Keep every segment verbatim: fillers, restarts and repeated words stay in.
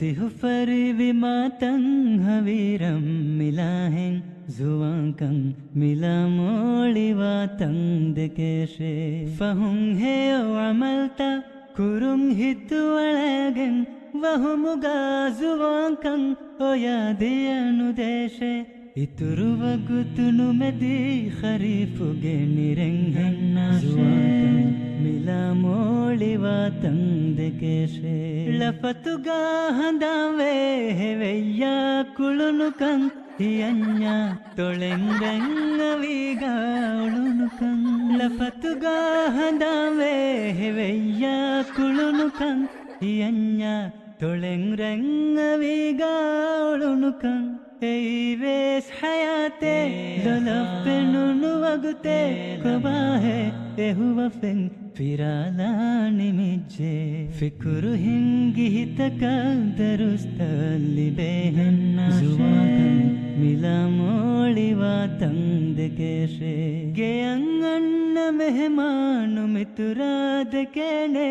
ތިހުފަރިވި މާތަން ހަވީރަން މިލާހެން، ޒުވާންކަން މިލާ މޯޅިވާ ތަން ދެކޭށޭ. ފަހުން ހެޔޮ އަމަލްތައް ކުރުން ހިތު އަޅައިގެން، ވަހުމުގަ ޒުވާންކަން އޮޔާ ދިޔަ ނުދޭށޭ. އިތުރު ވަގުތު ނުމެދި ޚަރީފުގެ ނިރެންހެން، ޒުވާންކަން މިލާ މޯޅިވާ ތަން ދެކޭށޭ. ޅަފަތުގަ ހަނދާންވޭ ހެވެއްޔާ ކުޅުނުކަން، ހިޔަންޏާ ތޮޅެން ރަންއަވީގަ އުޅުނުކަން. ޅަފަތުގަ ހަނދާންވޭ ހެވެއްޔާ ކުޅުނުކަން، ހިޔަންޏާ ތޮޅެން ރަންއަވީގަ އުޅުނުކަން. އެއީވެސް ޙަޔާތޭ، ލޮލަށް ފެނުނު ވަގުތޭ، ކޮބާހޭ އެ ހުވަފެން ފިރާލާ ނިމިއްޖެ. ފިކުރު ހިންގި ހިތަކަށް ދަރުސްތައް ލިބޭހެން، ޒުވާންކަން މިލާ މޯޅިވާ ތަން ދެކޭށޭ. ގެޔަށް އަންނަ މެހެމާނު މިތުރާ ދެކޭނެ،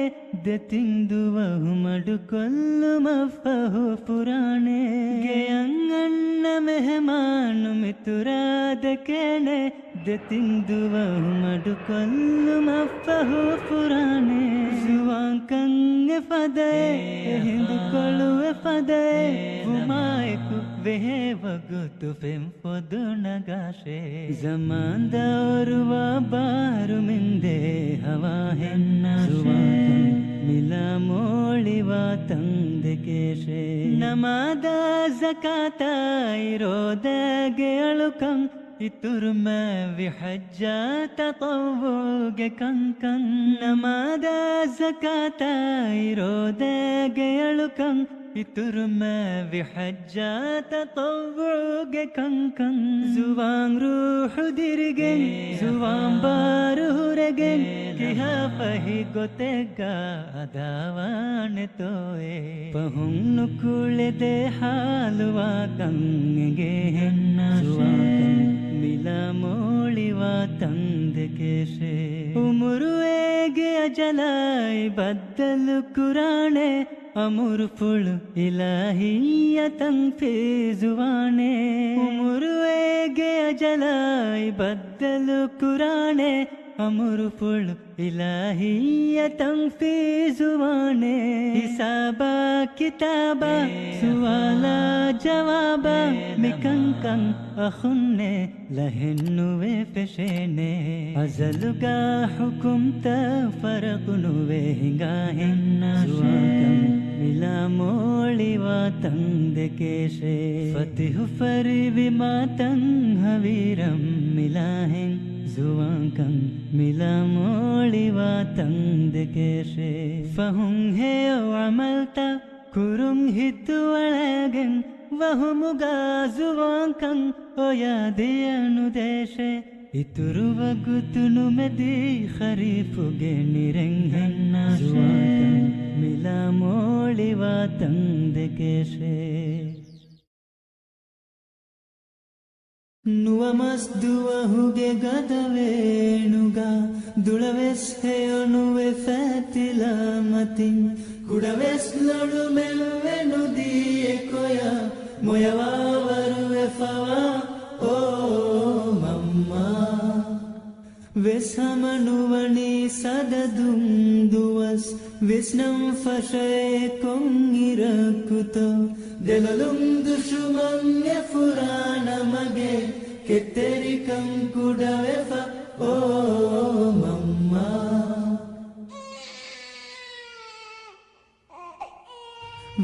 ދެތިން ދުވަހު މަޑުކޮށްލުމަށްފަހު ފުރާނެ. ގެޔަށް އަންނަ މެހެމާނު މިތުރާ ދެކޭނެ، ދެތިން ދުވަހު މަޑުކޮށްލުމަށްފަހު ފުރާނެ. ޒުވާންކަން އެފަދައޭ، އެހިނދުކޮޅު އެފަދައޭ، ވުމާއެކު ވެހޭ ވަގުތު ފެން ފޮދު ނަގާށޭ. ޒަމާން ދައުރުވާ ބާރު މިންދޭ ހަވާހެން، ޒުވާންކަން މިލާ މޯޅިވާ ތަން ދެކޭށޭ. ނަމާދާ ޒަކާތާއި ރޯދާގެ އަޅުކަން، އިތުރުމާވި ޙައްޖާ ތަޠައްވުޢުގެ ކަންކަން. ނަމާދާ ޒަކާތާއި ރޯދާގެ އަޅުކަން، އިތުރުމާވި ޙައްޖާ ތަޠައްވުޢުގެ ކަންކަން. ޒުވާން ރޫޙު ދިރިގެން، ޒުވާން ބާރު ހުރެގެން، ކިހާ ފަހި ގޮތެއްގަ އަދާވާނެތޯއޭ. ފަހުން ނުކުޅެދޭ ޙާލުވާކަން އެނގޭހެން، ޒުވާންކަން މިލާ މޯޅިވާ ތަން ދެކޭށޭ. އުމުރު އޭގެ އަޖަލާއި ބައްދަލު ކުރާނެ، އަމުރުފުޅު އިލާހީއަށް ތަންފީޒުވާނެ. އުމުރު އޭގެ އަޖަލާއި ބައްދަލު ކުރާނެ، އަމުރުފުޅު އިލާހީއަށް ތަންފީޒުވާނެ. ހިސާބާ ކިތާބާ، ސުވާލާ ޖަވާބާ، މިކަންކަން އަޚުންނޭ ލަހެއްނުވެ ފެށޭނެ. އަޒަލުގަ ޙުކުމްތައް ފަރަޤުނުވެ ހިނގާހެން، ޒުވާންކަން މިލާ މޯޅިވާ ތަން ދެކޭށޭ. ފަތިޙު ފަރިވި މާތަން ހަވީރަން މިލާހެން، ޒުވާންކަން މިލާ މޯޅިވާ ތަން ދެކޭށޭ. ފަހުން ހެޔޮ ޢަމަލްތައް ކުރުން ހިތު އަޅައިގެން، ވަހުމުގަ ޒުވާންކަން އޮޔާ ދިޔަ ނުދޭށޭ. އިތުރު ވަގުތު ނުމެދި ޚަރީފުގެ ނިރެންހެން، ޒުވާންކަން މިލާ މޯޅިވާ ތަން ދެކޭށޭ. ނުވަމަސް ދުވަހުގެ ގަދަވޭނުގަ، ދުޅަވެސް ހެޔޮނުވެ ފަތިލާ މަތިން، ކުޑަވެސް ލޮޅުމެއްވެ ނުދީ އެކޮޔަށް، މޮޔަވާވަރުވެފަވާ އޯ މަންމާ. ވެސް ހަމަ ނުވަނީ ސަދަދުން ދުވަސް، ވިސްނަން ފަށައޭ ކޮން އިރަކުތޯ. ދެލޮލުން ދުށުމަން އެ ފުރާނަ މަގޭ، ކެތްތެރިކަން ކުޑަވެފަ އޯ މަންމާ.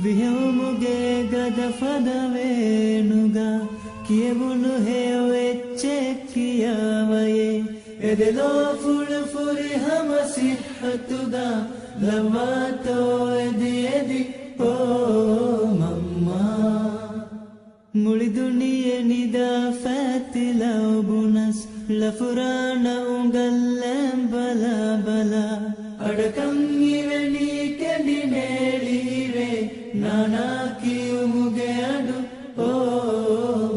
ވިހެއުމުގެ ގަދަ ފަދަވޭނުގަ، ކިޔެވުނު ހެޔޮ އެއްޗެއް ކިޔާވައޭ. އެދެލޯފުޅު ފުރިހަމަ ސިއްހަތުގަ، ލައްވާތޯ އެދި އެދި އޯ މަންމާ. މުޅި ދުނިޔެ ނިދާ ފަތިލައު ބުނަސް، ޅަފުރާނަ އުނގަށްލަން ބަލާ ބަލާ. އަޑަކަށް އިވެނީ ކެނޑި ނޭޅި އިވޭ، ނާނާ ކިޔުމުގެ އަޑު އޯ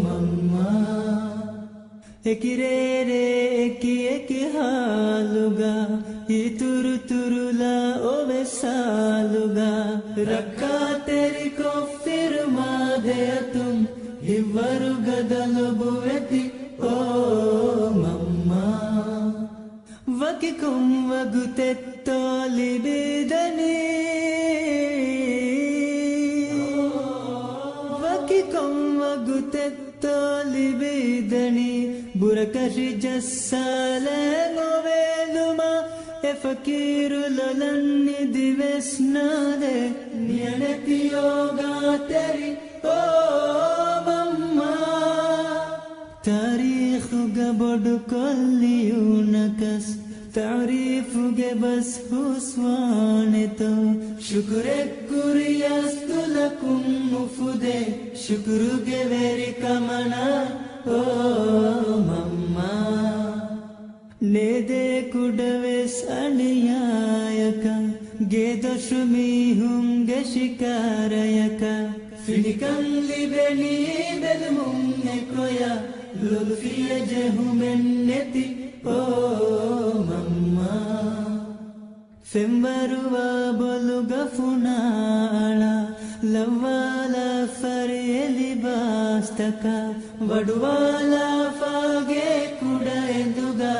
މަންމާ. އެކި ރޭރޭ އެކި އެކި ހާލުގަ، އިތުރު ތުރުލާ އޮވެ ސާލުގަ. ރައްކާތެރިކޮށް ވަކިކޮން ވަގުތެއްތޯ ލިބިދަނީ؟ ވަކިކޮން ވަގުތެއްތޯ ލިބިދަނީ؟ ބުރަކަށި ޖައްސާލަން އޮވެލުމާ، އެ ފަޤީރު ލޮލަށް ނިދިވެސް ނާދޭ. ނިޔަނެތި އޯގާތެރި އޯ މަންމާ. ތާރީޚުގަ ބޮޑުކޮށް ލިޔުނަކަސް، ތާރީފުގެ ބަސް ހުސްވާނެތޯ؟ ޝުކުރެއްކުރިޔަސް ދުލަކުން އުފުދޭ، ޝުކުރުގެ ވެރިކަމަނާ އޯ މަންމާ. ނޭދޭ ކުޑަވެސް އަނިޔާޔަކަށް، ގޭދޮށު މީހުންގެ ޝިކާރަޔަކަށް. ފިނިކަން ލިބެނީ ބެލުމުން އެކޮޔަށް، ލޮލުފިޔަ ޖެހުމެއް ނެތި އޯ މަންމާ. ފެންވަރުވާ ބޮލުގަ ފުނާ އަޅާ، ލައްވާލާ ފަރިއެއް ލިބާސްތަކަށް، ވަޑުވާލާ ފާގޭ ކުޑަ އެނދުގަ،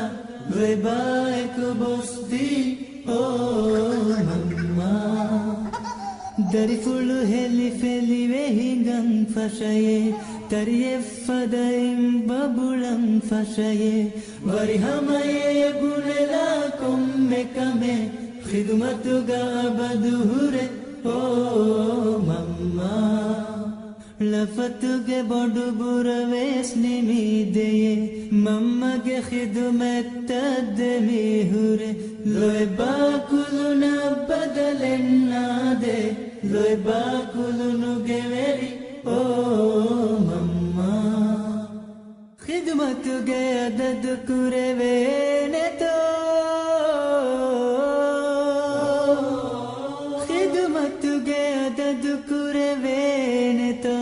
ލޮއެބާއެކު ބޮސްދީ އޯ މަންމާ. ދަރިފުޅު ހެލިފެލިވެ ހިނގަން ފަށައޭ، ތަރިއެއް ފަދައިން ބަބުޅަން ފަށައޭ، ވަރިހަމަޔޭ ބުނެލާ ކޮންމެ ކަމެއް، ޚިދުމަތުގަ އަބަދު ހުރެ އޯ މަންމާ. ޅަފަތުގެ ބޮޑު ބުރަވެސް ނިމިދެޔޭ، މަންމަގެ ޚިދުމަތްތައް ދެމިހުރެ، ލޮއެބާ ކުލުނަށް ބަދަލެއް ނާދޭ، ލޮއެބާ ކުލުނުގެ ވެރި އޯ މަންމާ. ޚިދުމަތުގެ އަދަދު ކުރެވޭނެތޯ؟ ޚިދުމަތުގެ އަދަދު ކުރެވޭނެތޯ؟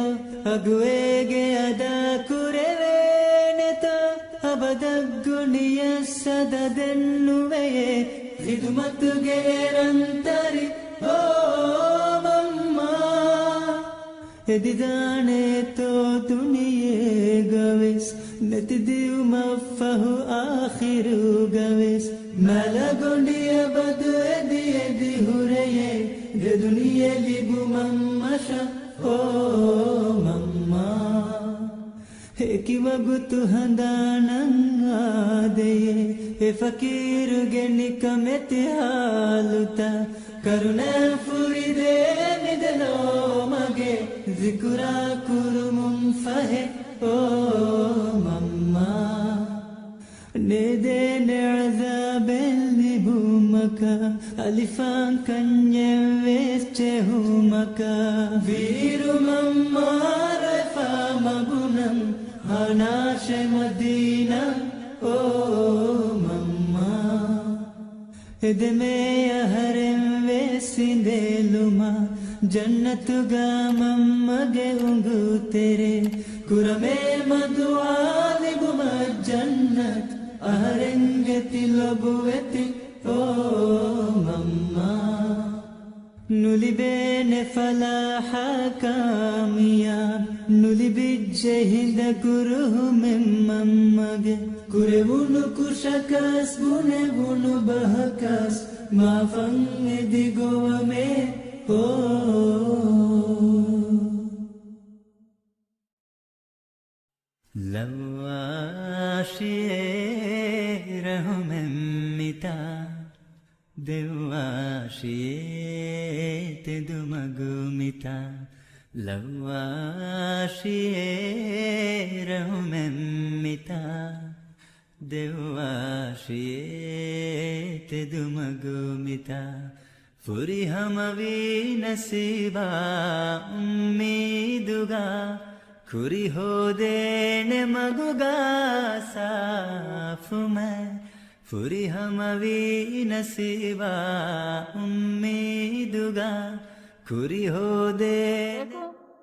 އަގުއޭގެ އަދާ ކުރެވޭނެތޯ؟ އަބަދަށް ގޮނޑިއަށް ސަދަ ދެން ނުވެޔޭ، ޚިދުމަތުގެ އެރަންތަރި އޯ މަންމާ. އެދިދާނެތޯ ދުނިޔޭގަވެސް، ނެތިދިއުމަށްފަހު އާޚިރުގަވެސް، މާލަ ގޮނޑި އަބަދު އެދި އެދި ހުރެޔޭ، ދެ ދުނިޔެ ލިބުމަށް މަށަށް އޯ މަންމާ. އެކި ވަގުތު ހަނދާނަށް އާދެޔޭ، އެ ފަޤީރުގެ ނިކަމެތި ހާލުތައް، ކަރުނަ ފުރިދޭ މި ދެލޯ މަގެއް، ޒިކުރާ ކުރުމުން ފަހެ އޯ މަންމާ. ނޭދޭނެ ޢަޛާބެއް ލިބުމަކަށް، އަލިފާން ކަންޏެއްވެސް ޖެހުމަކަށް، ވީރު މަންމާ ރޮއެފާ މަގުނަން، ހާނާށެ މަދީނާ އޯ މަންމާ. އެދެމޭ އަހަރެން ވެސް އިނދެލުމާ، ޖަންނަތުގަ މަންމަގެ އުނގޫތެރޭ، ކުރަމޭ މަދުޢާ ލިބުމަށް ޖަންނަތް، އަހަރެންގެ ތިލޮބުވެތި އޯ މަންމާ. ނުލިބޭނެ ފަލާޙާ ކާމިޔާބު، ނުލިބިއްޖެ ހިނދަ ކުރުހުމެއް މަންމަގެ. ކުރެވުނު ކުށަކަސް، ބުނެވުނު ބަހަކަސް، މާފަން އެދި ގޮވަމޭ އޯ ލައްވާށިއޭ ރަހުމެއް މިތާ، ދެއްވާށިއޭ ތެދުމަގު މިތާ. ލައްވާށިއޭ ރަހުމެއް މިތާ، ދެއްވާށިއޭ ތެދުމަގު މިތާ. ފުރިހަމަވީ ނަސީބާ އުއްމީދުގަ، ކުރި ހޯދޭނެ މަގުގަ ސާފުމެ. ފުރިހަމަވީ ނަސީބާ އުއްމީދުގަ، ކުރި ހޯދޭނެ. އެކު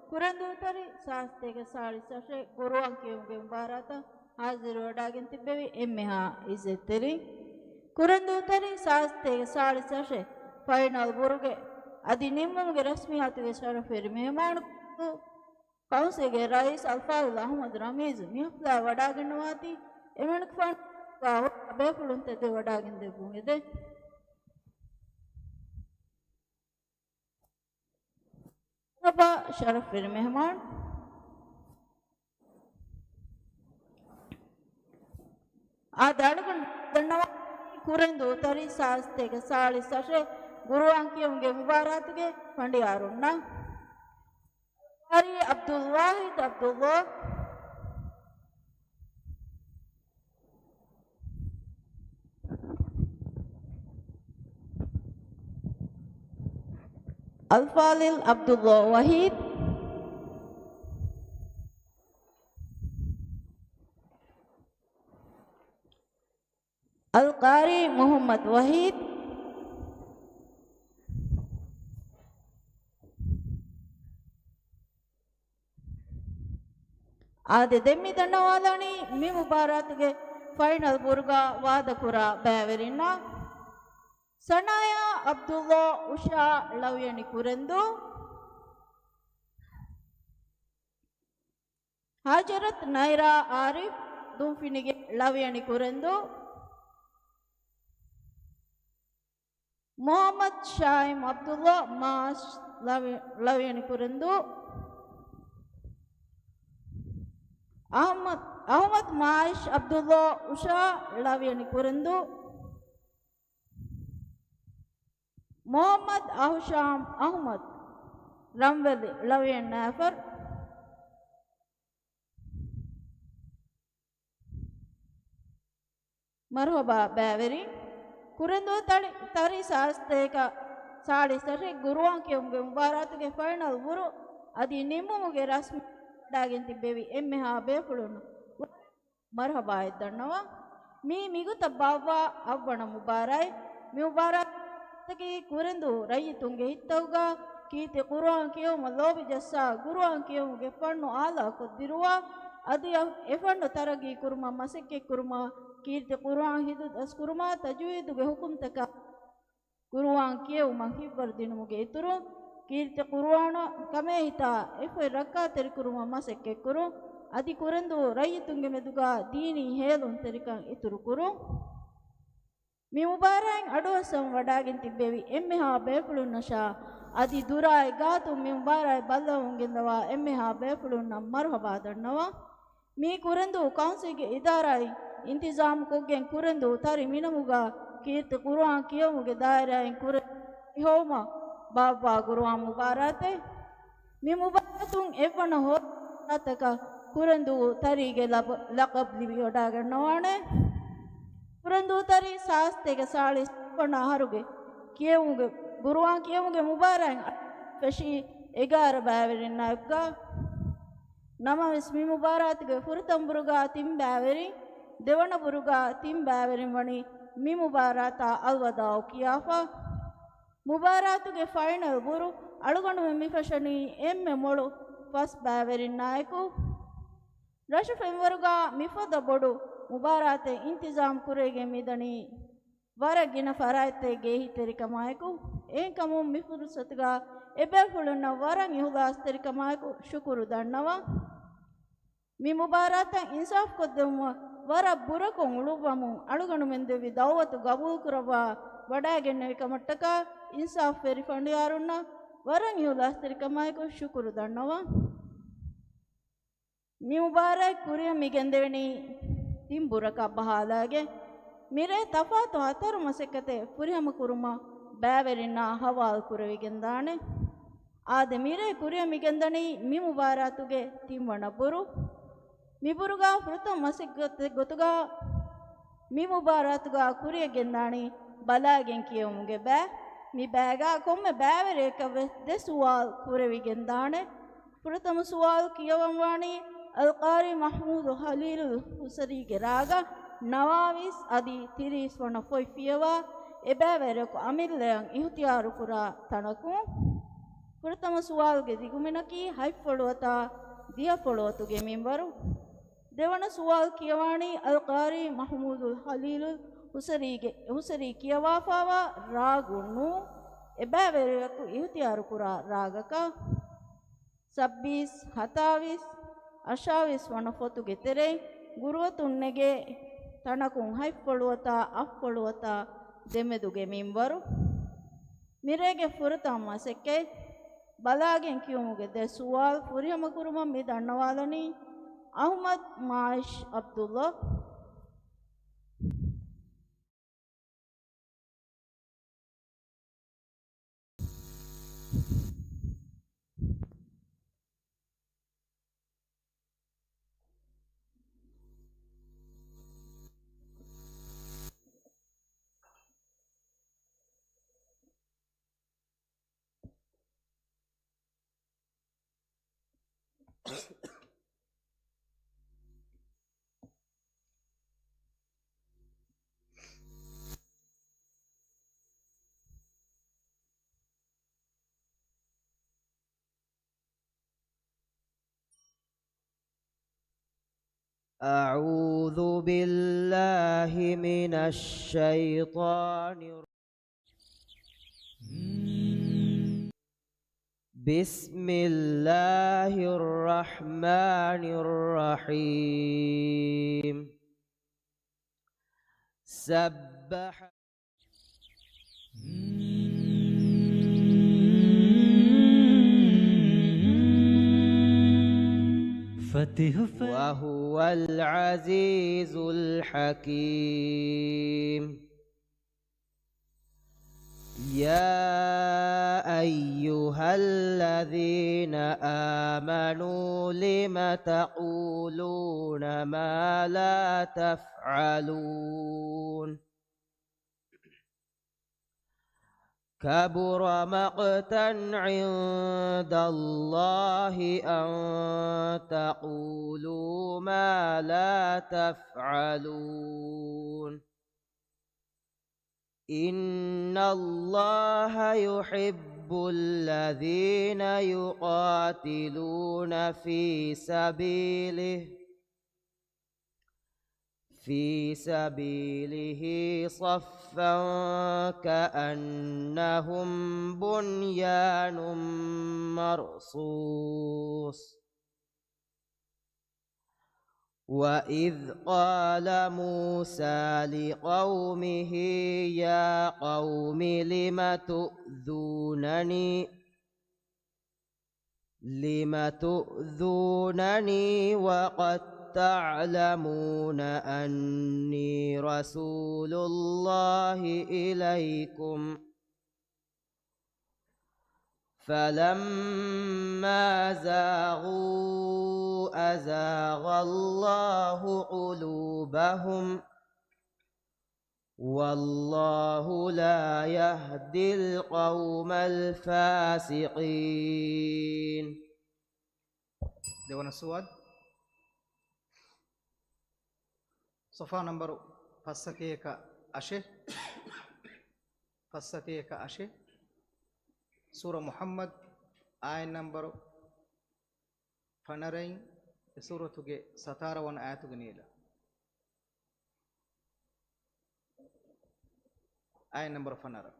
ކުރަންދޫތަރި ސާސްތޭކަ ސާޅީސް އަށެއް ގުރުއާން ކިޔުމުގެ މުބާރާތަށް ހާޒިރުވެވަޑައިގެން ތިއްބެވި އެންމެހާ އިއްޒަތްތެރިން. ކުރަންދޫތަރި ސާސްތޭކަ ސާޅީސް އަށެއް ފައިނަލް ބުރުގެ އަދި ނިންމުމުގެ ރަސްމީ ހަތުގެ ޝަރަފުވެރި މެހެމާނު ކައުންސިލްގެ ރައީސް އަލްފާޟިލް އަޙްމަދު ރަމީޒު މި ޙަފްލާއަށް ވަޑައިގެންނަވާތީ، އެމަނިކުފާނު ބޭފުޅުން ތެދުވެވަޑައިގެން ދެއްވުން އެދެން. މަރުޙަބާ ޝަރަފްވެރި މެހެމާން. އާދެ، އަޅުގަނޑު ދަންނަވާ ކުރެންދޫ ތަރި ސާސްތޭކަ ސާޅީސް އަށެއް ގުރުއާން ކިޔުމުގެ މުބާރާތުގެ ފަނޑިޔާރުންނަށް. ޤާރީ ޢަބްދުލް ވާޙިދް ޢަބްދުﷲ، އަލްފާޟިލް ޢަބްދުﷲ ވަޙީދް، އަލްޤާރީ މުޙައްމަދު ވަޙީދް. އާދެ، ދެން މި ދަންނަވާލާނީ މި މުބާރާތުގެ ފައިނަލް ބުރުގާ ވާދަކުރާ ބައިވެރިންނާ. ސަނާޔާ ޢަބްދުﷲ އުޝާ ޅަވިޔަނި ކުރެންދޫ. ހަޒްރަތް ނައިރާ އާރިފް ދުންފިނިގެ ޅަވިޔަނި ކުރެންދޫ. މުޙައްމަދު ޝާއިމް ޢަބްދުﷲ މާޝް ޅަވި-، ޅަވިޔަނި ކުރެންދޫ. އަޙްމަދު، އަޙްމަދު މާޝް ޢަބްދުﷲ އުޝާ ޅަވިޔަނި ކުރެންދޫ. މުޙައްމަދު އަހުޝާމް އަޙްމަދު ރަންވެލި ޅަވިޔަނި ނާފަރު. މަރުޙަބާ ބައިވެރިން. ކުރެންދޫ ތަޅި-، ތަރި ސާސްތޭކަ ސާޅީސް އަށެއް ގުރުއާން ކިޔުމުގެ މުބާރާތުގެ ފައިނަލް ބުރު އަދި ނިންމުމުގެ ރަސްމީ ވަޑައިގެން ތިއްބެވި އެންމެހާ ބޭފުޅުން މަރުޙަބާއެއް ދަންނަވަން. މީ މިގޮތަށް ބާއްވާ އަށްވަނަ މުބާރާތް. މި މުބާރާތަކީ ކުރެންދޫ ރައްޔިތުންގެ ހިތްތަކުގަ ކީރިތި ޤުރުއާން ކިޔެވުމަށް ލޯބި ޖައްސާ، ޤުރުއާން ކިޔެވުމުގެ ފަންނު އާލާކޮށްދިރުވާ، އަދި އެ ފަންނު ތަރައްގީ ކުރުމަށް މަސައްކަތްކުރުމާ، ކީރިތި ޤުރުއާން ހިފްޒު ކުރުމާ، ތަޖުވީދުގެ ޙުކުމްތަކާ، ޤުރުއާން ކިޔެވުމަށް ހިތްވަރު ދިނުމުގެ އިތުރުން، ކީރިތި ޤުރުއާނަށް ކަމޭހިތާ އެފޮތް ރައްކާތެރިކުރުމަށް މަސައްކަތްކުރުން، އަދި ކުރެންދޫ ރައްޔިތުންގެ މެދުގަ ދީނީ ހޭލުންތެރިކަން އިތުރުކުރުން. މި މުބާރާތް އަޑުއައްސަން ވަޑައިގެން ތިއްބެވި އެންމެހާ ބޭފުޅުންނަށާ އަދި ދުރާއި ގާތުން މި މުބާރާތް ބައްލަވަމުން ގެންދަވާ އެންމެހާ ބޭފުޅުންނަށް މަރުޙަބާ ދަންނަވަން. މީ ކުރެންދޫ ކައުންސިލްގެ އިދާރާއިން އިންތިޒާމުކޮށްގެން ކުރެންދޫ ތަރި މިނަމުގަ ކީރިތި ޤުރުއާން ކިޔެވުމުގެ ދާއިރާއިން ކުރެ-، ހޮވުމަށް ބާއްވާ ޤުރުއާން މުބާރާތެއް. މި މުބާރާތުން އެއްވަނަ ހޯދާތަކަށް ކުރެންދޫ ތަރީގެ ލަބަ-، ލަޤަބު ލިބިވަޑައިގަންނަވާނެ. ކުރެންދޫ ތަރީ ސާސްތޭކަ ސާޅީސް ވަނަ އަހަރުގެ ކިޔެވުމުގެ، ޤުރުއާން ކިޔެވުމުގެ މުބާރާތް ފެށީ އެގާރަ ބައިވެރިންނާއެކުގަ، ނަމަވެސް، މި މުބާރާތުގެ ފުރަތަމަ ބުރުގާ ތިން ބައިވެރިން، ދެވަނަ ބުރުގާ ތިން ބައިވެރިން ވަނީ މި މުބާރާތާ އަލްވަދާޢު ކިޔާފަ. މުބާރާތުގެ ފައިނަލް ބުރު އަޅުގަނޑުމެން މި ފެށަނީ އެންމެ މޮޅު ފަސް ބައިވެރިންނާއެކު. ރަށު ފެންވަރުގާ މިފަދަ ބޮޑު މުބާރާތެއް އިންތިޒާމް ކުރެވިގެން މިދަނީ ވަރަށް ގިނަ ފަރާތްތަކެއްގެ އެހީތެރިކަމާއެކު، އެހެންކަމުން މި ފުރުޞަތުގަ އެބޭފުޅުންނަށް ވަރަށް އިހުލާސްތެރިކަމާއެކު ޝުކުރު ދަންނަވަން. މި މުބާރާތަށް އިންސާފުކޮށްދެވުމަށް ވަރަށް ބުރަކޮށް އުޅުއްވަމުން އަޅުގަނޑުމެން ދެއްވި ދަޢުވަތު ގަބޫލުކުރައްވާ ވަޑައިގެންނެވި ކަމަށްޓަކާ އިންސާފުވެރި ފަނޑިޔާރުންނަށް ވަރަށް އިހުލާސްތެރިކަމާއެކު ޝުކުރު ދަންނަވަން. މި މުބާރާތް ކުރިއަށް މިގެންދެވެނީ ތިން ބުރަކަށް ބަހާލައިގެން، މިރޭ ތަފާތު ހަތަރު މަސައްކަތެއް ފުރިހަމަކުރުމަށް ބައިވެރިންނާ ހަވާލު ކުރެވިގެންދާނެ. އާދެ، މިރޭ ކުރިއަށް މިގެންދަނީ މި މުބާރާތުގެ ތިންވަނަ ބުރު. މި ބުރުގާ ފުރަތަމަ މަސައްކަތެއް ގޮތުގާ މި މުބާރާތުގާ ކުރިއަށް ގެންދާނީ ބަލައިގެން ކިޔެވުމުގެ ބައި. މި ބައިގާ ކޮންމެ ބައިވެރިޔަކަށް ވެސް ދެ ސުވާލު ކުރެވިގެންދާނެ. ފުރަތަމަ ސުވާލު ކިޔަވަންވާނީ އަލްޤާރީ މަޙްމޫދު ޚަލީލުލް ހުސަރީގެ ރާގަށް، ނަވާވީސް އަދި ތިރީސް ވަނަ ފޮތް ފިޔަވާ އެބައިވެރިޔަކު އަމިއްލަޔަށް އިހުތިޔާރުކުރާ ތަނަކުން. ފުރަތަމަ ސުވާލުގެ ދިގުމިނަކީ ހަތްފުޅު ވަތާ ދިހަފުޅު ވަތުގެ މިންވަރު. ދެވަނަ ސުވާލު ކިޔަވާނީ އަލްޤާރީ މަޙްމޫދުލް ޚަލީލުލް ހުސަރީގެ، ހުސަރީ ކިޔަވާފާވާ ރާގުން ނޫން، އެބައިވެރިޔަކު އިހުތިޔާރުކުރާ ރާގަކަށް. ސައްބީސް، ހަތާވީސް، އަށާވީސް ވަނަ ފޮތުގެ ތެރެއިން ގުރުއަތުން ނެގޭ ތަނަކުން ހަތްފޮޅުވަތާ އަށްފޮޅުވަތާ ދެމެދުގެ މިންވަރު. މިރޭގެ ފުރަތަމަ މަސައްކަތް ބަލާގެން ކިޔުމުގެ ދެ ސުވާލު ފުރިހަމަކުރުމަށް މި ދަންނަވާލަނީ އަޙްމަދު މާއިޝް ޢަބްދުﷲ. أعوذ بالله من الشيطان الر- بسم الله الرحمن الرحيم. سبح. ފަތިޙު ފަ- وهو العزيز الحكيم. يا أيها الذين آمنوا لم تقولون ما لا تفعلون. كبر مقتا عند الله أن تقولوا ما لا تفعلون. إن الله يحب الذين يقاتلون في سبيله، في سبيله صفا كأنهم بنيان مرصوص. وإذ قال موسى لقومه يا قوم لم تؤذونني، لم تؤذونني وقد تعلمون أني رسول الله إليكم. فلما زاغوا أزاغ الله قلوبهم والله لا يهدي القوم الفاسقين. ދެވަނަ ސުވާލު. ޞަފްޙާ ނަންބަރު ފަސްސަތޭކަ އަށެއް. ފަސްސަތޭކަ އަށެއް. ސޫރަ މުޙައްމަދު، އާޔަތް ނަންބަރު ފަނަރައިން، އެ ސޫރަތުގެ ސަތާރަ ވަނަ އާޔަތުގެ ނީލަ. އާޔަތް ނަންބަރު ފަނަރަ.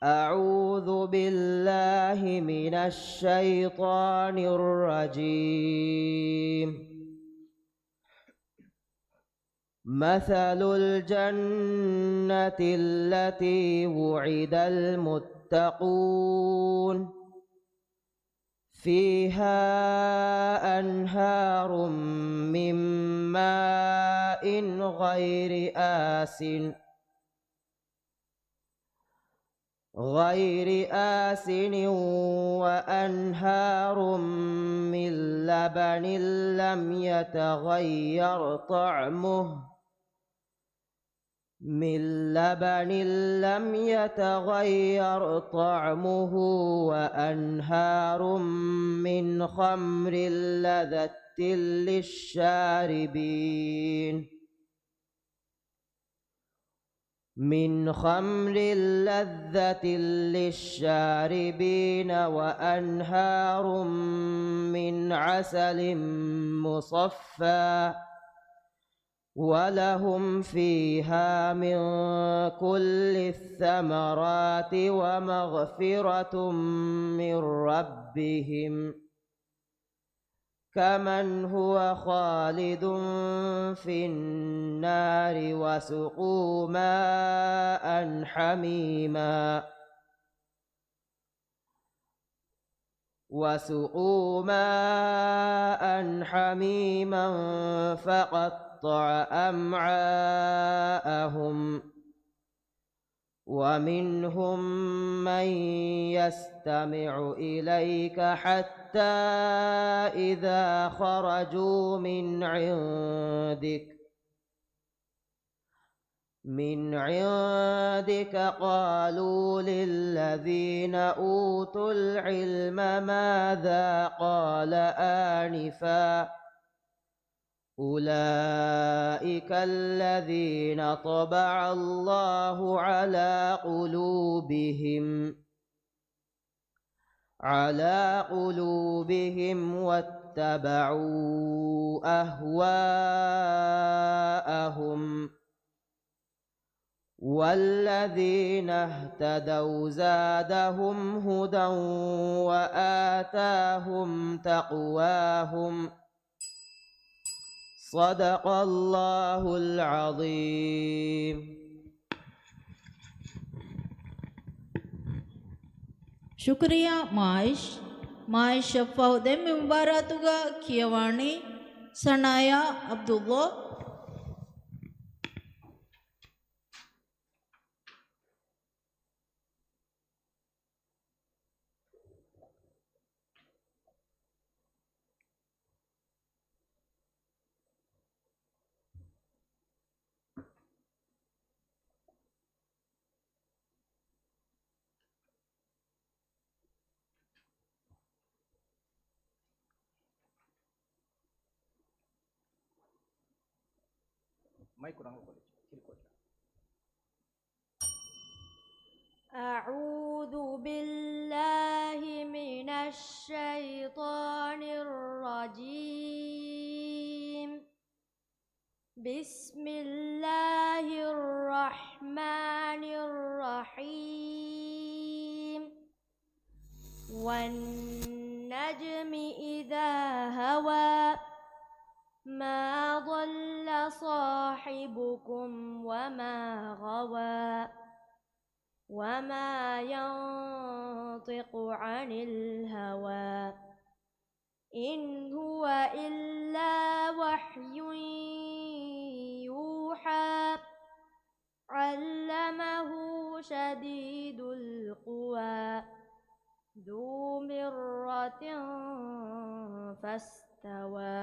أعوذ بالله من الشيطان الرجيم. مثل الجنة التي وعد المتقون فيها أنهار من ماء غير آسن، غير آسن وأنهار من لبن لم يتغير طعمه، من لبن لم يتغير طعمه وأنهار من خمر لذة للشاربين، من خمر لذة للشاربين وأنهار من عسل مصفى ولهم فيها من كل الثمرات ومغفرة من ربهم، كمن هو خالد في النار وسقوا ماء حميما. وسقوا ماء حميما فقطع أمعاءهم. ومنهم من يستمع إليك حتى إذا خرجوا من عندك من عندك قالوا للذين أوتوا العلم ماذا قال آنفا. أولئك الذين طبع الله على قلوبهم على قلوبهم واتبعوا أهواءهم. والذين اهتدوا زادهم هدى وآتاهم تقواهم. صدق الله العظيم. ޝުކުރިއްޔާ މާއިޝް. މާއިޝް އަށްފަހު ދެން މި މުބާރާތުގަ ކިޔަވާނީ ސަނާޔާ ޢަބްދުﷲ. މައިކު ރަނގަޅު ކޮށްލި، ކިރިކޮށްލާ. أعوذ بالله من الشيطان الرجيم. بسم الله الرحمن الرحيم. والنجم إذا هوى. ما ضل صاحبكم وما غوى. وما ينطق عن الهوى. إن هو إلا وحي يوحى. علمه شديد القوى. ذو مرة فاستوى.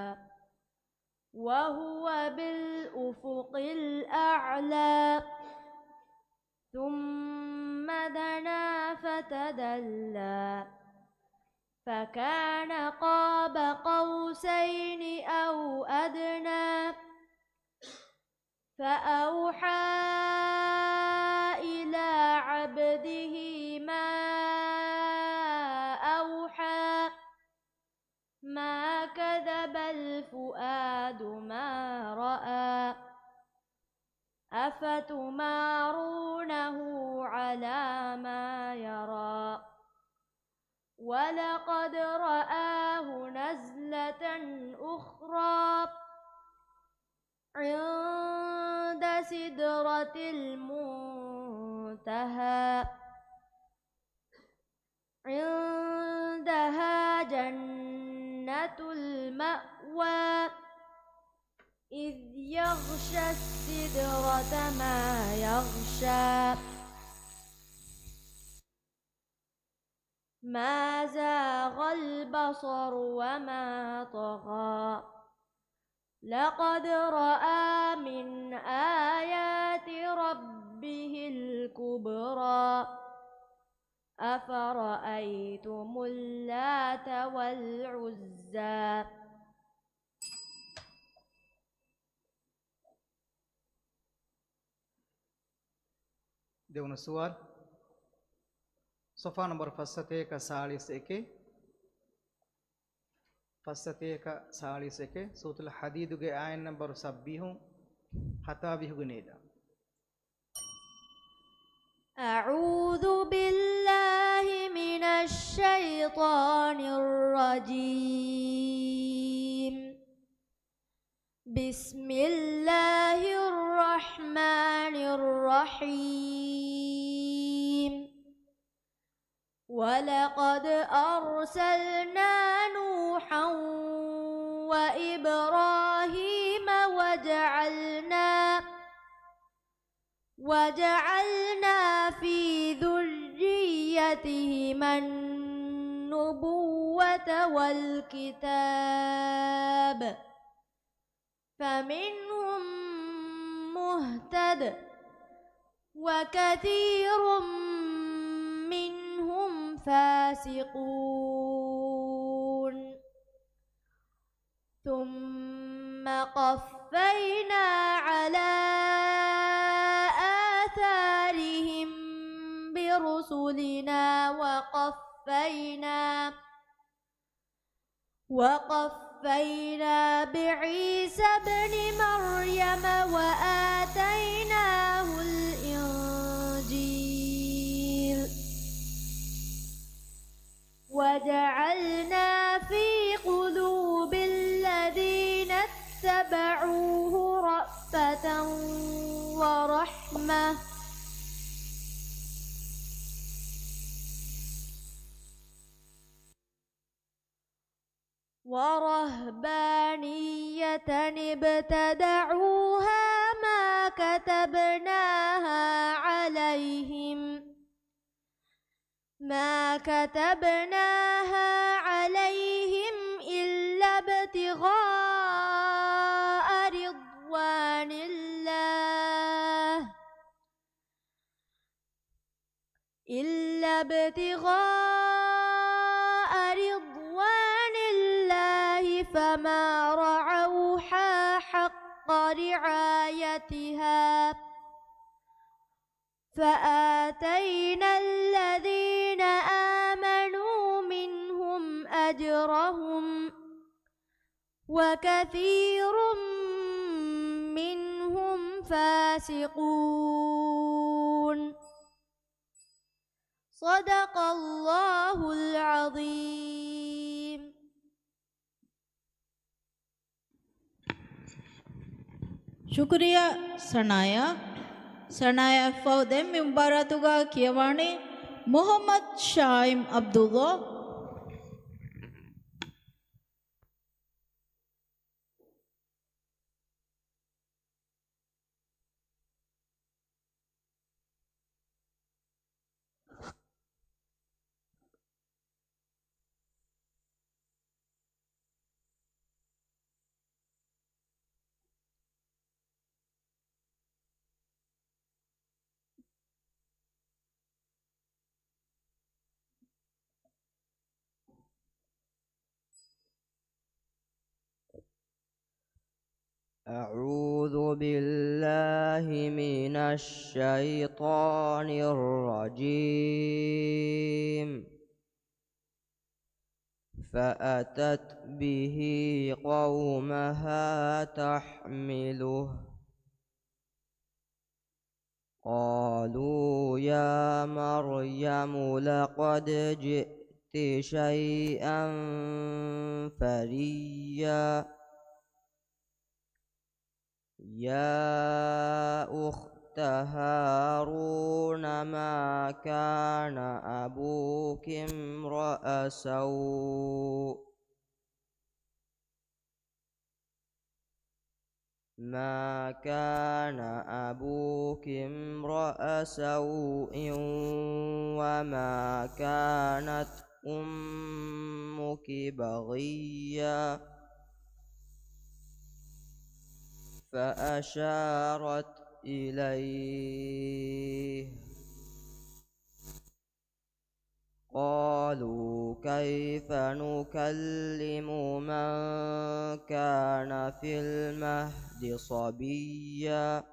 وهو بالأفق الأعلى. ثم دنا فتدلى. فكان قاب قوسين أو أدنى. فأوحى إلى عبده ما أوحى. ما كذب الفؤاد ما رأى. أفتمارونه على ما يرى. ولقد رآه نزلة أخرى. عند سدرة المنتهى. عندها جنة المأوى. إذ يغشى السدرة ما يغشى. ما زاغ البصر وما طغى. لقد رأى من آيات ربه الكبرى. أفرأيتم اللات والعزى. ދެވަނަ ސުވާލު. ޞަފްޙާ ނަންބަރު ފަންސަތޭކަ ސާޅީސް އެކެއް. ފަންސަތޭކަ ސާޅީސް އެކެއް. ސޫރަތުލް ޙަދީދުގެ އާޔަތް ނަންބަރު ސައްބީހުން ހަތާ ވިހުގެ ނޭދާ. أعوذ بالله من الشيطان الرجيم. بسم الله الرحمن الرحيم. ولقد أرسلنا نوحا وإبراهيم وجعلنا، وجعلنا في ذريتهما النبوة والكتاب، فمنهم مهتد وكثير منهم فاسقون. ثم قفينا على آثارهم برسلنا وقفينا، وقفينا بعيسى ابن مريم وآتيناه الإنجيل، وجعلنا في قلوب الذين اتبعوه رأفة ورحمة، ورهبانية ابتدعوها ما كتبناها عليهم، ما كتبناها عليهم إلا ابتغاء رضوان الله، إلا ابتغاء رضوان الله، فما رعوها حق رعايتها، فآتينا الذين آمنوا منهم أجرهم، وكثير منهم فاسقون. صدق الله العظيم. ޝުކުރިއްޔާ ސަނާޔާ. ސަނާޔާ ފަހު ދެން މި މުބާރާތުގަ ކިޔަވާނީ މުޙައްމަދު ޝާއިމް ޢަބްދުﷲ. أعوذ بالله من الشيطان الرجيم. فأتت به قومها تحمله. قالوا يا مريم لقد جئت شيئا فريا. يا أخت هارون ما كان أبوك امرأ سوء. ما كان أبوك امرأ سوء وما كانت أمك بغيا. فأشارت إليه. قالوا كيف نكلم من كان في المهد صبيا.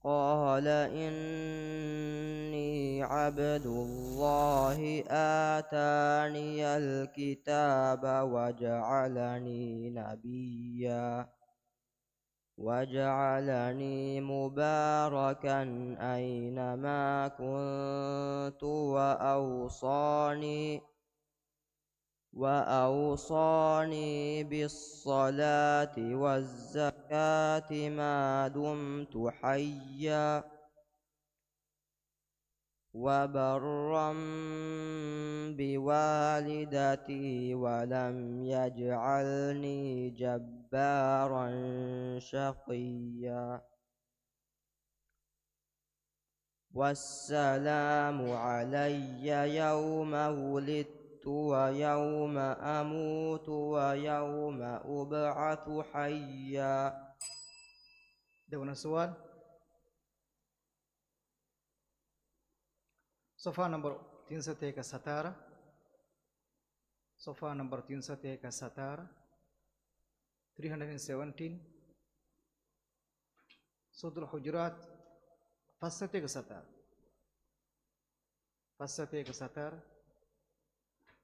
قال إني عبد الله آتاني الكتاب وجعلني نبيا. وجعلني مباركا أينما كنت وأوصاني، وأوصاني بالصلاة والزكاة ما دمت حيا وبرا بوالدتي ولم يجعلني جبارا شقيا. والسلام علي يوم ولدت ويوم أموت ويوم أبعث حيا. ދެވަނަ ސުވާލު. ސޮފްހާ ނަންބަރު ތިންސަތޭކަ ސަތާރަ. ސޮފްހާ ނަންބަރު ތިންސަތޭކަ ސަތާރަ. ތްރީ ހަންޑްރެޑް އެންޑް ސެވެންޓީން. ސޫރަތުލް ޙުޖުރާތު ފަސްސަތޭކަ ސަތާރަ. ފަސްސަތޭކަ ސަތާރަ.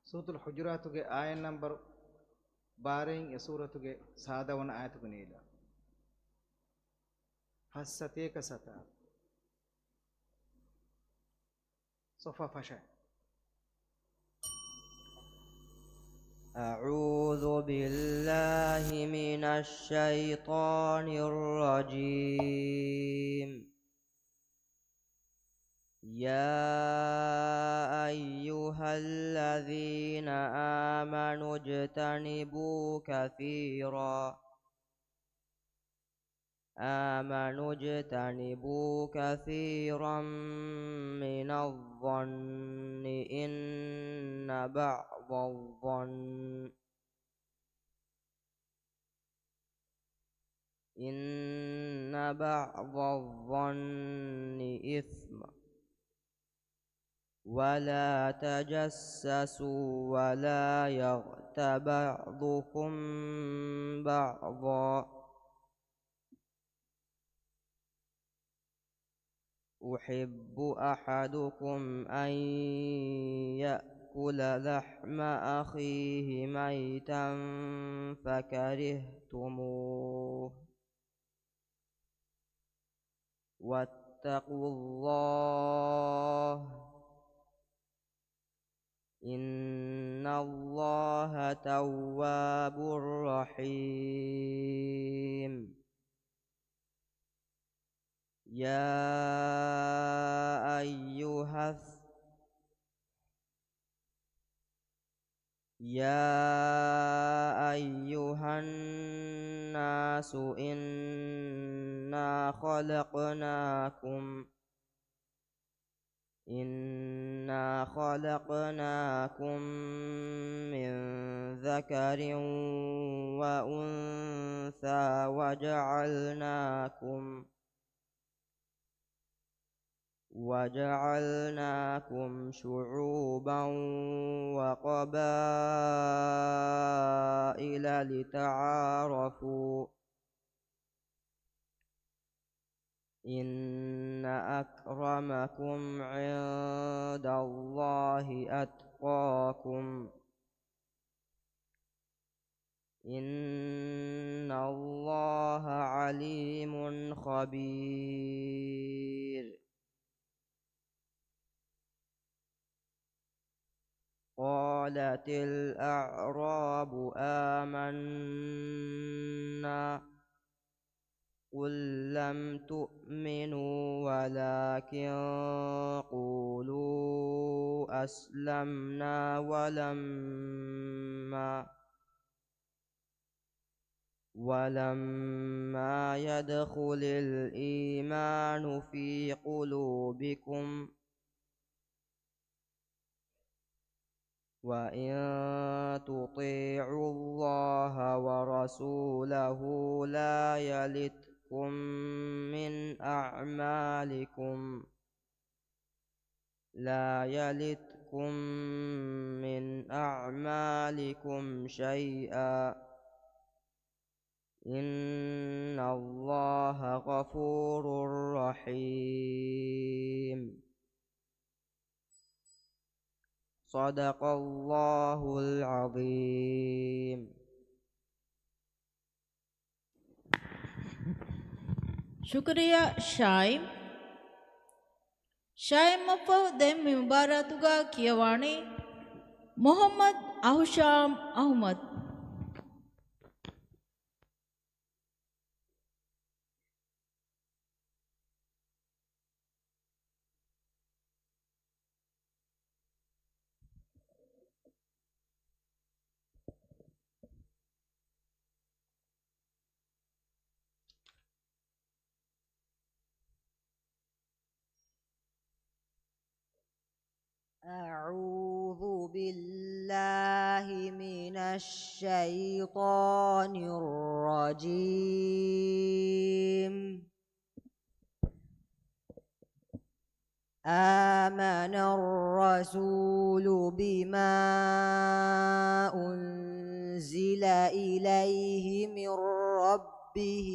ސޫރަތުލް ޙުޖުރާތުގެ އާޔަތް ނަންބަރު ބާރައިން އެ ސޫރަތުގެ ސާދަވަނަ އާޔަތުގެ ނީލާ. ފަސްސަތޭކަ ސަތާރަ. ސޮފްހާ ފަށަ. أعوذ بالله من الشيطان الرجيم. يا أيها الذين آمنوا اجتنبوا كثيرا آمنوا اجتنبوا كثيرا من الظن إن بعض الظن إن بعض الظن إثم ولا تجسسوا ولا يغتب بعضكم بعضا أيحب أحدكم أن يأكل لحم أخيه ميتا فكرهتموه واتقوا الله إن الله تواب رحيم. يا أيها الث- يا أيها الناس إنا خلقناكم إنا خلقناكم من ذكر وأنثى وجعلناكم وجعلناكم شعوبا وقبائل لتعارفوا إن أكرمكم عند الله أتقاكم إن الله عليم خبير. قالت الأعراب آمنا قل لم تؤمنوا ولكن قولوا أسلمنا ولما ولما يدخل الإيمان في قلوبكم وإن تطيعوا الله ورسوله لا يلتكم من أعمالكم لا يلتكم من أعمالكم شيئا إن الله غفور رحيم. صدق الله العظيم. ޝުކުރިއްޔާ ޝާއިމް. ޝާއިމްއަށްފަހު ދެން މި މުބާރާތުގަ ކިޔަވާނީ މުޙައްމަދު އަހުޝާމް އަހުމަދު. أعوذ بالله من الشيطان الرجيم. آمن الرسول بما أنزل إليه من ربه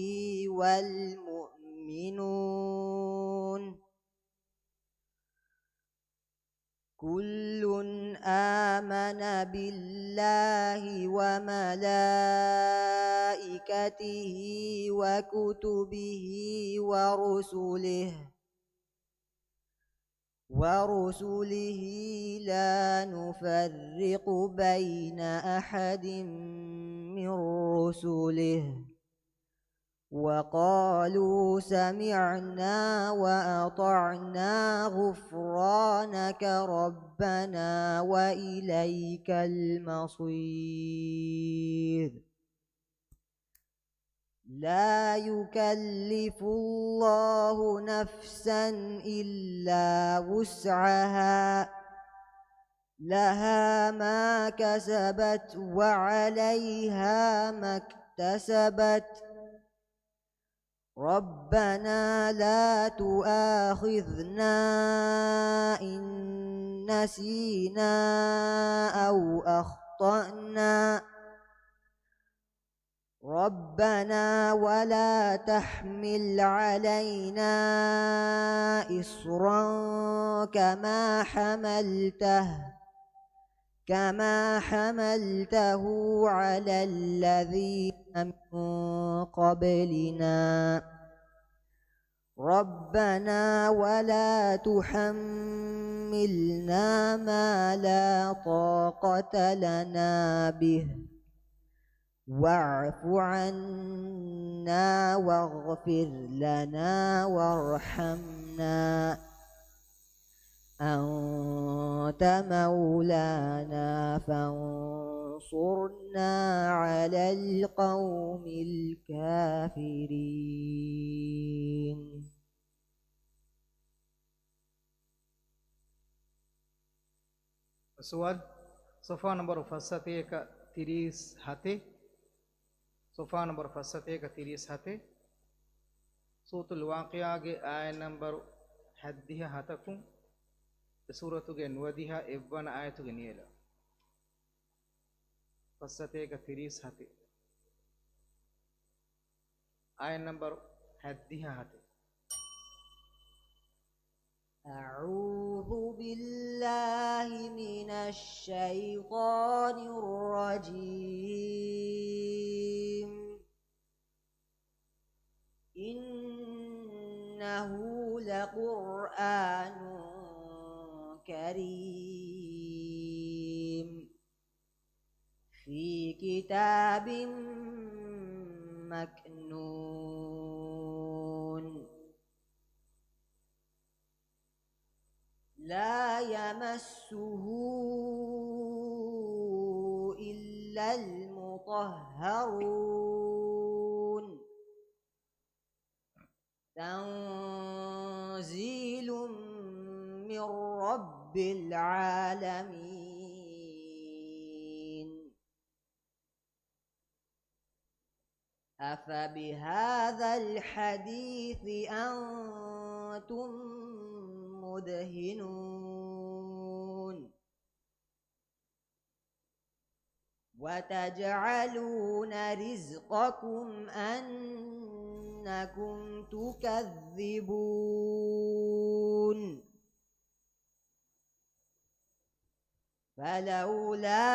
والمؤمنون. كل آمن بالله وملائكته وكتبه ورسله، ورسله لا نفرق بين أحد من رسله، وقالوا سمعنا وأطعنا غفرانك ربنا وإليك المصير. لا يكلف الله نفسا إلا وسعها، لها ما كسبت وعليها ما اكتسبت، ربنا لا تؤاخذنا إن نسينا أو أخطأنا، ربنا ولا تحمل علينا إصرا كما حملته، كما حملته على الذين من قبلنا، ربنا ولا تحملنا ما لا طاقة لنا به، واعف عنا واغفر لنا وارحمنا، أنت مولانا فانصرنا على القوم الكافرين. ސުވާލު، ޞަފްޙާ ނަންބަރު ފައްސަތޭކަ ތިރީސް ހަތެއް، ޞަފްޙާ ނަންބަރު ފައްސަތޭކަ ތިރީސް ހަތެއް، ސޫރަތުލް ވާޤިޢާގެ އާޔަތް ނަންބަރު ހަތްދިހަ ހަތަކުން، އެ ސޫރަތުގެ ނުވަދިހަ އެއްވަނަ އާޔަތުގެ ނިޔަލަށް. ފައްސަތޭކަ ތިރީސް ހަތެއް. އާޔަތް ނަންބަރު ހަތްދިހަ ހަތެއް. أعوذ بالله من الشيطان الرجيم. إنه لقرآن كريم. في كتاب مكنون. لا يمسه إلا المطهرون. تنزيل من رب العالمين. أفبهذا الحديث أنتم مدهنون. وتجعلون رزقكم أنكم تكذبون. فلولا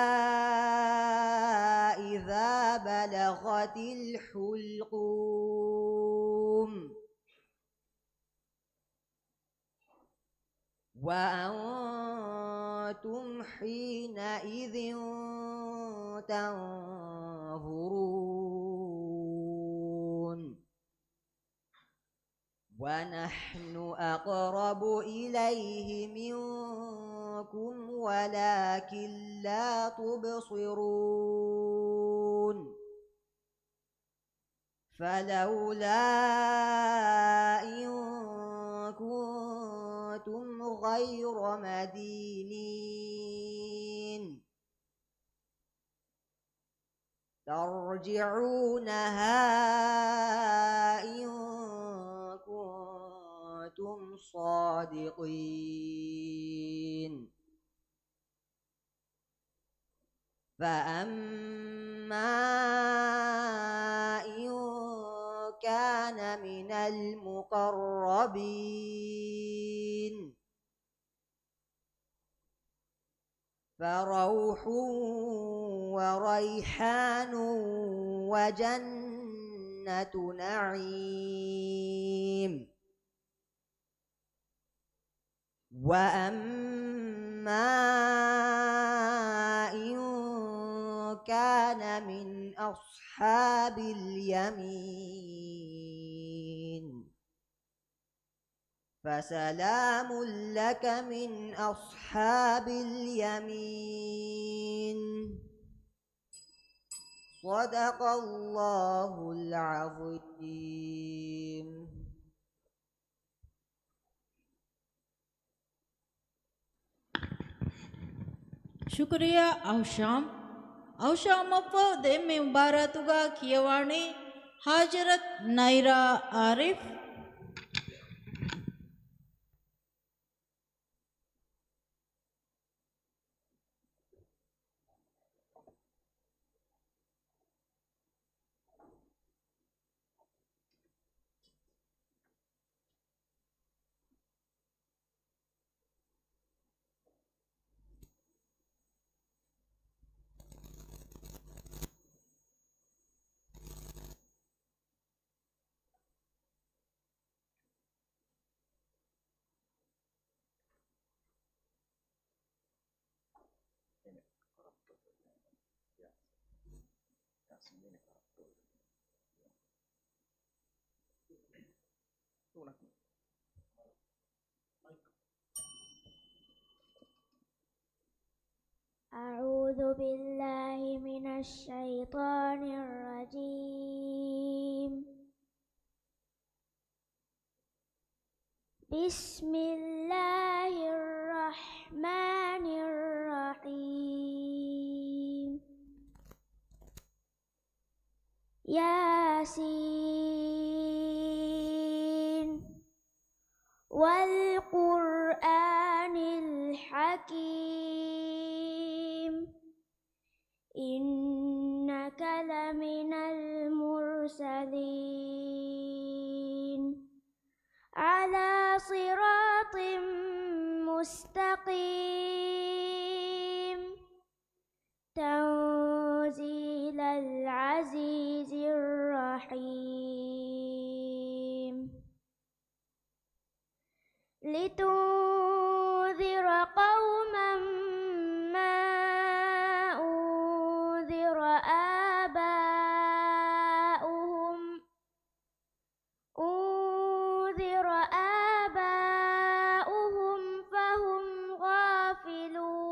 إذا بلغت الحلقوم. وأنتم أنتم حينئذ تنظرون. ونحن أقرب إليه منكم ولكن لا تبصرون. فلولا إن كنتم غير مدينين ترجعونها إن كنتم صادقين. فأما إن كان من المقربين فروح وريحان وجنة نعيم. وأما إن كان من أصحاب اليمين فسلام لك من أصحاب اليمين. صدق الله العظيم. ޝުކުރިއްޔާ އަހުޝާމް. އަހުޝާމަށްފަހު ދެންމެ މުބާރާތުގަ ކިޔަވާނީ ހާޖަރަތް ނައިރާ އާރިފް. أعوذ بالله من الشيطان الرجيم. بسم الله الرحمن الرحيم. ياسين. والقرآن الحكيم. إنك لمن المرسلين. على صراط مستقيم. تنزيل العزيز الرحيم. لتنذر قوما ما أنذر آباؤهم أنذر آباؤهم فهم غافلون.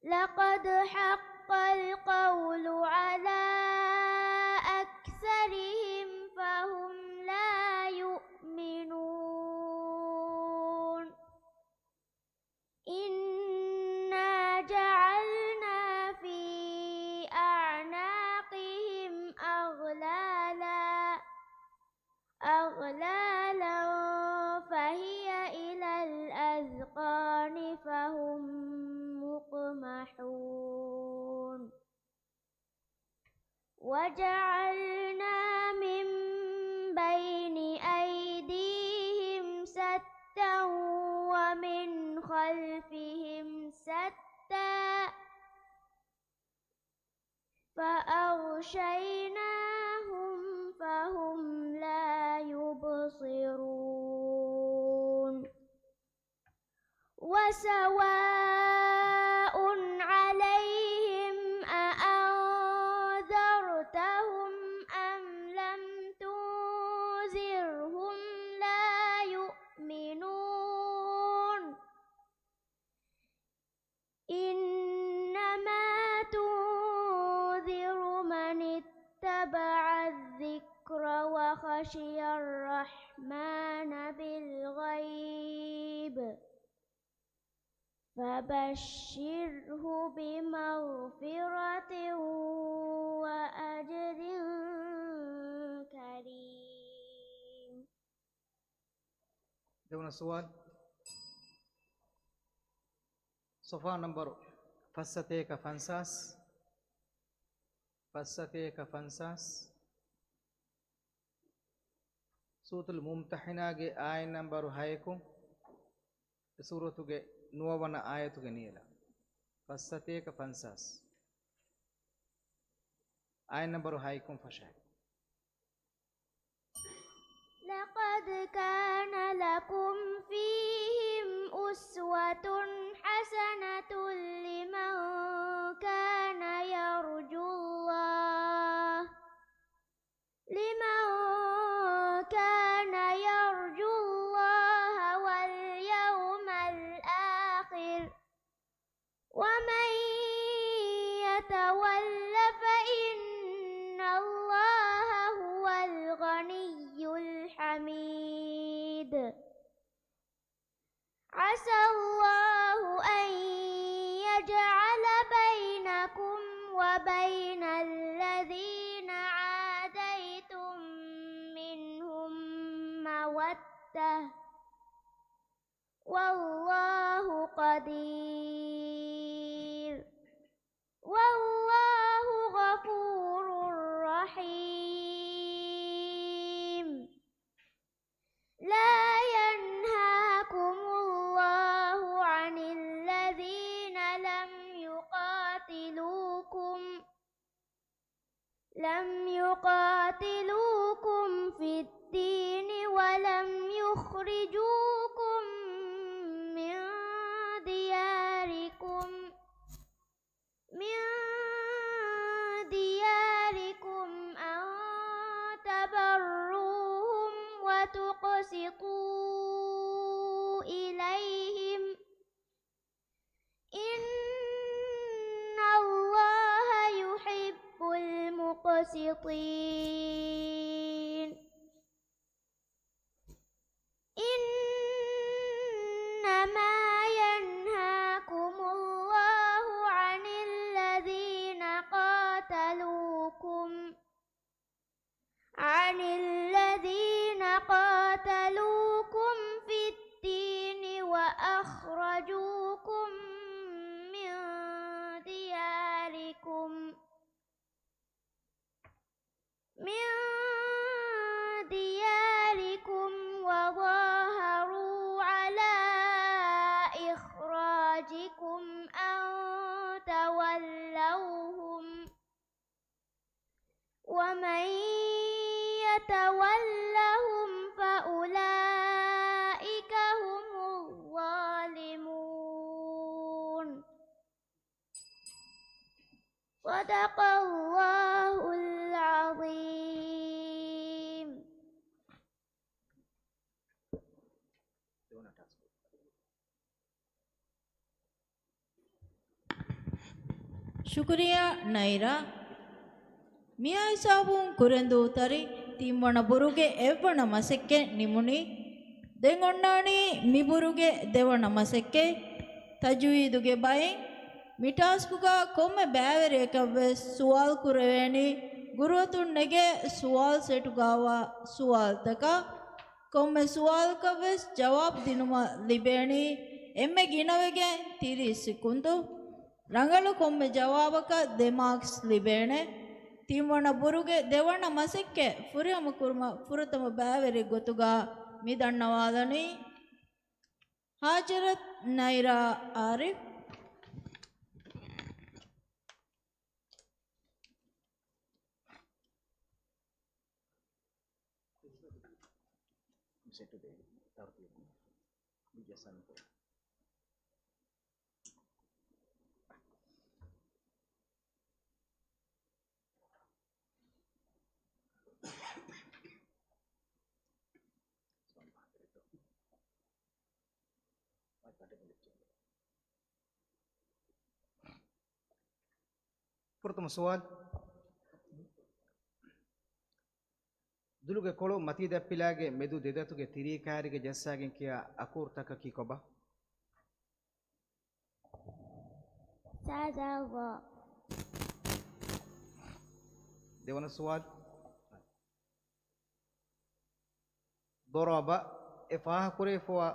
لقد حق القول على أكثرهم فهم لا يؤمنون. إنا جعلنا في أعناقهم أغلالا، أغلالا فهي إلى الأذقان فهم مقمحون. وجعلنا من بين أيديهم سدا ومن خلفهم سدا فأغشيناهم فهم لا يبصرون. سواء عليهم أأنذرتهم أم لم تنذرهم لا يؤمنون. إنما تنذر من اتبع الذكر وخشي الرحمن بالغيب فبشره بمغفرة وأجر كريم. ދެވަނަ ސުވާލު. ޞަފްޙާ ނަންބަރު ފައްސަތޭކަ ފަންސާސް. ފައްސަތޭކަ ފަންސާސް. ސޫރަތުލް މުމްތަޙިނާގެ އާޔަތް ނަންބަރު ހަޔަކުން އެ ސޫރަތުގެ ނުވަވަނަ އާޔަތުގެ ނިޔަލަށް. ފައްސަތޭކަ ފަންސާސް. އާޔަތް ނަންބަރު ހަޔަކުން ފަށައި. لقد كان لكم فيهم أسوة حسنة لمن كان يرجو الله، لمن كان يرجو الله واليوم الآخر، ومن يتول فإن الله هو الغني الحميد. عسى الله أن يجعل بينكم وبين الذين عاديتم منهم مودة، والله قدير، والله غفور رحيم. لا ينهاكم الله عن الذين لم يقاتلوكم، لم يقاتلوكم في الدين ولم يخرجوكم من دياركم، من دياركم أن تبروهم وتقسطوا إليهم، إن الله يحب المقسطين. إنما ينهاكم الله عن الذين قاتلوكم، عن الذين قاتلوكم في الدين وأخرجوكم من دياركم، من دياركم وظاهروا على إخراجكم أن تولوهم، ومن يتولهم فأولئك هم الظالمون. صدق الله العظيم. ޝުކުރިއްޔާ ނައިރާ. މިއާ ހިސާބުން ކުރެންދޫ ތަރި ތިންވަނަ ބުރުގެ އެއްވަނަ މަސައްކަތް ނިމުނީ. ދެން އޮންނާނީ މި ބުރުގެ ދެވަނަ މަސައްކަތް. ތަޖުވީދުގެ ބައިން މި ޓާސްކުގަ ކޮންމެ ބައިވެރިޔަކަށްވެސް ސުވާލު ކުރެވޭނީ، ގުރުއަތުން ނެގޭ ސުވާލު ސެޓުގައިވާ ސުވާލުތަކަށް. ކޮންމެ ސުވާލަކަށްވެސް ޖަވާބު ދިނުމަށް ލިބޭނީ އެންމެ ގިނަވެގެން ތިރީސް ސިކުންދު. ރަނގަޅު ކޮންމެ ޖަވާބަކަށް ދެ މާކްސް ލިބޭނެ. ތިންވަނަ ބުރުގެ ދެވަނަ މަސައްކަތް ފުރިހަމަ ކުރުމަށް ފުރަތަމަ ބައިވެރި ގޮތުގަ މި ދަންނަވާލަނީ ހާޖަރަތް ނައިރާ އާރިފް. ސެޓު ދޭ ތަރުތީބުން މި ޖައްސަން ކުރުން. ފުރަތަމަ ސުވާލު. ދުލުގެ ކޮޅު މަތީ ދަތްޕިލާގެ މެދު ދެދަތުގެ ތިރީ ކާރިގެ ޖައްސާގެން ކިޔާ އަކުރުތަކަކީ ކޮބާ؟ ސާދާ ވާ. ދެވަނަ ސުވާލު. ޟަރަބަ އެ ފާހަގަކުރެވިފަވާ،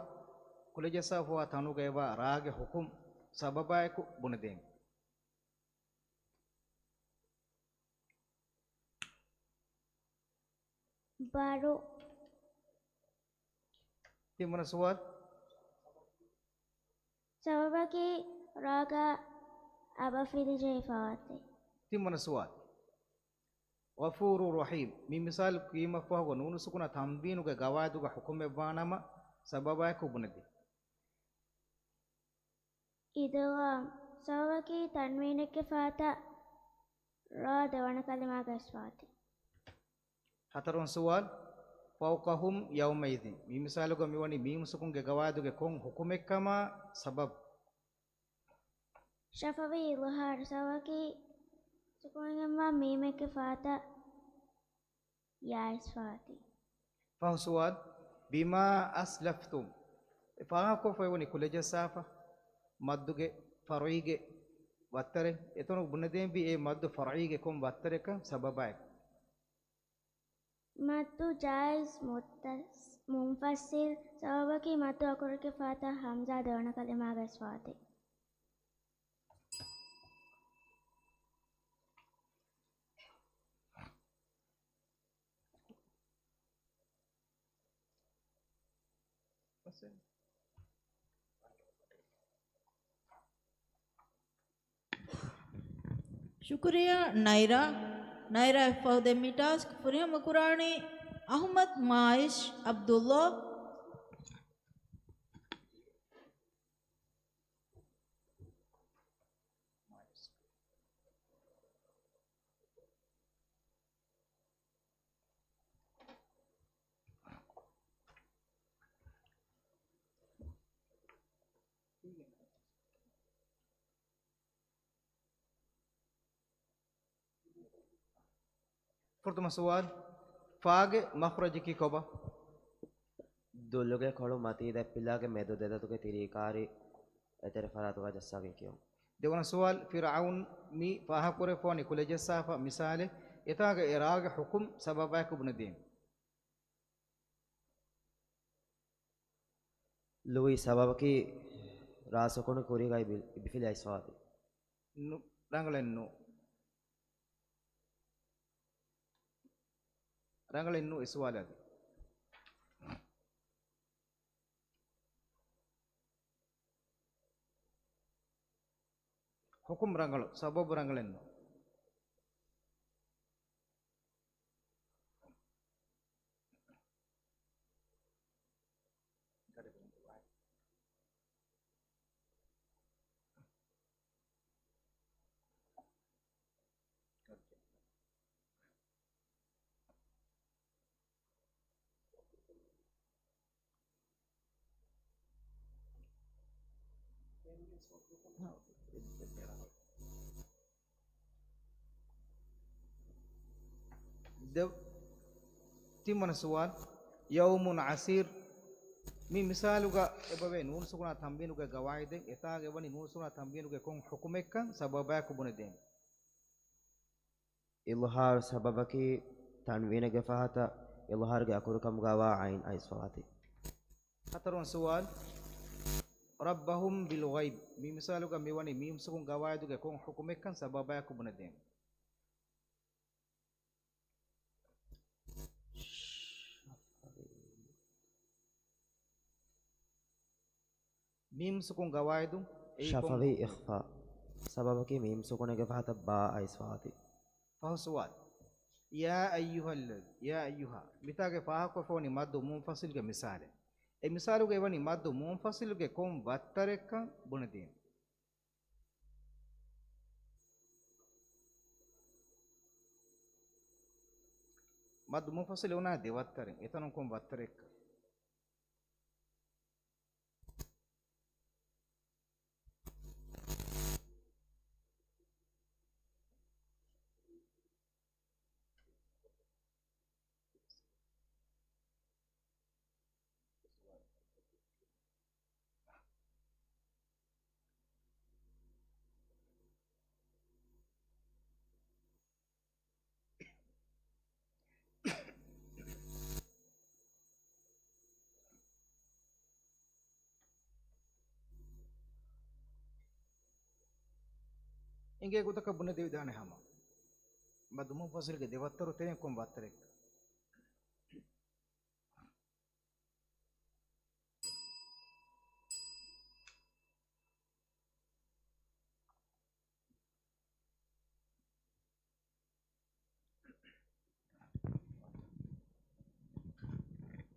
ކުލަޖައްސާފަވާ ތަނުގައިވާ ރާގެ ޙުކުމް ސަބަބާއެކު ބުނެދޭން. ބަރު. ތިންވަނަ ސުވާލު. ސަބަބަކީ ރާގަށް އަބަފިލި ޖެހިފަވާތީ. ތިންވަނަ ސުވާލު. ޣަފޫރު ރަޙީމް. މި މިސާލު ކީމަށްފަހުގަ ނޫނު ސުކުނާ ތަންވީނުގެ ގަވާއިދުގަ ޙުކުމެއްވާނަމަ، ސަބަބާއެކު ބުނެދޭ. އިދްޣާމް. ސަބަބަކީ ތަންވީނެއްގެ ފަހަތަށް ރާ ދެވަނަ ކަލިމާގަ އިސްފަވާތީ. ހަތަރުވަނަ ސުވާލު. ފައުޤަހުމް ޔައުމައިޛިން. މި މިސާލުގަ މިވަނީ މީމު ސުކުންގެ ގަވާއިދުގެ ކޮން ޙުކުމެއްކަމާ ސަބަބު؟ ޝަފަވީ އިޟްހާރު. ސަބަބަކީ ސުކުންގެންވާ މީމެއްގެ ފަހަތަށް ޔާ އިސްފަވާތީ. ފަހު ސުވާލު. ބިމާ އަސްލަފްތުމް. އެ ފާހަގަކޮށްފައިވަނީ ކުލަޖައްސާފަ މައްދުގެ ފަރުޢީގެ ވައްތަރެއް. އެތަނު ބުނެދޭންވީ އެ މައްދު ފަރުޢީގެ ކޮން ވައްތަރެއްކަން ސަބަބާއެކު. މައްދު ޖާއިޒް މުއްތަސް-، މުންފައްސިލް. ސަބަބަކީ މައްދު އަކުރެއްގެ ފަހަތަށް ހަމްޒާ ދެވަނަ ކަލިމާގަ އިސްފަވާތީ. ޝުކުރިއްޔާ ނައިރާ. ނައިރާ އެއްފަހު ދެން މި ޓާސްކް ފުރިހަމަ ކުރާނީ އަޙްމަދު މާއިޝް ޢަބްދުﷲ. ފުރަތަމަ ސުވާލު، ފާގެ މަޚްރަޖަކީ ކޮބާ؟ ދުލުގެ ކޮޅު މަތީ ދަތްޕިލާގެ މެދު ދެދަތުގެ ތިރީ ކާރި އެތެރެ ފަރާތުގަ ޖައްސާގެން ކިޔުން. ދެވަނަ ސުވާލު، ފިރްޢައުން މި ފާހަގަކުރެވިފަވަނީ ކުލަޖައްސާފަ މިސާލެއް، އެތާގަ އެ ރާގެ ޙުކުމް ސަބަބާއެކު ބުނެދޭން. ލުއި ސަބަބަކީ ރާ ސުކުނު ކުރީގައި ބި-، ބިފިލި އައިސްފަވާތީ. ނު-، ރަނގަޅެއް ނޫ. ރަނގަޅެއް ނޫ އެ ސުވާލަށް. ޙުކުމް ރަނގަޅު، ސަބަބު ރަނގަޅެއް ނޫ. ދެ-، ތިންވަނަ ސުވާލު، ޔައުމުން ޢަސީރް. މި މިސާލުގަ އެބަވޭ ނޫނު ސުކުނާ ތަންވީނުގެ ގަވާއިދެއް، އެތާގަ އެވަނީ ނޫނު ސުކުނާ ތަންވީނުގެ ކޮން ޙުކުމެއްކަން ސަބަބާއެކު ބުނެދޭން. އިޟްހާރު ސަބަބަކީ ތަންވީނެއްގެ ފަހަތަށް އިޟްހާރުގެ އަކުރުކަމުގައިވާ ޢައިން އައިސްފަވާތީ. ހަތަރުވަނަ ސުވާލު، ރައްބަހުމް ބިލްޣައިބް. މި މިސާލުގަ މިވަނީ މީމް ސުކުން ގަވާއިދުގެ ކޮން ޙުކުމެއްކަން ސަބަބާއެކު ބުނެދޭން. މީމް ސުކުން ގަވާއިދު އެއީ ކޮން ޝަފަވީ ޙުކުމެއް؟ އިޚްފާ. ސަބަބަކީ މީމް ސުކުނެއްގެ ފަހަތަށް ބާ އައިސްފަވާތީ. ފަހު ސުވާލު. ޔާ އައްޔުހައްލަ-، ޔާ އައްޔުހާ. މިތާގެ ފާހަގަކޮށްފަވަނީ މައްދު މުންފަސިލްގެ މިސާލެއް. އެ މިސާލުގައި ވަނީ މައްދު މުންފަސިލްގެ ކޮން ވައްތަރެއްކަން ބުނެދީން. މައްދު މުންފަސިލް އޮންނާނެ ދެ ވައްތަރެއް. އެތަނުން ކޮން ވައްތަރެއްކަން. އިނގޭ ގޮތަކަށް ބުނެދެވިދާނެ ހަމަ. މައްދު މުންފަސިލުގެ ދެ ވައްތަރު ތެރެއިން ކޮން ވައްތަރެއް؟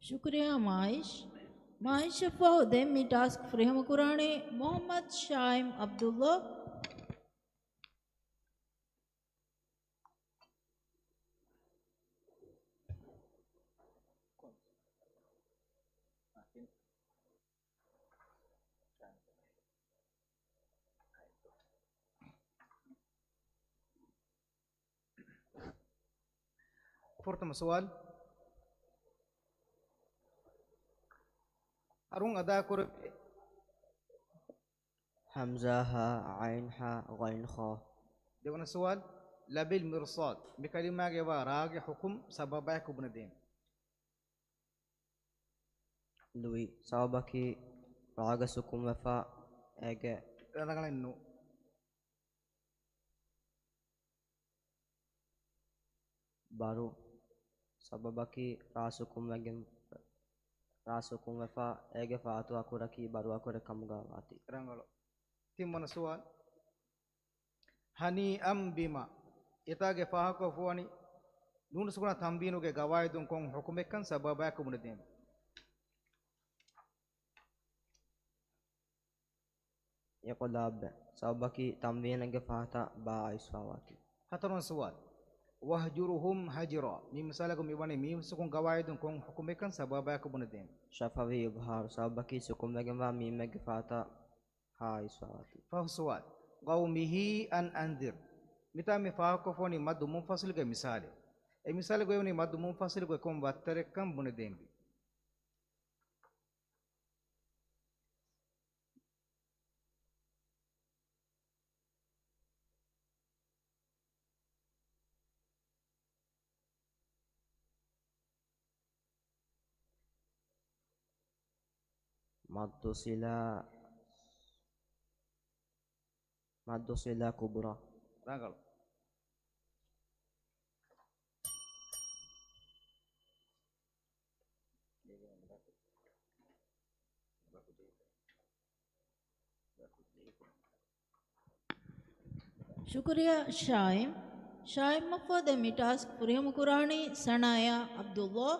ޝުކުރިއްޔާ މާއިޝް. މާއިޝަށްފަހު ދެން މި ޓާސްކް ފުރިހަމަކުރާނީ މުޙައްމަދު ޝާއިމް ޢަބްދުﷲ. ފުރަތަމަ ސުވާލު. އަރުން އަދާކުރެވޭ. ހަމްޒާ ހާ، ޢައިން ހާ، ޣައިން ޚާ. ދެވަނަ ސުވާލު، ލަބިލް މިރްޞާދު. މި ކަލިމާގެ ވާ ރާގެ ޙުކުމް ސަބަބާއެކު ބުނެދޭން. ލުއި. ސަބަބަކީ ރާގަށް ސުކުންވެފަ އޭގެ ރަނގަޅެއް ނޫ. ބަރު. ސަބަބަކީ ރާ ސުކުންވެގެން، ރާ ސުކުންވެފަ އޭގެ ފަހަތު އަކުރަކީ ބަރު އަކުރެއް ކަމުގަ ވާތީ. ރަނގަޅު. ތިންވަނަ ސުވާލު. ހަނީއަން ބިމާ. އެތާގެ ފާހަގަކޮށްފަވަނީ ނޫނު ސުކުނާ ތަންވީނުގެ ގަވާއިދުން ކޮން ޙުކުމެއްކަން ސަބަބާއެކު ބުނެދޭން. އިޤުލާބެއް. ސަބަބަކީ ތަންވީނެއްގެ ފަހަތަށް ބާ އައިސްފަވާތީ. ހަތަރުވަނަ ސުވާލު. ވަހްޖުރުހުމް ހަޖްރާ. މި މިސާލަކު މިވަނީ މީމް ސުކުން ގަވާއިދުން ކޮން ޙުކުމެއްކަން ސަބަބާއެކު ބުނެދޭން. ޝަފަވީ އިޒްހާރު. ސަބަބަކީ ސުކުންވެގެންވާ މީމެއްގެ ފަހަތަށް ހާ އައިސްފަވާތީ. ފަހު ސުވާލު. ޤައުމިހީ އަން އަންޛިރް. މިތާ މި ފާހަގަކޮށްފަވަނީ މައްދު މުންފަސިލުގެ މިސާލެއް. އެ މިސާލުގައި ވަނީ މައްދު މުންފަސިލުގެ ކޮން ވައްތަރެއްކަން ބުނެދޭންވީ. މައްދު ޞިލާ، މައްދު ޞިލާ ކުބުރާ. ރަނގަޅު. ޝުކުރިއްޔާ ޝާއިމް. ޝާއިމްއަށްފަހު ދެން މި ޓާސްކް ފުރިހަމަކުރާނީ ސަނާޔާ ޢަބްދުﷲ.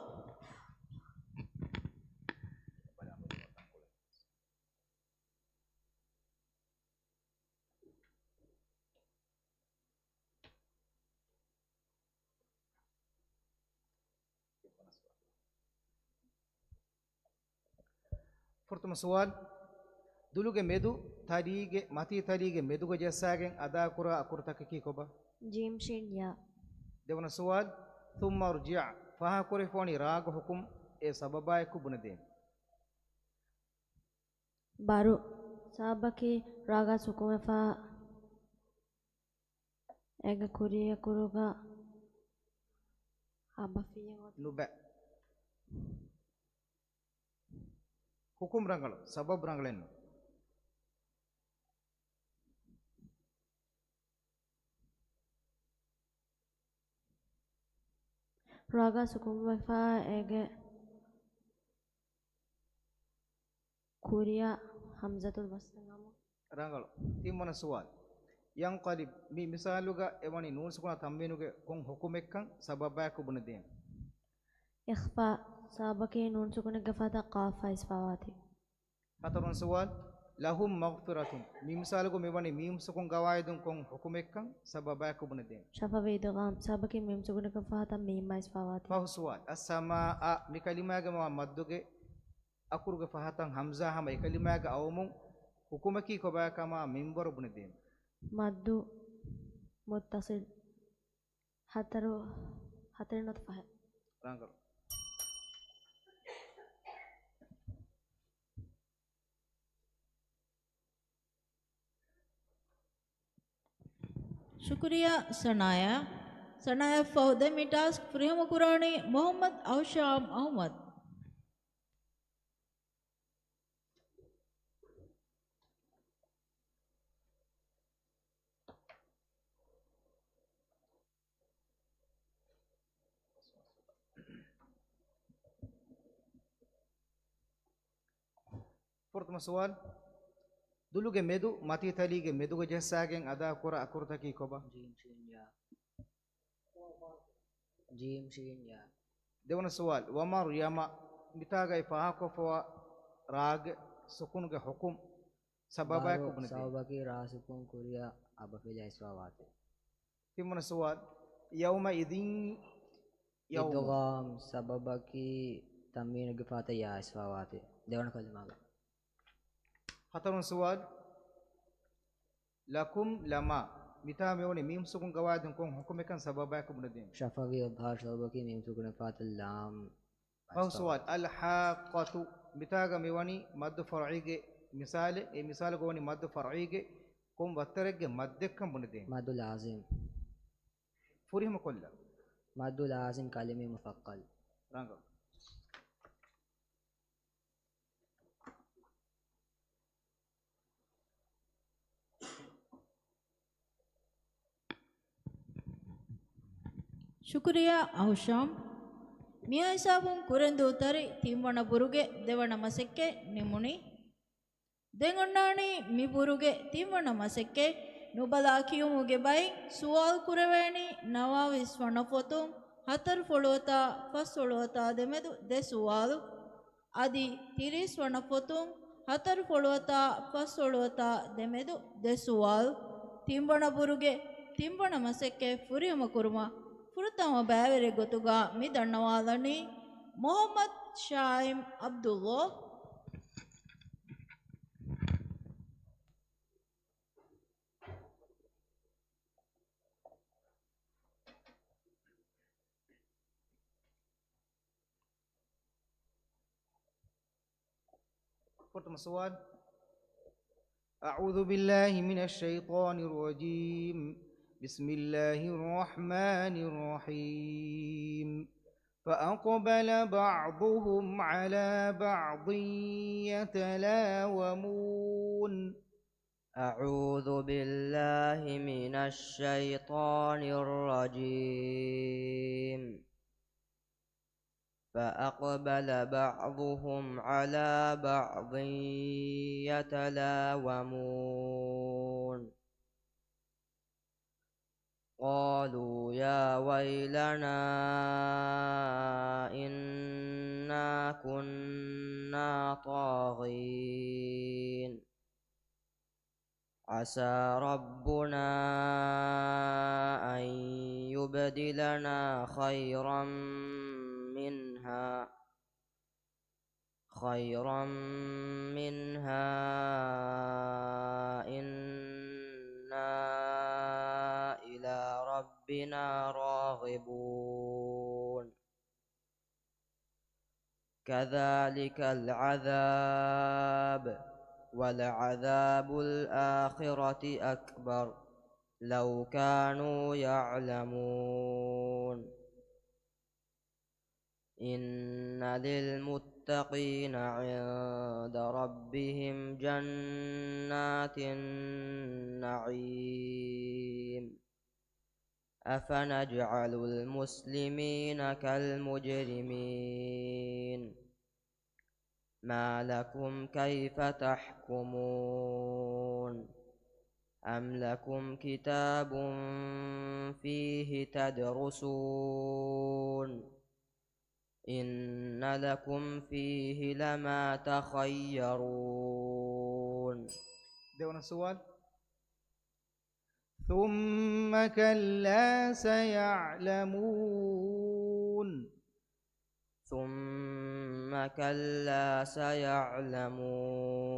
ފުރަތަމަ ސުވާލު، ދުލުގެ މެދު ތަރީގެ، މަތީ ތަރީގެ މެދުގަ ޖައްސާގެން އަދާކުރާ އަކުރުތަކަކީ ކޮބާ؟ ޖީމް ޝީން ޔާ. ދެވަނަ ސުވާލު، ثُمَّ ارْجِعْ، ފާހަގަކުރެވިފަވަނީ ރާގަ ޙުކުމް އެ ސަބަބާއެކު ބުނެދޭން. ބަރު، ސަބަބަކީ ރާގަ ސުކުންވެފަ އޭގެ ކުރިއަކުރުގަ އަބަފިޔަ ގޮތަށް. ނުބަ. ޙުކުމް ރަނގަޅު، ސަބަބު ރަނގަޅެއް ނޫން. ރާގަ ސުކުންވެފަ އޭގެ ކުރިއަށް ހަމްޒަތުލް ވަޞްލު ނަމު. ރަނގަޅު. ތިންވަނަ ސުވާލު. ޔަންޤަލިބް، މި މިސާލުގަ އެވަނީ ނޫން ސުކުނާ ތަންވީނުގެ ކޮން ޙުކުމެއްކަން ސަބަބާއެކު ބުނެދޭން. އިޚްފާ، ސަބަބަކީ ނޫން ސުކުނެއްގެ ފަހަތަށް ޤާފް އައިސްފަވާތީ. ހަތަރުވަނަ ސުވާލު، لَهُمْ مَغْفِرَةٌ. މި މިސާލުގަ މިވަނީ މީމް ސުކުން ގަވާއިދުން ކޮން ޙުކުމެއްކަން ސަބަބާއެކު ބުނެދޭން. ޝަފަވީ އިދްޣާމް، ސަބަބަކީ މީމް ސުކުނެއްގެ ފަހަތަށް މީމް އައިސްފަވާތީ. ފަހު ސުވާލު، އައްސަމާއަ، މި ކަލިމާގެ މަ މައްދުގެ އަކުރުގެ ފަހަތަށް ހަމްޒާ ހަމަ އެކަލިމާގަ އައުމުން ޙުކުމަކީ ކޮބާކަމާ މިންވަރު ބުނެދޭން. މައްދު މުއްތަޞިލް. ހަތަރު، ހަތަރެއް ނުވަތަ ފަހެއް. ރަނގަޅު. ޝުކުރިއްޔާ ސަނާޔާ. ސަނާޔާއަށްފަހު ދެން މި ޓާސްކް ފުރިހަމަކުރާނީ މުޙައްމަދު އަހުޝާމް އަޙްމަދު. ސުވާލު. ދުލުގެ މެދު މަތީތަލީގެ މެދުގަ ޖައްސާގެން އަދާކުރާ އަކުރުތަކީ ކޮބާ؟ ޖީމް ޝީން ޔާ. ޖީމް ޝީން ޔާ. ދެވަނަ ސުވާލު. ވަމަރްޔަމަ، މިތާގައި ފާހަގަކޮށްފަވާ ރާގެ ސުކުނުގެ ޙުކުމް ސަބަބާއެކު ބުނެދޭ. ސަބަބަކީ ރާ ސުކުން ކުރިއަށް އަބަފިލަ އިސްވާވާތީ. ތިންވަނަ ސުވާލު. ޔައުމައިޛިން، ޔައުމު. އިދްޣާމް ސަބަބަކީ ތަންވީނުގެ ފަހަތަށް ޔާ އިސްވާވާތީ. ދެވަނަ ކަލިމާގަ. ހަތަރުން ސުވާލު. ލަކުމް ލަމާ. މިތާ މިވަނީ މީމް ސުކުން ގަވާއިދުން ކޮން ޙުކުމެއްކަން ސަބަބާއެކު ބުނެދޭން. ޝަފަވީ އިޒްހާރު ސަބަބަކީ މީމް ސުކުނެއް ފާތަ ލާމް. ފަހު ސުވާލު. އަލްޙާއްޤަތު. މިތާގަ މިވަނީ މައްދު ފަރުޢީގެ މިސާލެއް. އެ މިސާލުގަ ވަނީ މައްދު ފަރުޢީގެ ކޮން ވައްތަރެއްގެ މައްދެއްކަން ބުނެދޭން. މައްދު ލާޒިމް. ފުރިހަމަ ކޮށްލަ. މައްދު ލާޒިމް ކަލިމީ މުޘައްޤަލް. ރަނގަޅު. ޝުކުރިއްޔާ އަހުޝާމް. މިއާ ހިސާބުން ކުރެންދޫ ތަރި ތިންވަނަ ބުރުގެ ދެވަނަ މަސައްކަތް ނިމުނީ. ދެން އޮންނާނީ މި ބުރުގެ ތިންވަނަ މަސައްކަތް. ނުބަލާ ކިޔުމުގެ ބައިން ސުވާލު ކުރެވޭނީ ނަވާވީސް ވަނަ ފޮތުން ހަތަރު ފޮޅުވަތާ ފަސް ފޮޅުވަތާ ދެމެދު ދެ ސުވާލު. އަދި ތިރީސް ވަނަ ފޮތުން ހަތަރު ފޮޅުވަތާ ފަސް ފޮޅުވަތާ ދެމެދު ދެ ސުވާލު. ތިންވަނަ ބުރުގެ ތިންވަނަ މަސައްކަތް ފުރިހަމަ ކުރުމަށް ފުރަތަމަ ބައިވެރި ގޮތުގަ މި ދަންނަވާލަނީ މުޙައްމަދު ޝާއިމް ޢަބްދުﷲ. ފުރަތަމަ ސުވާލު. أعوذ بالله من الشيطان الرجيم. بسم الله الرحمن الرحيم. فأقبل بعضهم على بعض يتلاومون. أعوذ بالله من الشيطان الرجيم. فأقبل بعضهم على بعض يتلاومون. قالوا يا ويلنا إنا كنا طاغين. عسى ربنا أن يبدلنا خيرا منها، خيرا منها إنا إلى ربنا راغبون. كذلك العذاب ولعذاب الآخرة أكبر لو كانوا يعلمون. إن للمتقين عند ربهم جنات النعيم. أفنجعل المسلمين كالمجرمين؟ ما لكم كيف تحكمون؟ أم لكم كتاب فيه تدرسون؟ إن لكم فيه لما تخيرون. ދެވަނަ ސުވާލު. ثم كلا سيعلمون. ثم كلا سيعلمون.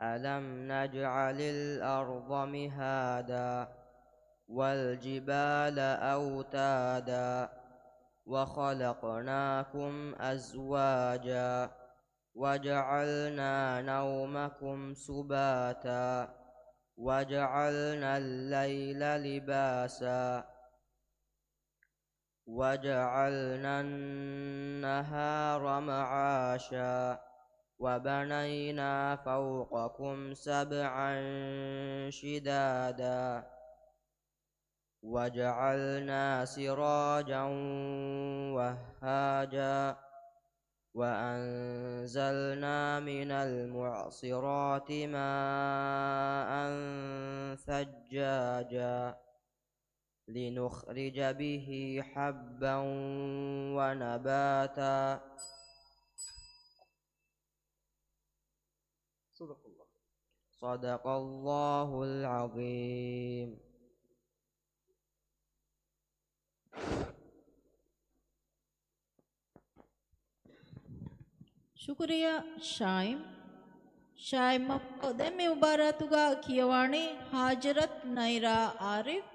ألم نجعل الأرض مهادا والجبال أوتادا وخلقناكم أزواجا وجعلنا نومكم سباتا وجعلنا الليل لباسا وجعلنا النهار معاشا وبنينا فوقكم سبعا شدادا وجعلنا سراجا وهاجا. وأنزلنا من المعصرات ماء ثجاجا. لنخرج به حبا ونباتا. صدق الله. صدق الله العظيم. ޝުކުރިއްޔާ ޝާއިމް. ޝާއިމް މައްކޮ ދެން މި މުބާރާތުގަ ކިޔަވާނީ ހާޖަރަތް ނައިރާ އާރިފް.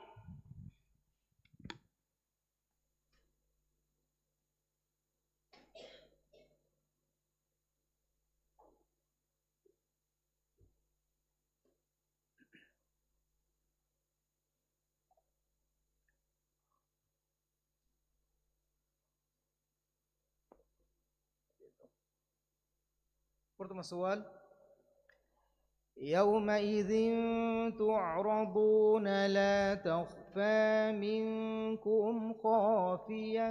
ފުރަތަމަ ސުވާލު. يومئذ تعرضون لا تخفى منكم خافية.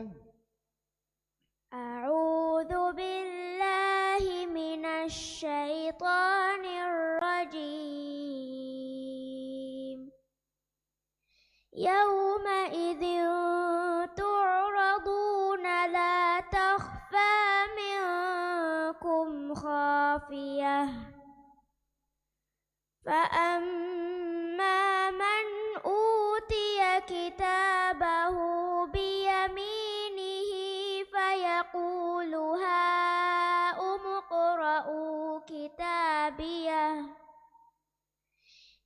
أعوذ بالله من الشيطان الرجيم. يومئذ تعرضون لا تخفى منكم خافية. فأما من أوتي كتابه بيمينه فيقول هاؤم اقرءوا كتابيه.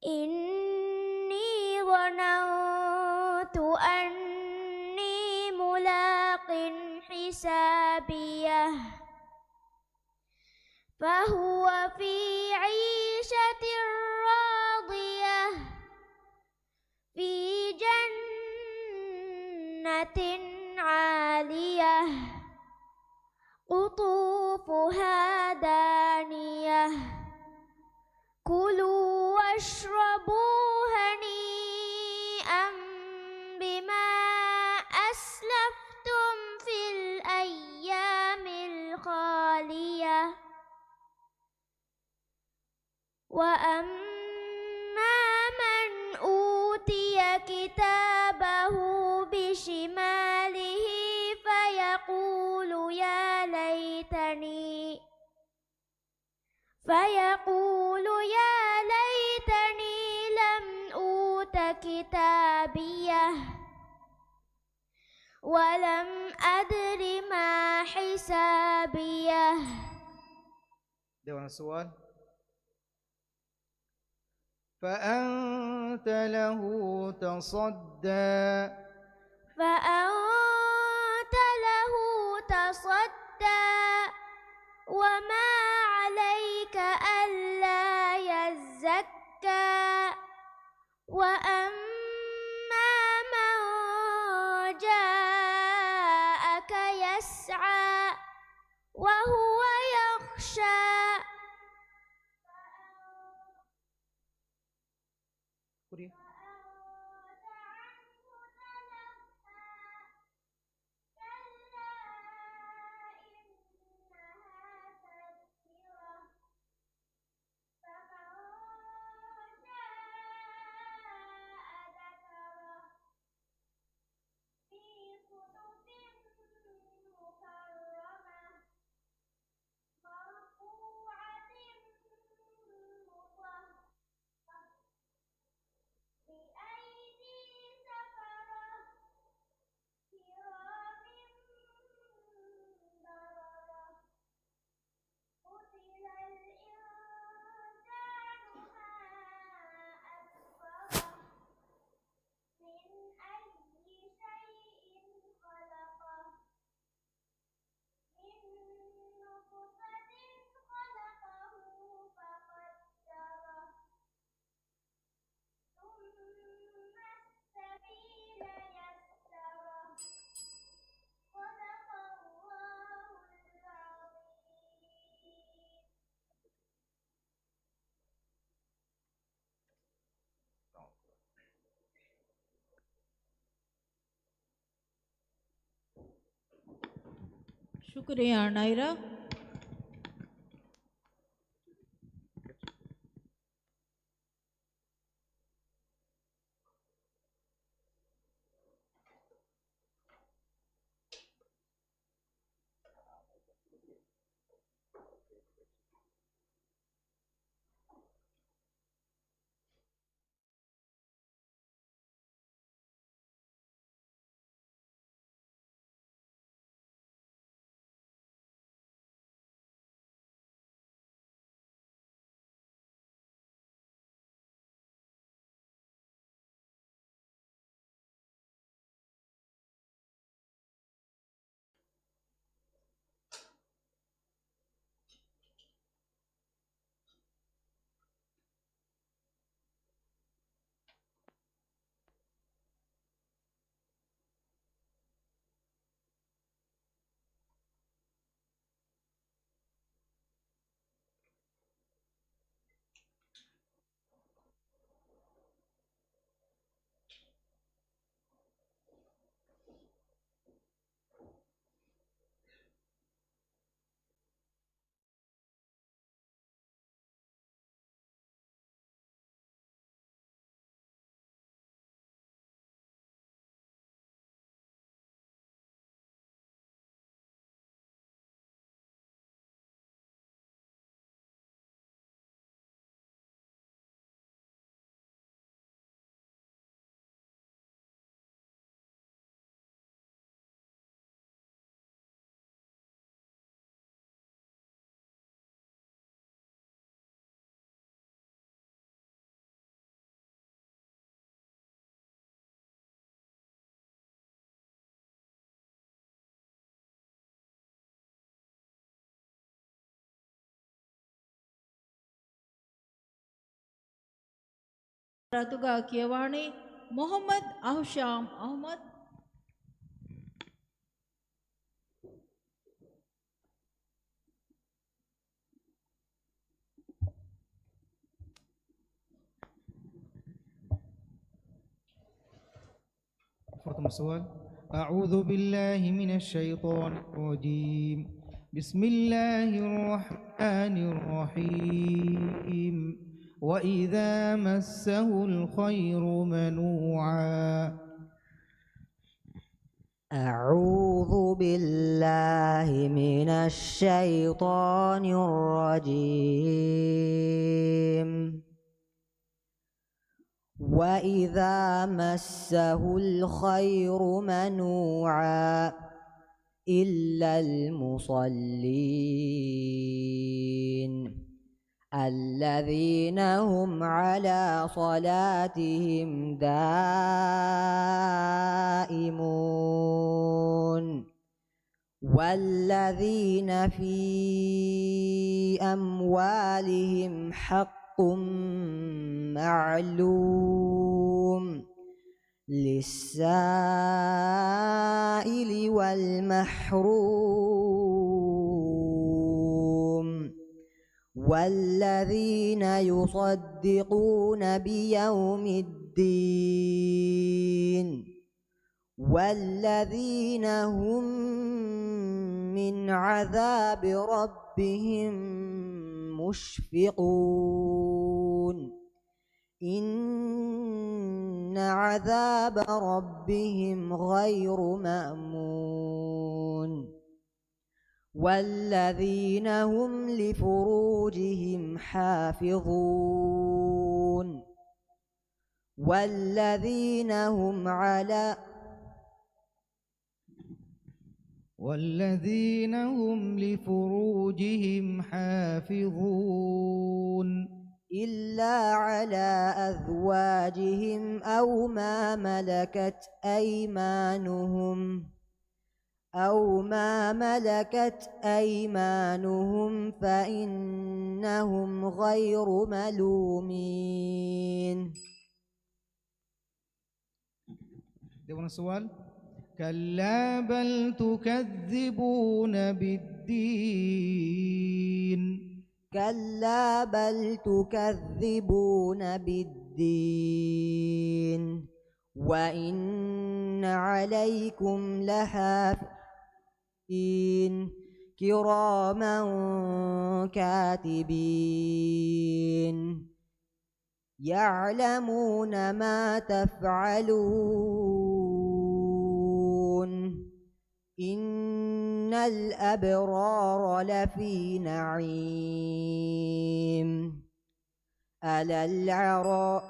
إني ظننت أني ملاق حسابيه. فهو في عيشة راضية. في جنة عالية. قطوفها دانية. كلوا واشربوا هنيئا بما أسلفتم في الأيام الخالية. وأما من أوتي كتابه بشماله فيقول يا ليتني، فيقول يا ليتني لم أوت كتابيه ولم أدر ما حسابيه. ދެވަނަ ސުވާލު. فأنت له تصدى. فأنت له تصدى. وما عليك ألا يزكى. وأما من جاءك يسعى. وهو يخشى. ކުރިއަށް. مرفوعة مطهرة. ޝުކުރިއްޔާ ނައިރާ. ރަތުގަ ކިޔަވާނީ މުޙައްމަދު އަހުޝާމް އަޙްމަދު. ފުރަތަމަ ސުވާލު. أعوذ بالله من الشيطان الرجيم. بسم الله الرحمن الرحيم. وإذا مسه الخير منوعا. أعوذ بالله من الشيطان الرجيم. وإذا مسه الخير منوعا إلا المصلين الذين هم على صلاتهم دائمون. والذين في أموالهم حق معلوم للسائل والمحروم والذين يصدقون بيوم الدين والذين هم من عذاب ربهم مشفقون. إن عذاب ربهم غير مأمون. والذين هم لفروجهم حافظون. والذين هم على والذين هم لفروجهم حافظون. إلا على أزواجهم أو ما ملكت أيمانهم، أو ما ملكت أيمانهم فإنهم غير ملومين. ދެވަނަ ސުވާލު. كلا بل تكذبون بالدين. كلا بل تكذبون بالدين. وإن عليكم لحافظين. كِرَامًا كَاتِبِينَ. يَعْلَمُونَ مَا تَفْعَلُونَ. إِنَّ الْأَبْرَارَ لَفِي نَعِيمٍ. عَلَى الْأَرَائِكِ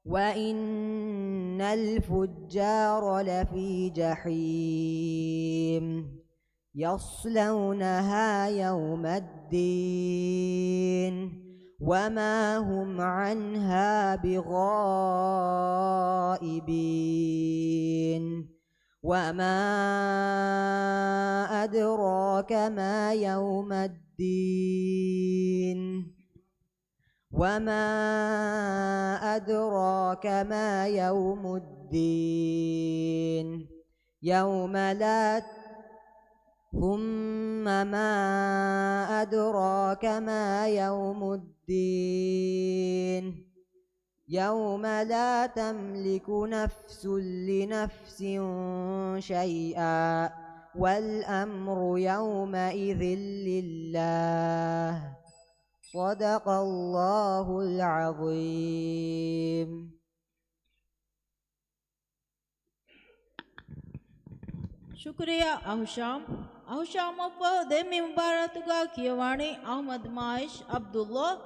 وَإِنَّ الْفُجَّارَ لَفِي جَحِيمٍ. يَصْلَوْنَهَا يَوْمَ الدِّينِ وَمَا هُمْ عَنْهَا بِغَائِبِينَ. وَمَا أَدْرَاكَ مَا يَوْمُ الدِّينِ. وَمَا أَدْرَاكَ مَا يَوْمُ الدِّينِ. يَوْمَ لَا، ثُمَّ مَا أَدْرَاكَ مَا يَوْمُ الدِّينِ. يَوْمَ لَا تَمْلِكُ نَفْسٌ لِنَفْسٍ شَيْئًا وَالْأَمْرُ يَوْمَئِذٍ لِلَّهِ. صَدَقَ اللَّهُ الْعَظِيمُ. ޝުކުރިއްޔާ އަހުޝާމް. އަހުޝާމަށްފަހު ދެން މި މުބާރާތުގަ ކިޔަވާނީ އަޙްމަދު މާއިޝް ޢަބްދުﷲ.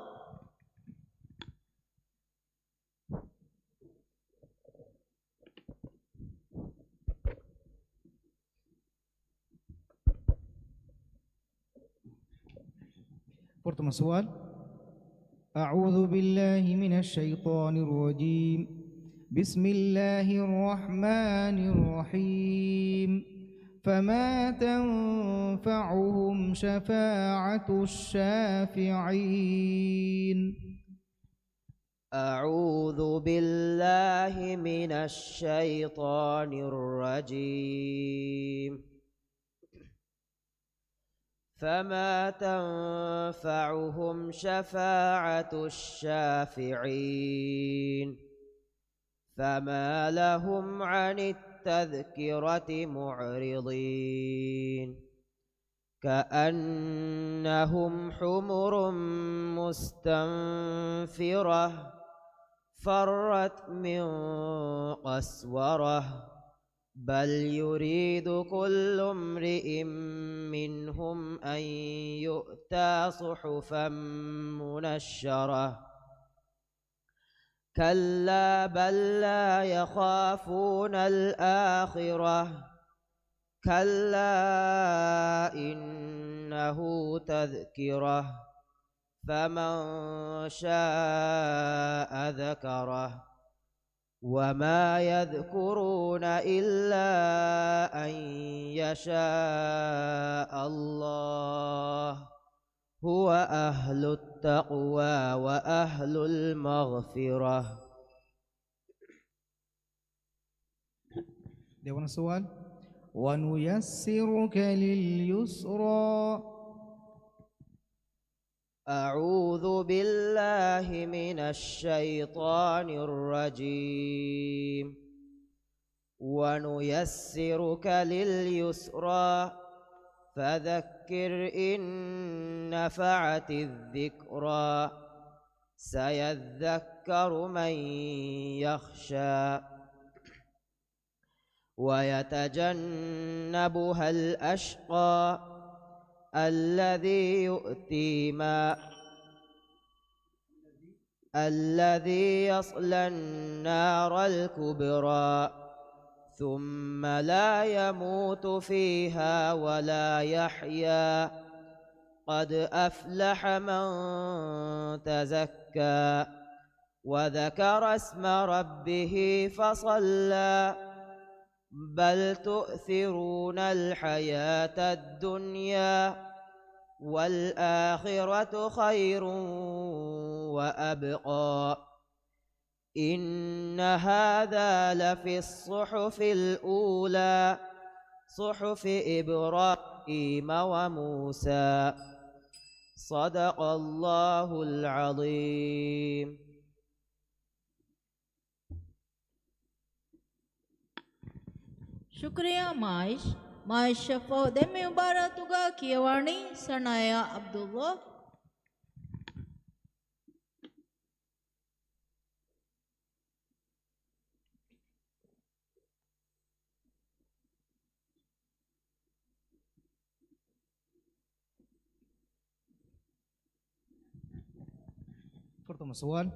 ފުރަތަމަ ސުވާލު. أعوذ بالله من الشيطان الرجيم. بسم الله الرحمن الرحيم. فما تنفعهم شفاعة الشافعين. أعوذ بالله من الشيطان الرجيم. فما تنفعهم شفاعة الشافعين. فما لهم عن التذكرة معرضين. كأنهم حمر مستنفرة. فرت من قسورة. بل يريد كل امرئ منهم أن يؤتى صحفا منشرة. كلا بل لا يخافون الآخرة. كلا إنه تذكرة. فمن شاء ذكره. وما يذكرون إلا أن يشاء الله. هو أهل التقوى وأهل المغفرة. ދެވަނަ ސުވާލު. ونيسرك لليسرى. أعوذ بالله من الشيطان الرجيم. ونيسرك لليسرى. فذكر إن نفعت الذكرى. سيذكر من يخشى. ويتجنبها الأشقى. الذي يؤتي ما الذي يصلى النار الكبرى. ثم لا يموت فيها ولا يحيا. قد أفلح من تزكى. وذكر اسم ربه فصلى. بل تؤثرون الحياة الدنيا. والآخرة خير وأبقى. إن هذا لفي الصحف الأولى. صحف إبراهيم وموسى. صدق الله العظيم. ޝުކުރިއްޔާ މާއިޝް. މާތް ޝަފާޢަތު ދެން މި އިބާރާތުގަ ކިޔަވަނީ ސަނާޔާ ޢަބްދުﷲ. ފުރަތަމަ ސުވާލު.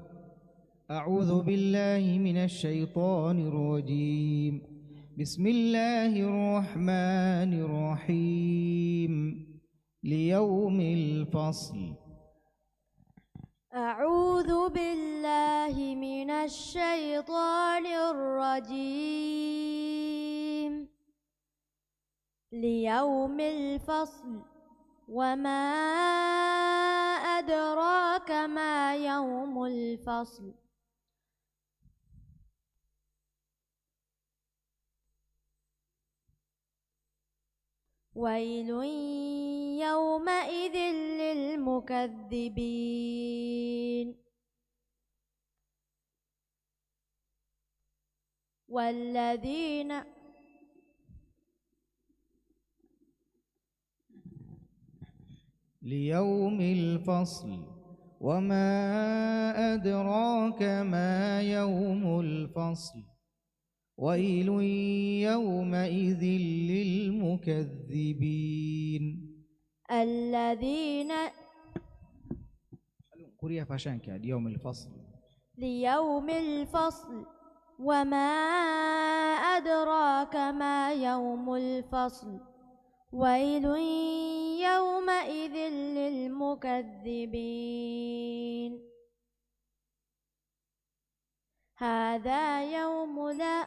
أعوذ بالله من الشيطان الرجيم. بسم الله الرحمن الرحيم. ليوم الفصل. أعوذ بالله من الشيطان الرجيم. ليوم الفصل. وما أدراك ما يوم الفصل. ويل يومئذ للمكذبين. والذين ليوم الفصل. وما أدراك ما يوم الفصل. ويل يومئذ للمكذبين. الذين ކުރިޔަށް ފަށަން ކިޔާ، ليوم الفصل. ليوم الفصل. وما أدراك ما يوم الفصل. ويل يومئذ للمكذبين. هذا يوم لا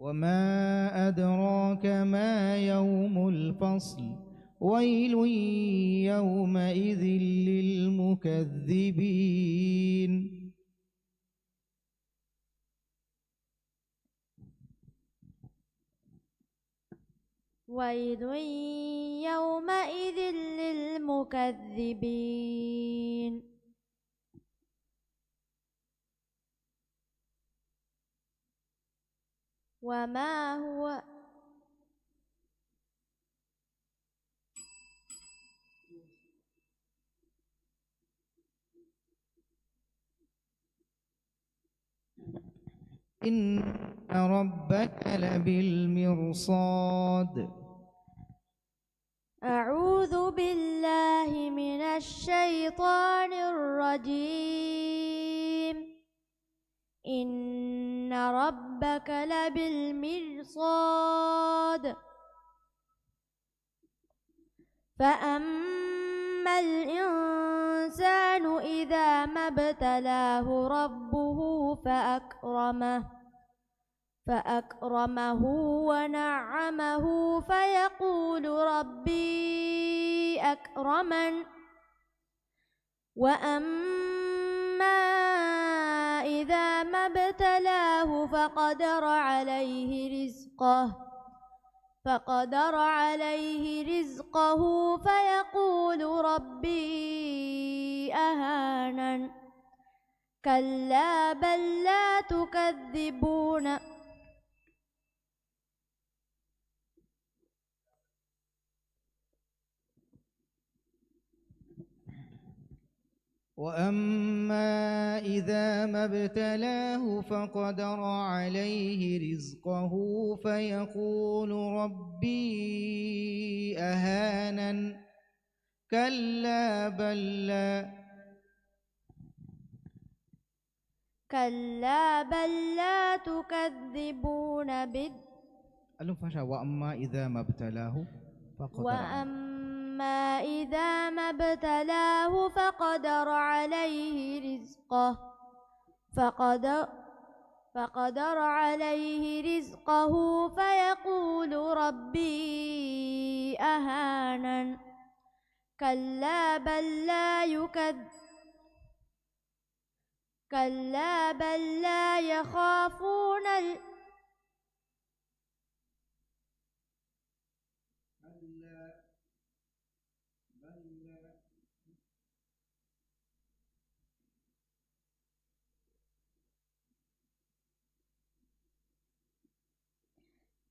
وما أدراك ما يوم الفصل. ويل يومئذ للمكذبين. ويل يومئذ للمكذبين. وما هو إن ربك لبالمرصاد. أعوذ بالله من الشيطان الرجيم. إن ربك لبالمرصاد. فأما الإنسان إذا ما ابتلاه ربه فأكرمه، فأكرمه ونعمه فيقول ربي أكرمن. وأما إذا ما ابتلاه فقدر عليه رزقه، فقدر عليه رزقه فيقول ربي أهانن. كلا بل لا تكذبون. وأما إذا ما ابتلاه فقدر عليه رزقه فيقول ربي أهانن. كلا بل لا كلا بل لا تكذبون بال- އަލުން ފަށާ، وأما إذا ما ابتلاه فقدر. وأما إذا ما ابتلاه فقدر عليه رزقه. فقدر، فقدر عليه رزقه فيقول ربي أهانن. كلا بل لا يكذ- كلا بل لا يخافون ال-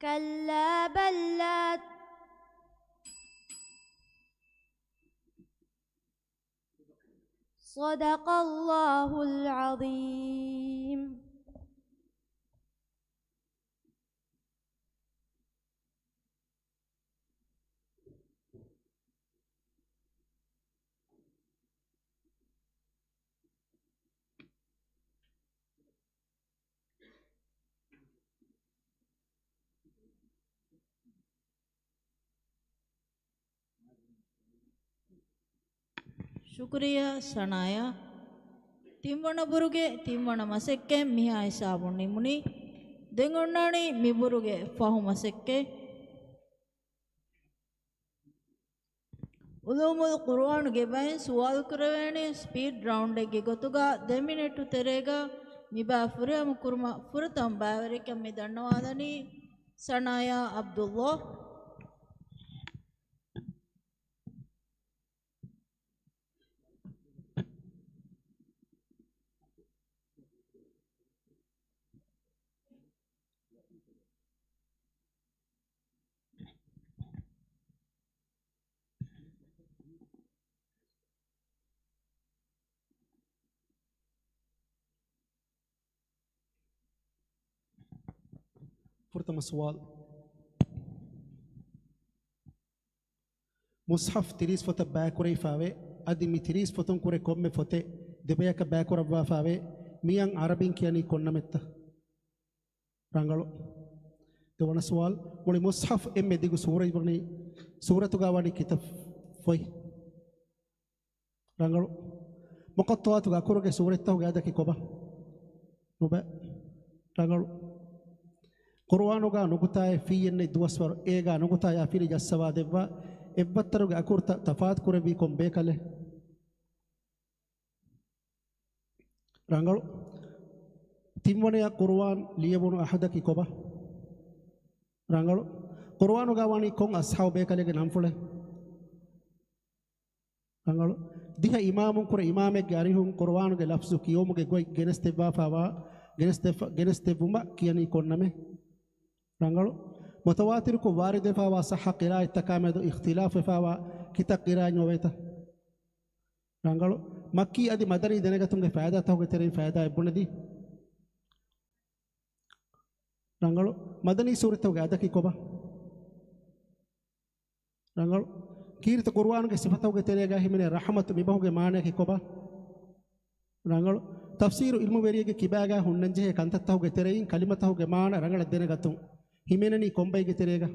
كلا بل لا. صدق الله العظيم. ޝުކުރިއްޔާ ސަނާޔާ. ތިންވަނަ ބުރުގެ ތިންވަނަ މަސައްކަތް މިހާ ހިސާބުން ނިމުނީ. ދެން އޮންނާނީ މި ބުރުގެ ފަހު މަސައްކަތް. އުލޫމުލް ޤުރުއާންގެ ބައިން ސުވާލު ކުރެވޭނީ ސްޕީޑް ރައުންޑެއްގެ ގޮތުގަ ދެ މިނެޓު ތެރޭގަ. މި ބައި ފުރިހަމަ ކުރުމަށް ފުރަތަމަ ބައިވެރިކަން މި ދަންނަވާލަނީ ސަނާޔާ ޢަބްދުﷲ. ފުރަތަމަ ސުވާލު. މުޞްޙަފް ތިރީސް ފޮތަށް ބައިކުރެވިފައިވޭ. އަދި މި ތިރީސް ފޮތުން ކުރެ ކޮންމެ ފޮތެއް ދެބަޔަކަށް ބައިކުރައްވާފައިވޭ. މިއަށް ޢަރަބިން ކިޔަނީ ކޮން ނަމެއްތަ؟ ރަނގަޅު. ދެވަނަ ސުވާލު. މުޅި މުޞްޙަފް އެންމެ ދިގު ސޫރަތް ވަނީ، ސޫރަތުގަ ވަނީ ކިތައް ފޮތް؟ ރަނގަޅު. މުޤައްޠަޢާތުގެ އަކުރުގެ ސޫރަތްތަކުގެ އަދަކީ ކޮބާ؟ ނުބައި. ރަނގަޅު. ޤުރުއާނުގަ ނުކުތާއެއް ފިއްޔެއްނެތް ދުވަސްވަރު އޭގަ ނުކުތާޔާ ފިރި ޖައްސަވާ ދެއްވާ އެއްވައްތަރުގެ އަކުރުތައް ތަފާތު ކުރެއްވީ ކޮން ބޭކަލެއް؟ ރަނގަޅު. ތިންވަނަޔަށް ޤުރުއާން ލިޔެވުނު އަހަދަކީ ކޮބާ؟ ރަނގަޅު. ޤުރުއާނުގަ ވަނީ ކޮން އަޞްޙާބު ބޭކަލެއްގެ ނަންފުޅެއް؟ ރަނގަޅު. ދިހަ އިމާމުން ކުރެ އިމާމެއްގެ އަރިހުން ޤުރުއާނުގެ ލަފްޒު ކިޔެވުމުގެ ގޮތް ގެނެސްދެއްވާފައިވާ، ގެނެސްދެއްފަ-، ގެނެސްދެއްވުމަށް ކިޔަނީ ކޮން ނަމެއް؟ ރަނގަޅު. މުތަވާތިރުކޮށް ވާރިދުވެފައިވާ ޞައްޙަ ޤިރާއަތްތަކާމެދު އިޚްތިލާފުވެފައިވާ ކިތައް ޤިރާއަތް އޮވޭތަ؟ ރަނގަޅު. މައްކީ އަދި މަދަނީ ދެނެގަތުމުގެ ފައިދާތަކުގެ ތެރެއިން ފައިދާއެއް ބުނެދީ. ރަނގަޅު. މަދަނީ ސޫރަތްތަކުގެ އަދަކީ ކޮބާ؟ ރަނގަޅު. ކީރިތި ޤުރުއާނުގެ ސިފަތަކުގެ ތެރޭގަ ހިމެނޭ ރަޙްމަތު މިބަހުގެ މާނަޔަކީ ކޮބާ؟ ރަނގަޅު. ތަފްސީރު ޢިލްމުވެރިއެއްގެ ކިބާގަ ހުންނަންޖެހޭ ކަންތައްތަކުގެ ތެރެއިން ކަލިމަތަކުގެ މާނަ ރަނގަޅަށް ދެނެގަތުން ހިމެނެނީ ކޮންބައެއްގެ ތެރޭގަ؟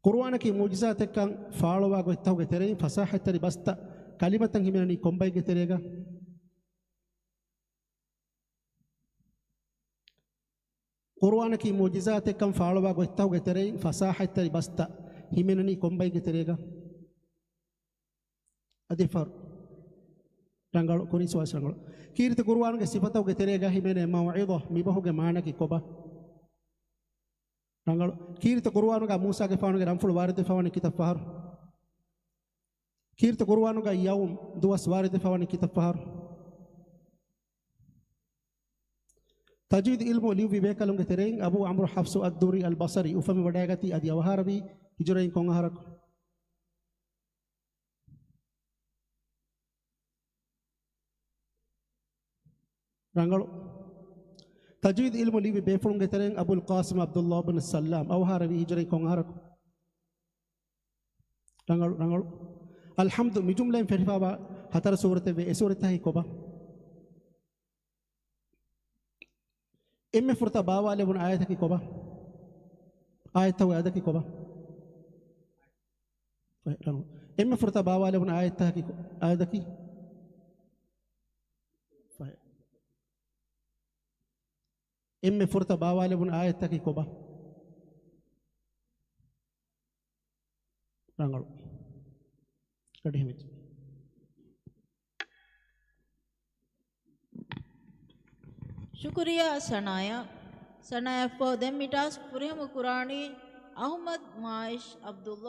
ޤުރުއާނަކީ މުޢުޖިޒާތެއްކަން ފާޅުވާ ގޮތްތަކުގެ ތެރެއިން ފަޞާޙަތްތެރި ބަސްތައް ކަލިމަތައް ހިމެނެނީ ކޮންބައެއްގެ ތެރޭގަ؟ ޤުރުއާނަކީ މުޢުޖިޒާތެއްކަން ފާޅުވާ ގޮތްތަކުގެ ތެރެއިން ފަޞާޙަތްތެރި ބަސްތައް ހިމެނެނީ ކޮންބައެއްގެ ތެރޭގަ؟ އަދި ފަރު. ރަނގަޅު، ކުރިން ސުވާލު ރަނގަޅު. ކީރިތި ޤުރުއާނުގެ ސިފަތަކުގެ ތެރޭގަ ހިމެނޭ މައުޢިޒާ މިބަހުގެ މާނައަކީ ކޮބާ؟ ރަނގަޅު. ކީރިތި ޤުރުއާނުގަ މޫސާގެފާނުގެ ނަންފުޅު ވާރިދުވެފަވަނީ ކިތައް ފަހަރު؟ ކީރިތި ޤުރުއާނުގަ ޔައުމް، ދުވަސް ވާރިދުވެފަވަނީ ކިތައް ފަހަރު؟ ތަޖްވީދު ޢިލްމު ލިޔުއްވި ބޭކަލުންގެ ތެރެއިން އަބޫ ޢަމްރު ޙަފްޞު އައްދުއްރީ އަލްބަޞަރީ އުފަންވެވަޑައިގަތީ އަދި އަވަހާރަވީ ހިޖުރައިން ކޮން އަހަރަކު؟ ރަނގަޅު. ތަޖްވީދު ޢިލްމު ލިޔުއްވި ބޭފުޅުންގެ ތެރެއިން އަބުލް ޤާސިމް ޢަބްދުﷲ ބިން ސައްލާމް އަވަހާރަވީ ހިޖުރައިން ކޮން އަހަރަކު؟ ރަނގަޅު، ރަނގަޅު. އަލްޙަމްދު މި ޖުމްލައިން ފެށިފައިވާ ހަތަރު ސޫރަތެއްވޭ، އެ ސޫރަތްތަކަކީ ކޮބާ؟ އެންމެ ފުރަތަމަ ބާވާލެވުނު އާޔަތަކީ ކޮބާ؟ އާޔަތްތަކުގެ އަދަކީ ކޮބާ؟ އެންމެ ފުރަތަމަ ބާވާލެވުނު އާޔަތްތަކަކީ ކޮ-، އާޔަތަކީ؟ އެންމެ ފުރަތަމަ ބާވާލެވުނު އާޔަތްތަކަކީ ކޮބާ؟ ރަނގަޅު. ގަޑި ހެމިއްޖެ. ޝުކުރިއްޔާ ސަނާޔާ. ސަނާޔާ ފޯ ދެން މި ޓާސްކް ފުރިހަމަ ކުރާނީ އަޙްމަދު މާއިޝް ޢަބްދުﷲ.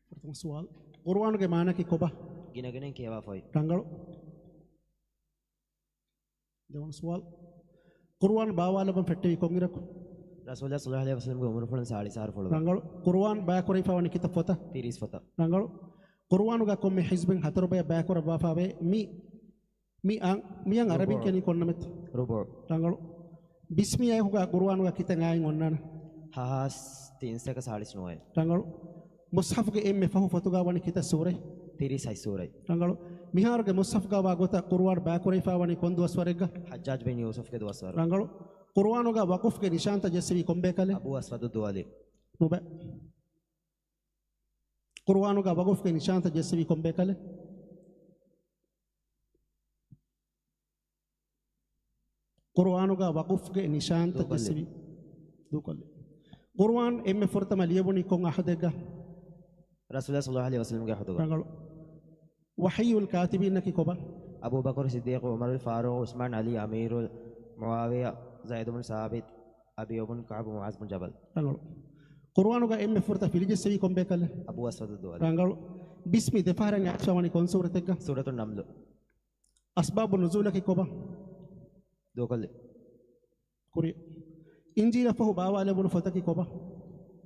ފުރަތަމަ ސުވާލު. ޤުރުއާނުގެ މާނައަކީ ކޮބާ؟ ގިނަގިނައިން ކިޔަވާފައި. ރަނގަޅު. ދެވަނަ ސުވާލު. ޤުރުއާން ބާވާލައްވަން ފެއްޓެވީ ކޮންއިރަކު؟ ރަސޫލާ ޞައްލައްލާހު ޢަލައިހި ވަސައްލަމްގެ އުމުރުފުޅުން ސާޅީސް އަހަރު ފުޅުގަ. ރަނގަޅު. ޤުރުއާން ބަޔާކުރެވިފައިވަނީ ކިތައް ފޮތަށް؟ ތިރީސް ފޮތަށް. ރަނގަޅު. ޤުރުއާނުގަ ކޮންމެ ޙިޒްބެއް ހަތަރު ބަޔަށް ބަޔާކުރައްވާފައިވޭ. މި، މި އަން، މި އަން ރުބުޢު. ޢަރަބިން ކިޔަނީ ކޮން ނަމެއްތަ؟ ރުބުޢު. ރަނގަޅު. ބިސްމި އާޔަތް ޤުރުއާނުގަ ކިތައް އާޔަތް އޮންނާނެ؟ ހަހާސް ތިންސައްތަ ސާޅީސް ނުވައެއް. ރަނގަޅު. މުޞްޙަފުގެ އެންމެ ފަހު ފޮތުގަ ވަނީ ކިތައް ސޫރައެއް؟ ތިރީސް ހަތް ސޫރައެއް. ރަނގަޅު. މިހާރުގެ މުޞްޙަފުގަ ވާ ގޮތަށް ޤުރުއާން ބަޔާކުރެވިފައިވަނީ ކޮން ދުވަސްވަރެއްގަ؟ ޙައްޖާޖް ބިން ޔޫސުފްގެ ދުވަސްވަރު. ރަނގަޅު. ޤުރުއާނުގަ ވަޤުފްގެ ނިޝާންތައް ޖެއްސެވީ ކޮންބޭކަލެއް؟ އަބޫ އަސްވަދު ދުވަލި. ނުބައި. ޤުރުއާނުގަ ވަޤުފްގެ ނިޝާންތައް ޖެއްސެވީ ކޮންބޭކަލެއް؟ ޤުރުއާނުގަ ވަޤުފްގެ ނިޝާންތައް ދޫކޮށްލި. ޖެއްސެވީ. ދޫކޮށްލި. ޤުރުއާން އެންމެ ފުރަތަމަ ލިޔެވުނީ ކޮން އަހަދެއްގަ؟ ރަސޫލާ ޞައްލައްލާހު ޢަލައިހި ވަސައްލަމްގެ އަހަދުގަ. ރަނގަޅު. ވަޙީއުލް ކާތިބީންއަކީ ކޮބާ؟ އަބޫބަކުރު ޞިއްދީޤު، ޢުމަރުލް ފާރޫޤު، ޢުސްމާން، ޢަލީ، އަމީރުލް މުޢާވިޔާ، ޒައިދު ބުން ސާބިތް، އަބީ އުބުން ކަޢުބު، މުޢާޛް ބުން ޖަބަލް. ރަނގަޅު. ޤުރުއާނުގަ އެންމެ ފުރަތަމަ ފިލިޖެއްސެވީ ކޮންބޭކަލެއް؟ އަބޫ އަސްވަދު ދުވަލި. ރަނގަޅު. ބިސްމި ދެފަހަރަށް އައިސްފައިވަނީ ކޮން ސޫރަތެއްގަ؟ ސޫރަތުން ނަމްލު. އަސްބާބު ނުޒޫލަކީ ކޮބާ؟ ދޫކޮށްލި. ކުރި. އިންޖީލަށް ފަހު ބާވާލެވުނު ފޮތަކީ ކޮބާ؟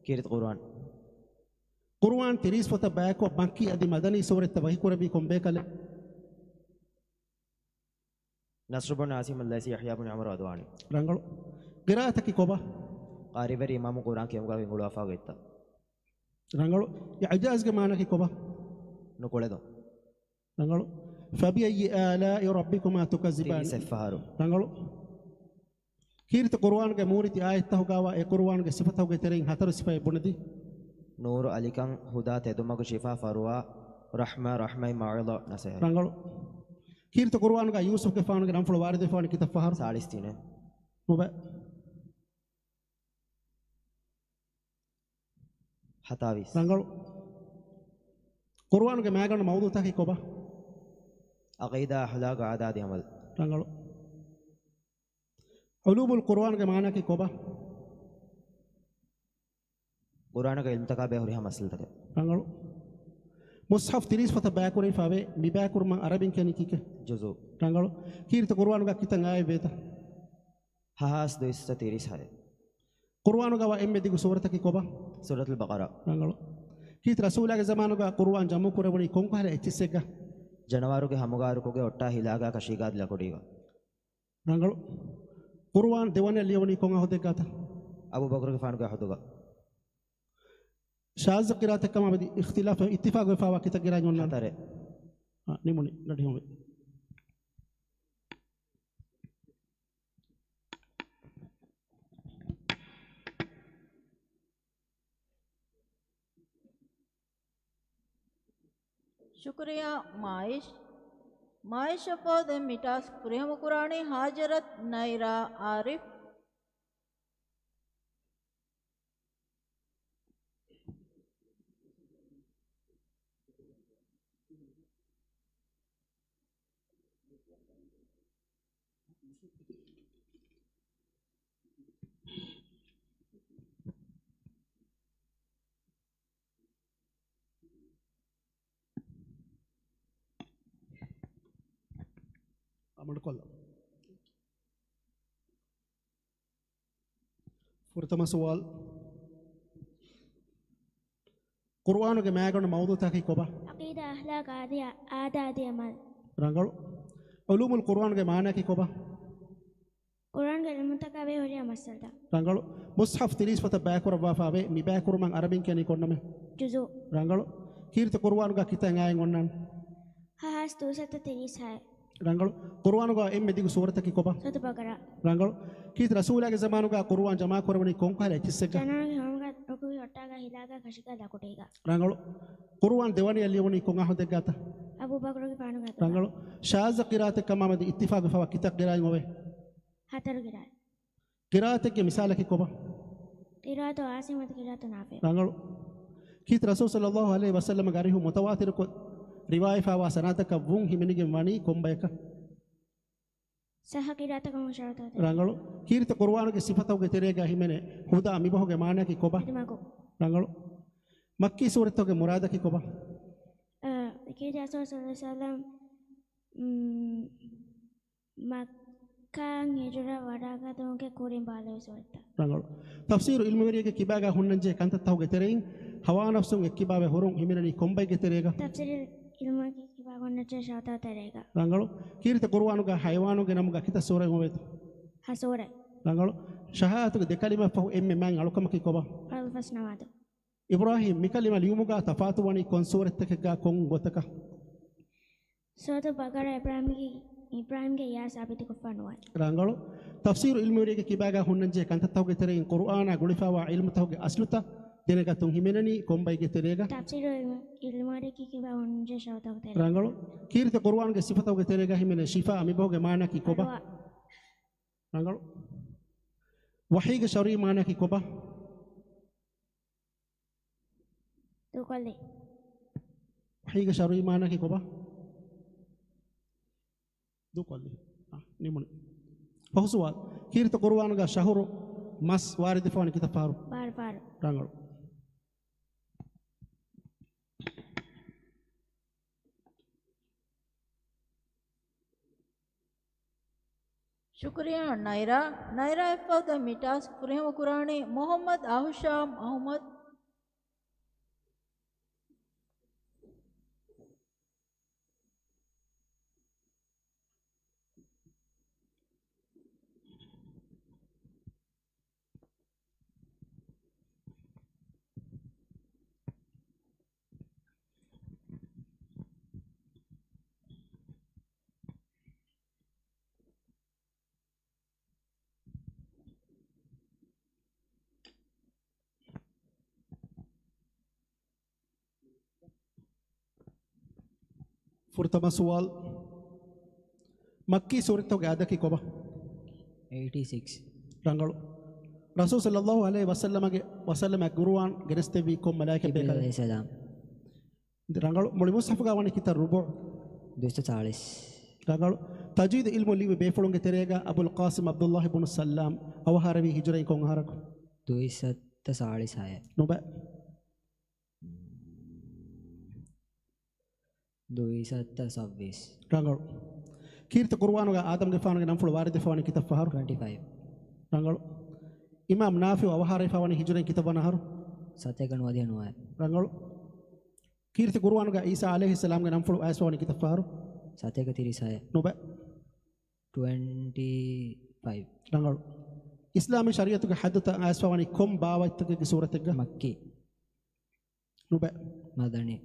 ކީރިތި ޤުރުއާން. ޤުރުއާން ތިރީސް ފޮތަށް ބަޔާކޮށް، މައްކީ އަދި މަދަނީ ސޫރަތްތައް ވަޙީކުރެއްވީ ކޮންބޭކަލެއް؟ ނަޞްރު ބުން ޢާޞިމް އައްލައިސީ، ޔަޙްޔާ ބުން ޢަމްރު އަދުވާނީ. ރަނގަޅު. ޤިރާއަތަކީ ކޮބާ؟ ޤާރިވެރި އިމާމު ޤުރުއާން ކިޔުމުގަ ހިނގުޅުވާފަ ގޮތްތައް. ރަނގަޅު. އިޢުޖާޒްގެ މާނައަކީ ކޮބާ؟ ނުކުޅެދުން. ރަނގަޅު. فَبِأَيِّ آلَاءِ رَبِّكُمَا تُكَذِّبَانِ. ތިރީސް އެއްފަހަރު. ރަނގަޅު. ކީރިތި ޤުރުއާންގެ މޫރިތި އާޔަތްތަކުގަވާ އެ ޤުރުއާންގެ ސިފަތަކުގެ ތެރެއިން ހަތަރު ސިފައެއް ބުނެދީ. ނޫރު، އަލިކަން، ހުދާ، ތެދުމަގު، ޝިފާ، ފަރުވާ، ރަޙްމާ، ރަޙްމަތް، މައުޢިޒާ، ނަޞޭޙަ. ރަނގަޅު. ކީރިތި ޤުރުއާނުގަ ޔޫސުފްގެފާނުގެ ނަންފުޅު ވާރިދުވެފަވަނީ ކިތައް ފަހަރު؟ ސާޅީސް ތިނެއް. ނުބައި. ހަތާވީސް. ރަނގަޅު. ޤުރުއާނުގެ މައިގަނޑު މައުޟޫޢުތަކީ ކޮބާ؟ ޢަޤީދާ، އަޚްލާޤު، ޢާދާތް، ޢަމަލް. ރަނގަޅު. ޢުލޫމުލް ޤުރުއާންގެ މާނައަކީ ކޮބާ؟ ޤުރުއާނުގެ ޢިލްމުތަކާ ބެހޭ ހުރިހާ މައްސަލަތަކެއް. ރަނގަޅު. މުޞްޙަފް ތިރީސް ފޮތަށް ބަޔާކުރެވިފައިވޭ. މި ބަޔާކުރުމަށް ޢަރަބިން ކިޔަނީ ކީކޭ؟ ޖުޒު. ރަނގަޅު. ކީރިތި ޤުރުއާނުގަ ކިތައް އާޔަތް ވޭތަ؟ ހަހާސް ދުއިސައްތަ ތިރީސް ހައެއް. ޤުރުއާނުގަވާ އެންމެ ދިގު ސޫރަތަކީ ކޮބާ؟ ސޫރަތުލް ބަޤަރާ. ރަނގަޅު. ކީރިތި ރަސޫލާގެ ޒަމާނުގަ ޤުރުއާން ޖަމްޢު ކުރެވުނީ ކޮންކަހަލަ އެއްޗިއްސެއްގަ؟ ޖަނަވާރުގެ ހަމުގާ ރުކުގެ އޮއްޓާ ހިލާގާ ކަށީގާ ލަކުޑީގަ. ރަނގަޅު. ޤުރުއާން ދެވަނައަށް ލިޔެވުނީ ކޮން އަހަދެއްގަތަ؟ އަބޫބަކުރުގެފާނުގެ އަހަދުގަ. ޝާޒް ޤިރާއަތެއްކަމާ މެދު އިޚްތިލާފެއް އިއްތިފާޤުވެފައިވާ ކިތައް ޤިރާއަތް އޮންނާނެ؟ ހަތަރެއް. އާ، ނިމުނީ. ގަޑި ހޮވޭ. ޝުކުރިއްޔާ މާއިޝް. މާއިޝް އަށްފަހު ދެން މި ޓާސްކް ފުރިހަމަކުރާނީ ހާޖަރަތް ނައިރާ އާރިފް. އަމަނުކޮށްލަ. ފުރަތަމަ ސުވާލު. ޤުރުއާނުގެ މައިގަނޑު މައުޟޫޢުތަކީ ކޮބާ؟ ޢަޤީދާ، އަޚްލާޤު، ޢާދާ، ޢާދާތް، ޢަމަލް. ރަނގަޅު. ޢުލޫމުލް ޤުރުއާނުގެ މާނައަކީ ކޮބާ؟ ޤުރުއާންގެ ޢިލްމުތަކާ ބެހޭ ހުރިހާ މައްސަލަތައް. ރަނގަޅު. މުޞްޙަފް ތިރީސް ފޮތަށް ބަޔާކުރައްވާފައިވޭ. މި ބަޔާކުރުމަށް ޢަރަބިން ކިޔަނީ ކޮން ނަމެއް؟ ޖުޒު. ރަނގަޅު. ކީރިތި ޤުރުއާނުގަ ކިތައް އާޔަތް އޮންނާނެ؟ ފަހާސް ދުއިސައްތަ ތިރީސް ހައެއް. ރަނގަޅު. ޤުރުއާނުގަ އެންމެ ދިގު ސޫރަތަކީ ކޮބާ؟ ސޫރަތު ބަޤަރާ. ރަނގަޅު. ކީރިތި ރަސޫލާގެ ޒަމާނުގަ ޤުރުއާން ޖަމާކުރެވުނީ ކޮންކަހަލަ އެއްޗިއްސެއްގަ؟ ޖަނާގެ ހަމަގަ ރުކުޢީ ހުއްޓާގަ ހިލާގަ ކަށިގަ ލަކުޑީގަ. ރަނގަޅު. ޤުރުއާން ދެވަނަޔަށް ލިޔުނީ ކޮން އަހަރު ދެއްގާތަ؟ އަބޫބަކުރުގެފާނުގެ އަތުގަ. ރަނގަޅު. ޝާޒަ ޤިރާއަތެއް ކަމާމެދު އިއްތިފާގުވެފަވާ ކިތައް ޤިރާއަތް އޮވޭ؟ ހަތަރު ޤިރާއަތް. ޤިރާއަތެއްގެ މިސާލަކީ ކޮބާ؟ ޤިރާއަތު ޢާޞިމް އަދި ޤިރާއަތު ނާފިޢު. ރަނގަޅު. ކީރިތި ރަސޫލު ޞައްލައްލާހު ޢަލައިހި ވަސައްލަމަގެ އަރިހު މުތަވާތިރުކޮށް ރިވާޔަތްވާ ސަނާދަކަށް ވުން ހިމެނިގެން ވަނީ ކޮންބަޔަކަށް؟ ޞައްޙަ ޤިރާއަތަކަށް ވުން ޝަރުތު އޮތެ. ރަނގަޅު. ކީރިތި ޤުރުއާނުގެ ސިފަތަކުގެ ތެރޭގަ ހިމެނޭ ހުދާ މިބަހުގެ މާނައަކީ ކޮބާ؟ އަދި މަގު. ރަނގަޅު. މައްކީ ސޫރަތުގެ މުރާދަކީ ކޮބާ؟ އަ، ކީރިތި ރަސޫލު ޞައްލައްލާހު ޢަލައިހި ވަސައްލަމަ، މް، މައްކާއިން ހިޖުރަ ވަޑައިގަތުމުގެ ކުރިން ބާލެވި ސޫރަތްތައް. ރަނގަޅު. ތަފްސީރު ޢިލްމުވެރިއެއްގެ ކިބާގަ ހުންނަންޖެހޭ ކަންތައްތަކުގެ ތެރެއިން ހަވާ ނަފްސުން އެއްކިބާވެ ހުރުން ހިމެނެނީ ކޮންބައެއްގެ ތެރޭގަ؟ ތަފްސީރު ޢިލްމުވެރިއެއްގެ ކިބާގަ ހުންނަންޖެހޭ ޝަރުތުތައް ތެރޭގަ. ރަނގަޅު. ކީރިތި ޤުރުއާނުގަ ޙަޔަވާނުގެ ނަމުގަ ކިތައް ސޫރަތް އޮވޭތަ؟ ހަ ސޫރަތް. ރަނގަޅު. ޝަހާދަތުގެ ދެ ކަލިމަ ފަހު އެންމެ މާތް އަޅުކަމަކީ ކޮބާ؟ އަލް ފަސްނަވާދު. އިބްރާހީމް، މިކަލިމަ ލިޔުމުގަ ތަފާތުވަނީ ކޮން ސޫރަތްތަކެއްގަ ކޮން ގޮތަކަށް؟ ސޫރަތު ބަޤަރާ އިބްރާހީމްގެ، އިބްރާހީމްގެ ޔާ ސާބިތުކޮށްފަ ނުވާ. ރަނގަޅު. ތަފްސީރު ޢިލްމުވެރިއެއްގެ ކިބާގަ ހުންނަންޖެހޭ ކަންތައްތަކުގެ ތެރެއިން ޤުރުއާނާ ގުޅިފައިވާ ޢިލްމުތަކުގެ އަސްލުތައް ދެނެގަތުން ހިމެނެނީ ކޮންބައެއްގެ ތެރޭގަ؟ ތަފްސީރު ޢިލްމު، ޢިލްމުވެރިއެއްގެ ކިބާ ހުންނަންޖެހޭ ޝަރުތުތަކުގެ ތެރޭގަ. ރަނގަޅު. ކީރިތި ޤުރުއާނުގެ ސިފަތަކުގެ ތެރޭގަ ހިމެނޭ ޝިފާ މިބަހުގެ މާނައަކީ ކޮބާ؟ ރަނގަޅު. ވަޙީގެ ޝަރުޢީ މާނައަކީ ކޮބާ؟ ދޫކޮށްލި. ވަޙީގެ ޝަރުޢީ މާނައަކީ ކޮބާ؟ ދޫކޮށްލި. އާ، ނިމުނީ. ފަހު ސުވާލު. ކީރިތި ޤުރުއާނުގަ ޝަހުރު، މަސް، ވާރިދުވެފަވަނީ ކިތައް ފަހަރު؟ ބާރަ ފަހަރު. ރަނގަޅު. ޝުކުރިއްޔާ ނައިރާ. ނައިރާ އެއްފަހު ދެން މި ޓާސްކް ފުރިހަމަ ކުރާނީ މުޙައްމަދު އަހުޝާމް އަޙްމަދު. ފުރަތަމަ ސުވާލު. މައްކީ ސޫރަތްތަކުގެ އަދަކީ ކޮބާ؟ އެއިޓީ ސިކްސް. ރަނގަޅު. ރަސޫލު ޞައްލައްލާހު ޢަލައިހި ވަސައްލަމަގެ، ވަސައްލަމަ ޤުރުއާން ގެނެސްދެއްވީ ކޮން މަލާއިކަ ޖިބްރީލް ބޭކަލެއް؟ ޢަލައިހިއްސަލާމް. ރަނގަޅު. މުޅި މުޞްޙަފުގަ ވަނީ ކިތައް ރުބުޢު؟ ދުއިސައްތަ ސާޅީސް. ރަނގަޅު. ތަޖްވީދު ޢިލްމު ލިޔުއްވި ބޭފުޅުންގެ ތެރޭގަ އަބުލް ޤާސިމް ޢަބްދުﷲ ބުނު ސައްލާމް އަވަހާރަވީ ހިޖުރައިން ކޮން އަހަރަކު؟ ދުއިސައްތަ ސާޅީސް ހައެއް. ނުބައި. ދުއިސައްތަ ސައްބީސް. ރަނގަޅު. ކީރިތި ޤުރުއާނުގަ އާދަމްގެފާނުގެ ނަންފުޅު ވާރިދުވެފަވަނީ ކިތައް ފަހަރު؟ ޓްވެންޓީ ފައިވް. ރަނގަޅު. އިމާމް ނާފިޢު އަވަހާރަވެފަވަނީ ހިޖުރައިން ކިތައް ވަނަ އަހަރު؟ ސަތޭކަ ނުވަދިހަ ނުވައެއް. ރަނގަޅު. ކީރިތި ޤުރުއާނުގަ ޢީސާ ޢަލައިހިއްސަލާމްގެ ނަންފުޅު އައިސްފަވަނީ ކިތައް ފަހަރު؟ ސަތޭކަ ތިރީސް ހައެއް. ނުބައި. ޓްވެންޓީ ފައިވް. ރަނގަޅު. އިސްލާމީ ޝަރީޢަތުގެ ޙައްދުތައް އައިސްފަވަނީ ކޮން ބާވަތްތަކެއްގެ ސޫރަތެއްގަ؟ މައްކީ. ނުބައި. މަދަނީ.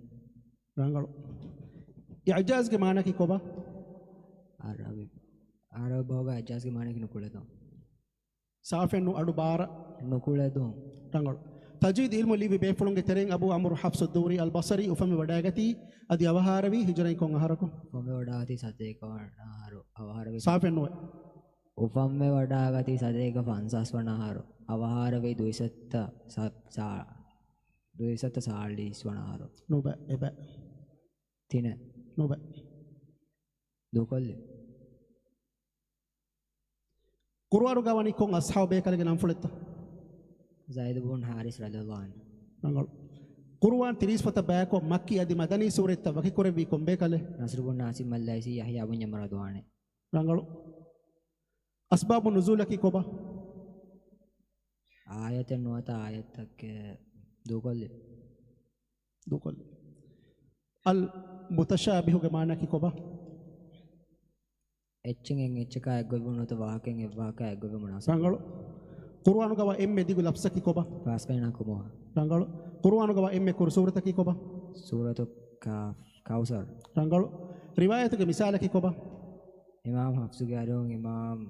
ރަނގަޅު. އިޢްޖާޒްގެ މާނައަކީ ކޮބާ؟ ޢަރަބި، ޢަރަބި ބަހުގަ އިޢްޖާޒްގެ މާނައަކީ ނުކުޅެދުން. ސާފެއްނު އަޑު ބާރަ. ނުކުޅެދުން. ރަނގަޅު. ތަޖްވީދު ޢިލްމު ލިޔުއްވި ބޭފުޅުންގެ ތެރެއިން އަބޫ ޢަމްރު ޙަފްޞު އައްދޫރީ އަލްބަޞަރީ އުފަންވެވަޑައިގަތީ އަދި އަވަހާރަވީ ހިޖުރައިން ކޮން އަހަރަކު؟ އުފަންވެވަޑައިގަތީ ސަތޭކަ ވަނަ އަހަރު. އަވަހާރަވީ. ސާފެއްނުވޭ. އުފަންވެވަޑައިގަތީ ސަތޭކަ ފަންސާސް ވަނަ އަހަރު. އަވަހާރަވީ ދުއިސައްތަ ސާ، ސާ، ދުއިސައްތަ ސާޅީސް ވަނަ އަހަރު. ނުބައި، އެބައި. ތިނެއް. ނުބައި. ދޫކޮށްލި. ޤުރުއާނުގަ ވަނީ ކޮން އަޞްޙާބު ބޭކަލެއްގެ ނަންފުޅެއްތަ؟ ޒައިދު ބުން ޙާރިސް ރަޟިޔަﷲ ޢަންހު. ރަނގަޅު. ޤުރުއާން ތިރީސް ފަތަށް ބަޔާކޮށް، މައްކީ އަދި މަދަނީ ސޫރަތްތައް ވަކިކުރެއްވީ ކޮން ބޭކަލެއް؟ ނަޞްރު ބުން ޢާޞިމް އައްލައިސީ، ޔަޙްޔާ ބުން ޔަމްޔަމް ރަޟުވާނެ. ރަނގަޅު. އަސްބާބު ނުޒޫލަކީ ކޮބާ؟ އާޔަތެއް ނުވަތަ އާޔަތްތަކެއް. ދޫކޮށްލި. ދޫކޮށްލި. އަލް މުތަޝާބިހުގެ މާނައަކީ ކޮބާ؟ އެއްޗެއް އެއްޗަކާ އެއްގޮތްވުން ނުވަތަ ވާހަކައެއް އެއްވާހަކައާ އެއްގޮތްވެ މުނާސަބަތް. ރަނގަޅު. ޤުރުއާނުގަވާ އެންމެ ދިގު ލަފްޒަކީ ކޮބާ؟ ފާސްގަނޑާ ކުމުހާ. ރަނގަޅު. ޤުރުއާނުގަވާ އެންމެ ކުރު ސޫރަތަކީ ކޮބާ؟ ސޫރަތު ކާފް، ކައުސަރް. ރަނގަޅު. ރިވާޔަތުގެ މިސާލަކީ ކޮބާ؟ އިމާމް ޙަފްޞުގެ އަރިހުން އިމާމް،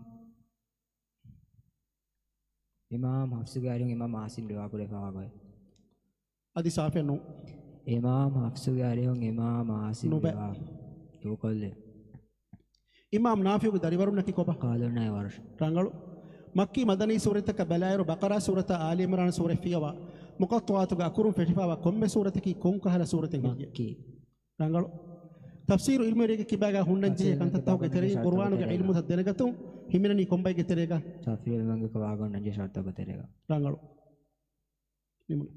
އިމާމް ޙަފްޞުގެ އަރިހުން އިމާމް ޢާޞިމް ރިވާކުރެފަވާ ގޮތް. އަދި ސާފެއް ނޫން. އިމާމް ޙަފްޞުގެ އަރިހުން އިމާމް ޢާޞިމް ނުބެ. ރިވާ ދޫކޮށްލި. އިމާމް ނާފިޢުގެ ދަރިވަރުންނަކީ ކޮބާ؟ ޤާލޫނާއި ވަރުޝް. ރަނގަޅު. މައްކީ މަދަނީ ސޫރަތަކަށް ބަލާއިރު، ބަޤަރާ ސޫރަތާ އާލި ޢިމްރާން ސޫރަތް ފިޔަވާ، މުޤައްޠަޢާތުގެ އަކުރުން ފެށިފައިވާ ކޮންމެ ސޫރަތަކީ ކޮން ކަހަލަ ސޫރަތެއް ހެއްޔެވެ؟ މައްކީ. ރަނގަޅު. ތަފްސީރު ޢިލްމުވެރިއެއްގެ ކިބާގަ ހުންނަންޖެހޭ ތަފްސީރު ކަންތައްތަކުގެ ތެރެއިން ޤުރުއާނުގެ ޢިލްމުތައް ދެނެގަތުން ހިމެނެނީ ކޮންބައެއްގެ ތެރޭގަ؟ ތަފްސީރު ޢިލްމުގެ ކަމާގަންނަންޖެހޭ ޝަރުތުތަކުގެ ތެރޭގަ. ރަނގަޅު. ނިމުނު.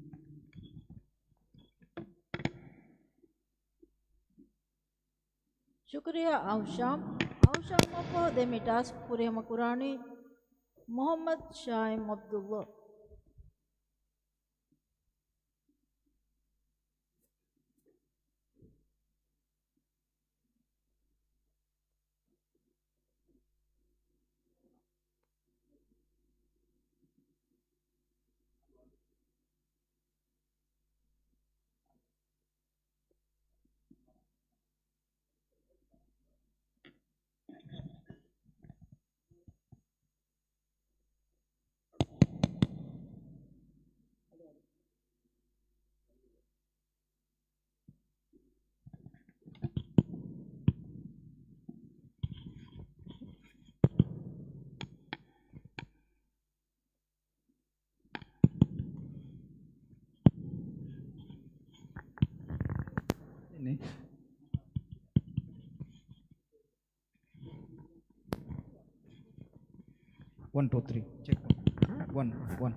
ޝުކުރިއްޔާ އަހުޝާމް. އަހުޝާމްއަށްފަހު ދެ މި ޓާސްކް ފުރިހަމަ ކުރާނީ މުޙައްމަދު ޝާހިމް ޢަބްދުﷲ. One, two, three. Check. One, one.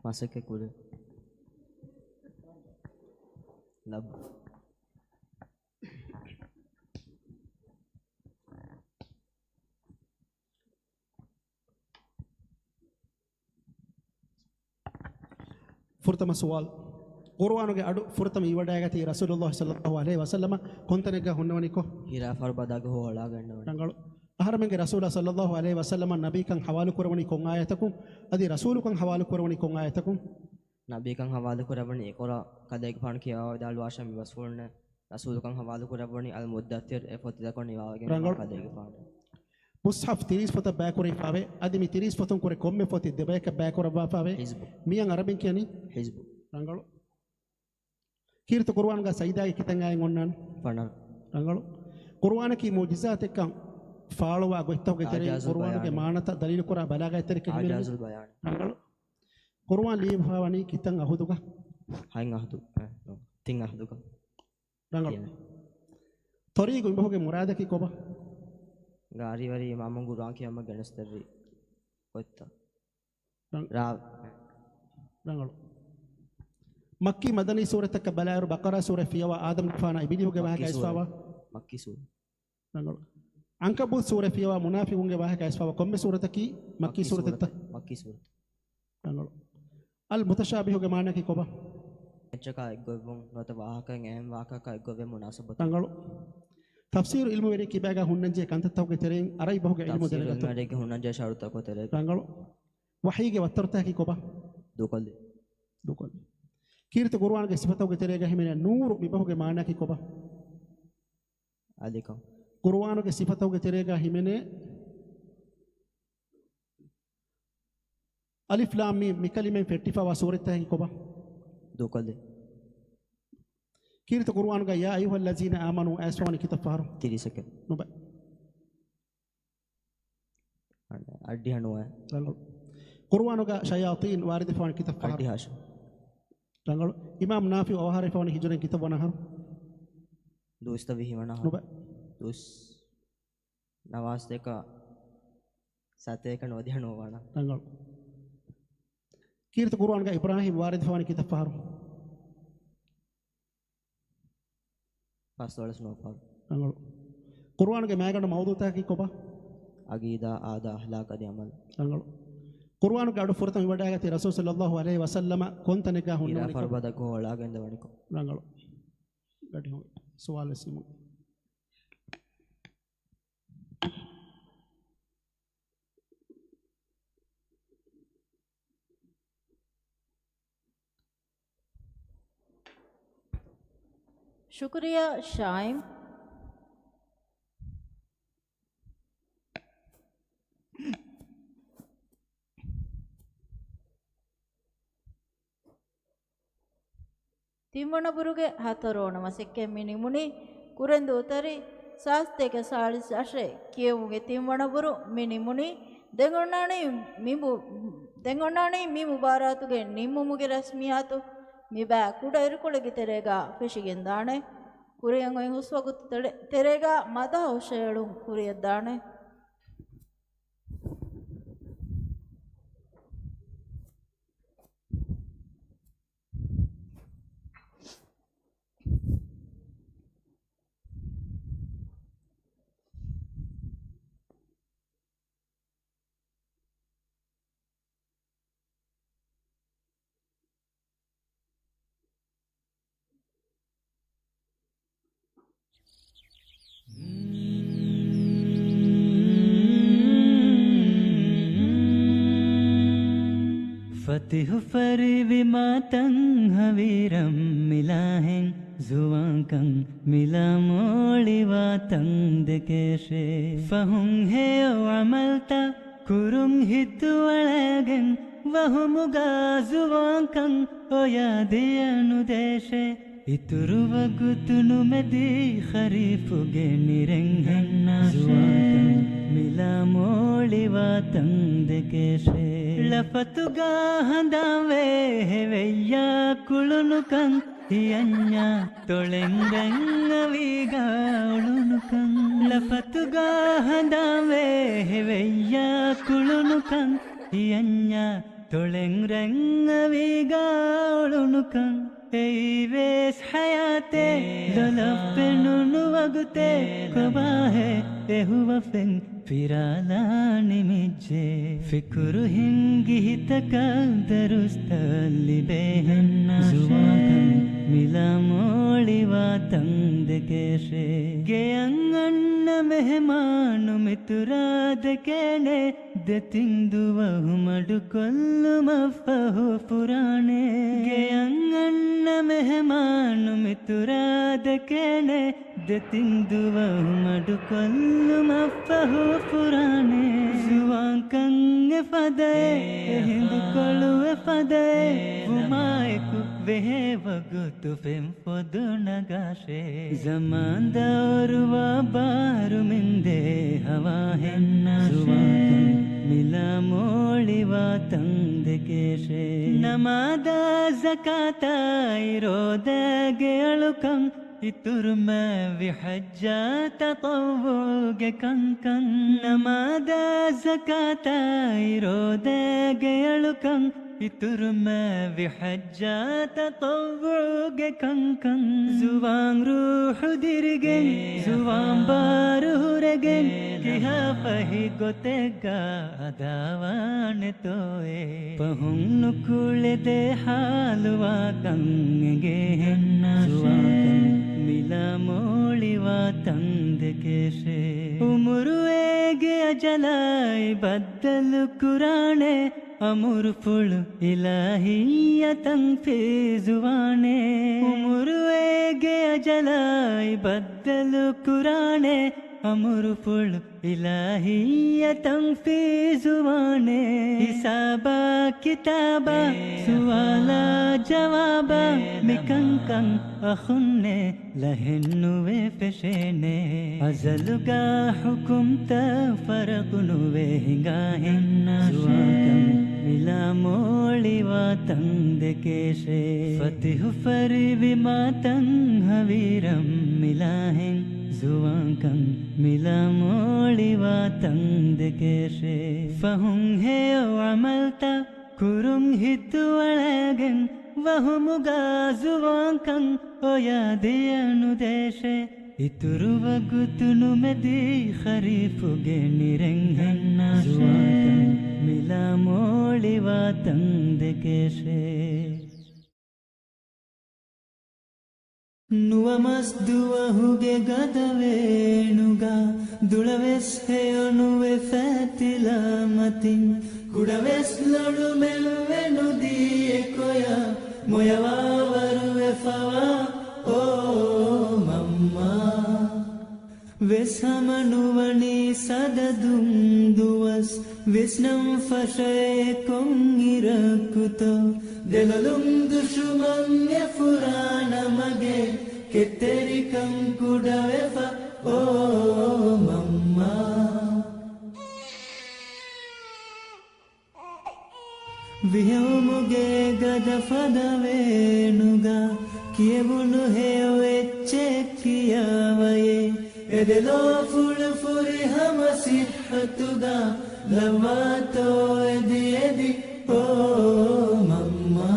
މަސައްކަތް ކުރޭ. ލައްބަ. ފުރަތަމަ ސުވާލު. ޤުރުއާނުގެ އަޑު ފުރަތަމަ އިވަޑައިގަތީ ރަސޫލުﷲ ޞައްލައްލާހު ޢަލައިހި ވަސައްލަމަ ކޮންތަނެއްގަ ހުންނަވަނިކޮށް؟ ހިރާ ފަރުބަދައިގަ ހޯ އަޅާގަންނަވަނީ. ރަނގަޅު. އަހަރެމެންގެ ރަސޫލާ ޞައްލައްލާހު ޢަލައިހި ވަސައްލަމަ ނަބީކަން ޙަވާލުކުރެވުނީ ކޮން އާޔަތަކުން؟ އަދި ރަސޫލުކަން ޙަވާލުކުރެވުނީ ކޮން އާޔަތަކުން؟ ނަބީކަން ޙަވާލުކުރެވުނީ އިޤްރާ، ކަލޭގެފާނު ކިޔަވާވަޑައިގަންނަވާ މި ބަސްފުޅުންނޭ. ރަސޫލުކަން ޙަވާލުކުރެވުނީ އަލް މުއްދައްސިރު، އެ ފޮތުތަކުން ނިވާވެގެންވާ ރަނގަޅު. ކަލޭގެފާނު. މުޞްޙަފް ތިރީސް ފޮތަށް ބައިކުރެވިފައިވޭ. އަދި މި ތިރީސް ފޮތުން ކުރެ ކޮންމެ ފޮތެއް ދެބަޔަކަށް ބައިކުރައްވާފައިވޭ. ޙިޒްބު. މިއަށް ޢަރަބިން ކިޔަނީ؟ ޙިޒްބު. ރަނގަޅު. ކީރިތި ޤުރުއާނުގަ ސަޖިދާގެ ކިތަން އާޔަތް އޮންނާނެ؟ ފަނަރަ. ރަނގަޅު. ޤުރުއާނަކީ މުޢުޖިޒާތެއްކަން ފާޅުވާ ގޮތްތަކުގެ ތެރެއިން، އިޢްޖާޒުލް ޤުރުއާނުގެ ބަޔާނީ. މާނަތައް ދަލީލުކުރާ ބަލާޣަތްތެރިކަން ހިމެނޭ. އިޢްޖާޒުލް ބަޔާނީ. ރަނގަޅު. ޤުރުއާން ލިޔެފަވާނީ ކިތަން އަހުދުގަ؟ ހަތް އަހުދު. އެ، ތިން އަހުދުގަ. ރަނގަޅު. ކިޔަން. ތޮރީގު މިބަހުގެ މުރާދަކީ ކޮބާ؟ ގާރީވަރީ އިމާމުން ޤުރުއާން ކިޔަން ގެނެސްދެއްވި ގޮތްތައް. ރަނގ-، ރާ-، ރަނގަޅު. މައްކީ މަދަނީ ސޫރަތަކަށް ބަލާއިރު، ބަޤަރާ ސޫރަ ފިޔަވާ އާދަމް ގެފާނާ އިބިލީހުގެ ވާހަކަ މައްކީ ސޫރަ. އައިސްފާވާ. މައްކީ ސޫރަ. ރަނގަޅު. ޢަންކަބޫތު ސޫރަ ފިޔަވާ މުނާފިޤުންގެ ވާހަކަ އައިސްފާވާ. ކޮންމެ ސޫރަތަކީ މައްކީ މައްކީ ސޫރަތެއްތަ؟ ސޫރަތައް. މައްކީ ސޫރަތައް. ރަނގަޅު. އަލް މުތަޝާބިހުގެ މާނައަކީ ކޮބާ؟ އެއްޗަކާ އެއްގޮތްވުން ނުވަތަ ވާހަކައިން އެހެން ވާހަކައަކާ އެއްގޮތްވެ މުނާސަބަތު. ރަނގަޅު. ތަފްސީރު ޢިލްމުވެރިން ކިބާގާ ހުންނަންޖެހޭ ކަންތައްތަކުގެ ތެރެއިން ޢަރަބި ބަހުގެ ޢިލްމު ތަފްސީރު ދެރަ ގޮތަށް. ޢިލްމުވެރިންގެ ހުންނަންޖެހޭ ޝަރުތުތަކުގެ ތެރެއިން. ރަނގަޅު. ވަޙީގެ ވައްތަރުތަކަކީ ކޮބާ؟ ދޫކޮށްލި. ދޫކޮށްލި. ކީރިތި ޤުރުއާނުގެ ސިފަތަކުގެ ތެރޭގަ ހިމެނޭ ނޫރު މިބަހުގެ މާނައަކީ ކޮބާ؟ އަލިކަން. ޤުރުއާނުގެ ސިފަތަކުގެ ތެރޭގަ ހިމެނޭ އަލިފް ލާމް މީމް މިކަލިމައިން ފެއްޓިފަވާ ސޫރަތްތަކަކީ ކޮބާ؟ ދޫކޮށްލި. ކީރިތި ޤުރުއާނުގަ يا أيها الذين آمنوا އައިސްފާވާނީ ކިތައް ފަހަރު؟ ތިރީސް އެކެއް. ނުބަ. އަށްޑިހަ ނުވަ. ރަނގަޅު. ޤުރުއާނުގަ ޝަޔާޠީން ވާރިދުވެފަވާނީ ކިތައް ފަހަރު؟ އަށްޑިހަ އަށެއް. ރަނގަޅު. އިމާމް ނާފިޢު އަވަހާރަވެފަވާނީ ހިޖުރައިން ކިތައް ވަނަ އަހަރު؟ ދުވަސްތަ ވިހި ވަނަ އަހަރު. ނުބަ. ދުވަސް. ނަވާސްތަކާ ސަތޭކަ ނުވަދިހަ ނުވަ ވަނަ. ރަނގަޅު. ކީރިތި ޤުރުއާނުގަ އިބްރާހީމް ވާރިދުވެފަވާނީ ކިތައް ފަހަރު؟ ފަސްދޮޅަސް ނުވަ ފަހަރު. ރަނގަޅު. ޤުރުއާނުގެ މައިގަނޑު މައުޟޫޢުތަކަކީ ކޮބާ؟ ޢަޤީދާ، އާދާ، އަޚްލާޤް އަދި ޢަމަލު. ރަނގަޅު. ޤުރުއާނުގެ އަޑު ފުރަތަމަ ވަޑައިގަތީ ރަސޫލު ޞައްލައްލާހު ޢަލައިހި ވަސައްލަމަ ކޮން ތަނެއްގަ ހިރާ ހުންނަވަނިކޮށް؟ ފަރުބަދަކު ހޮޅާގެންދަވަނިކޮށް. ރަނގަޅު. ގަޑި ހުން. ސުވާލު ވެސް ނިމުން. ޝުކުރިއްޔާ ޝާއިމް. ތިންވަނަ ބުރުގެ ހަތަރުވަނަ މަސައްކަތް މި ނިމުނީ. ކުރެންދޫ ތަރި ސާސްތޭކަ ސާޅީސް އަށެއް. ކިޔެވުމުގެ ތިންވަނަ ބުރު މި ނިމުނީ. ދެން އޮންނާނީ މި ބު-، ދެން އޮންނާނީ މި މުބާރާތުގެ ނިންމުމުގެ ރަސްމިއްޔާތު މި ބައި ކުޑައިރުކޮޅެއްގެ ތެރޭގަ ފެށިގެންދާނެ. ކުރިއަށް އޮތް ހުސްވަގުތު ތެރެ-، ތެރޭގަ މަދަހަ ހުށައެޅުން ކުރިއަށްދާނެ. ފަތިހު ފަރިވި މާތަން ހަވީރަން މިލާހެން ޒުވާންކަން މިލާ މޯޅިވާ ތަން ދެކޭށޭ. ފަހުން ހެޔޮ ޢަމަލްތައް ކުރުން ހިތު އަޅައިގެން ވަހުމުގަ ޒުވާންކަން އޮޔާ ދެޔަ ނުދޭށޭ. އިތުރު ވަގުތު ނުމެދި ޚަރީފުގެ ނިރެންހެން ޒުވާންކަން މިލާ މޯޅިވާ ތަން ދެކޭށޭ. ޅަފަތުގަ ހަނދާންވޭ ހެވެއްޔާ ކުޅުނުކަން ހިޔަންޏާ ތޮޅެން ރަންއަވީގަ އުޅުނުކަން. ޅަފަތުގަ ހަނދާންވޭ ހެވެއްޔާ ކުޅުނުކަން ހިޔަންޏާ ތޮޅެން ރަންއަވީގަ އުޅުނުކަން. އެއީވެސް ޙަޔާތެއް ލޮލަށް ފެނުނު ވަގުތެއް ކޮބާހޭ އެހުވަފެން ފިރާލާ ނިމިއްޖެ. ފިކުރު ހިންގި ހިތަކަށް ދަރުސްތައް ލިބޭހެން ޒުވާންކަން މިލާ މޯޅިވާ ތަން ދެކޭށޭ. ގެޔަށް އަންނަ މެހެމާނު މިތުރާ ދެކޭނެ ދެތިން ދުވަހު މަޑުކޮށްލުމަށްފަހު ފުރާނެ. ގެޔަށް އަންނަ މެހެމާނު މިތުރާ ދެކޭނެ ދެތިން ދުވަހު މަޑުކޮށްލުމަށްފަހު ފުރާނެ. ޒުވާންކަން އެފަދައެއް، އެ ހިނދުކޮޅު އެފަދައެއް، ވުމާއެކު ވެހޭ ވަގުތު ފެން ފޮދު ނަގާށޭ. ޒަމާން ދައުރުވާ ބާރު މިންދޭ ހަވާހެން ނާށޭ. ޒުވާންކަން މިލާ މޯޅިވާ ތަން ދެކޭށޭ. ނަމާދާ ޒަކާތާއި ރޯދައިގެ އަޅުކަން، އިތުރުމާ ވި ޙައްޖާ ތަޠައްވުޢުގެ ކަންކަން. ނަމާދާ ޒަކާތާއި ރޯދައިގެ އަޅުކަން، އިތުރުމާ ވި ޙައްޖާ ތަޠައްވުޢުގެ ކަންކަން. ޒުވާން ރޫޙު ދިރިގެން، ޒުވާން ބާރު ހުރެގެން، ކިހާ ފަހި ގޮތެއްގަ އަދާވާނެތޯއޭ؟ ފަހުން ނުކުޅެދޭ ޙާލުވާކަން އެނގޭހެން ނާށޭ. ޒުވާންކަން މިލާ މޯޅިވާ ތަން ދެކޭށޭ. އުމުރު އޭގެ އަޖަލާއި ބައްދަލު ކުރާނެ، އަމުރުފުޅު އިލާހީއަށް ތަންފީޒުވާނެ. އުމުރު އޭގެ އަޖަލާއި ބައްދަލު ކުރާނެ، އަމުރުފުޅު އިލާހީއަށް ތަންފީޒުވާނެ. ހިސާބާ ކިތާބާ، ސުވާލާ ޖަވާބާ، މިކަންކަން އަޚުންނޭ ލަހެއްނުވެ ފެށޭނެ. އަޒަލުގާ ޙުކުމްތައް ފަރަޤުނުވެ ހިނގާހެން ނާށޭ. ޒުވާންކަން މިލާ މޯޅިވާ ތަން ދެކޭށޭ. ފަތިޙު ފަރިވި މާތަން ހަވީރަން މިލާހެން. ޒުވާންކަން މިލާ މޯޅިވާ ތަން ދެކޭށޭ. ފަހުން ހެޔޮ ޢަމަލްތައް ކުރުން ހިތު އަޅައިގެން، ވަހުމުގާ ޒުވާންކަން އޮޔާ ދިޔަ ނުދޭށޭ. އިތުރު ވަގުތު ނުމެދި ޚަރީފުގެ ނިރެންހެން ނާށޭ. ޒުވާންކަން މިލާ މޯޅިވާ ތަން ދެކޭށޭ. ނުވަމަސް ދުވަހުގެ ގަދަވޭނުގަ، ދުޅަވެސް ހެޔޮނުވެ ފަތިލާ މަތިން، ކުޑަވެސް ލޮނުމެއްވެ ނުދީ އެކޮޔަށް، މޮޔަވާވަރު ވެފަވާ އޯ މަންމާ. ވެސް ހަމަ ނުވަނީ ސަދަދުން ދުވަސް، ވިސްނަން ފަށައޭ ކޮން އިރަކުތޯ؟ ދެލޮލުން ދުށުމަން އެ ފުރާނަ މަގޭ، ކެތްތެރިކަން ކުޑަވެފަ އޯ މަންމާ. ވިހެއުމުގެ ގަދަ ފަދަވޭނުގަ، ކިޔެވުނު ހެޔޮ އެއްޗެއް ކިޔާވަޔޭ. އެދެލޯފުޅު ފުރިހަމަ ސިއްހަތުގަ، ލައްވާތޯ އެދި އެދި އޯ މަންމާ.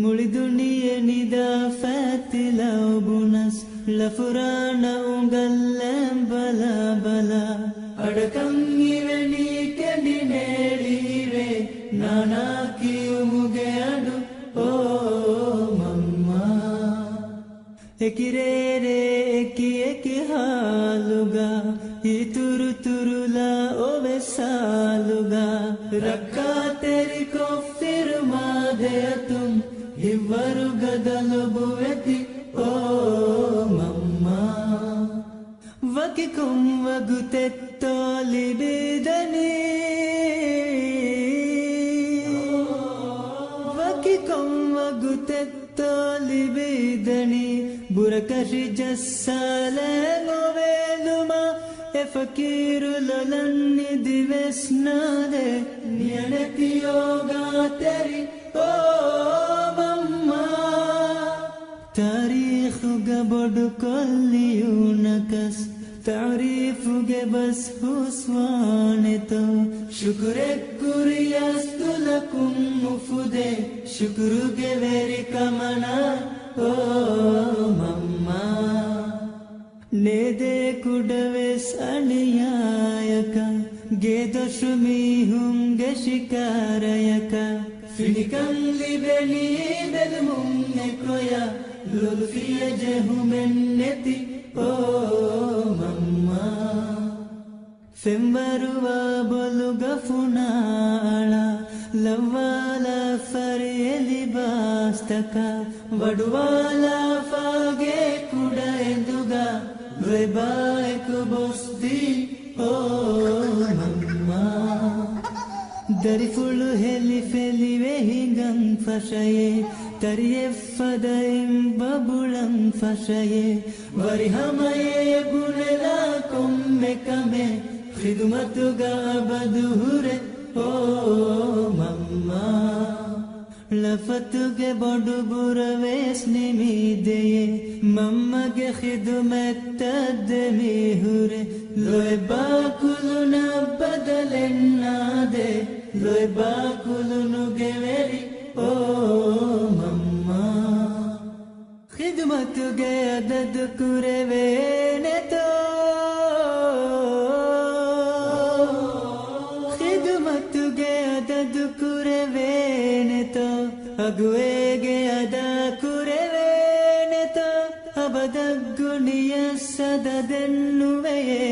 މުޅި ދުނިޔެ ނިދާ ފަތިލައު ބުނަސް، ޅަފުރާނަ އުނގަށްލަން ބަލާ ބަލާ. އަޑަކަށް އިވެނީ ކެނޑިނޭޅި އިރޭ، ނާނާ ކިޔުމުގެ އަޑު އޯ މަންމާ. އެކިރޭރޭ އެކި އެކި ހާލުގަ، އިތުރު ތުރުލާ އޮވެސް ހާލުގަ. ރައްކާތެރިކޮށް ފިރުމާދެއަތުން، ހިތްވަރުގަދަ ލޮބުވެތި އޯ މަންމާ. ވަކިކޮން ވަގުތެއްތޯ ލިބިދަނީ؟ ވަކިކޮން ވަގުތެއްތޯ ލިބިދަނީ؟ ބުރަކަށި ޖައްސާލަން އޮވޭލުމާ، އެ ފަޤީރު ލޮލަށް ނިދިވެސް ނާދޭ. ނިޔަނެތި އޯގާތެރި އޯ މަންމާ. ތާރީޚުގަ ބޮޑުކޮށް ލިޔުނަކަސް، ތަޢުރީފުގެ ބަސް ހުސްވާނެތޯ؟ ޝުކުރެއްކުރިޔަސް ތުލަކުން އުފުދޭ، ޝުކުރުގެ ވެރިކަމަނާ އޯ މަންމާ. ނޭދޭ ކުޑަވެސް އަނިޔާޔަކަށް، ގޭދޮށު މީހުންގެ ޝިކާރަޔަކަށް. ފިނިކަން ލިބެނީ ބެލުމުން އެކޮޔަށް، ލޮލުފިޔަ ޖެހުމެއް ނެތި އޯ މަންމާ. ފެންވަރުވާ ބޮލުގަ ފުނާ އަޅާ، ލައްވާލާ ފަރިއެއް ލިބާސްތަކާ. ވަޑުވާލާފާގޭ ކުޑަ އެނދުގަ ލޮއިބާއެކު ބޮސްދީ އޯ މަންމާ. ދަރިފުޅު ހެލިފެލިވެ ހިނގަން ފަށަޔޭ، ތަރިއެއްފަދައިން ބަބުޅަން ފަށަޔޭ، ވަރިހަމަޔޭ ބުނެލާ ކޮންމެ ކަމެއް ޚިދުމަތުގަ އަބަދު ހުރެ އޯ މަންމާ. ޅަފަތުގެ ބޮޑު ބުރަވެސް ނިމިދެޔޭ، މަންމަގެ ޚިދުމަތްތައް ދެމިހުރެ، ލޮއެބާ ކުލުނަށް ބަދަލެއްނާދޭ، ލޮއެބާ ކުލުނުގެ ވެރި އޯ މަންމާ. ޚިދުމަތުގެ އަދަދު ކުރެވޭނެތޯ؟ ޚިދުމަތުގެ އަދަދު ކުރެވޭނެތޯ؟ އަގުއޭގެ އަދާ ކުރެވޭނެތޯ؟ އަބަދަށް ގުނިޔަސް އަދަދެއް ނުވެޔޭ،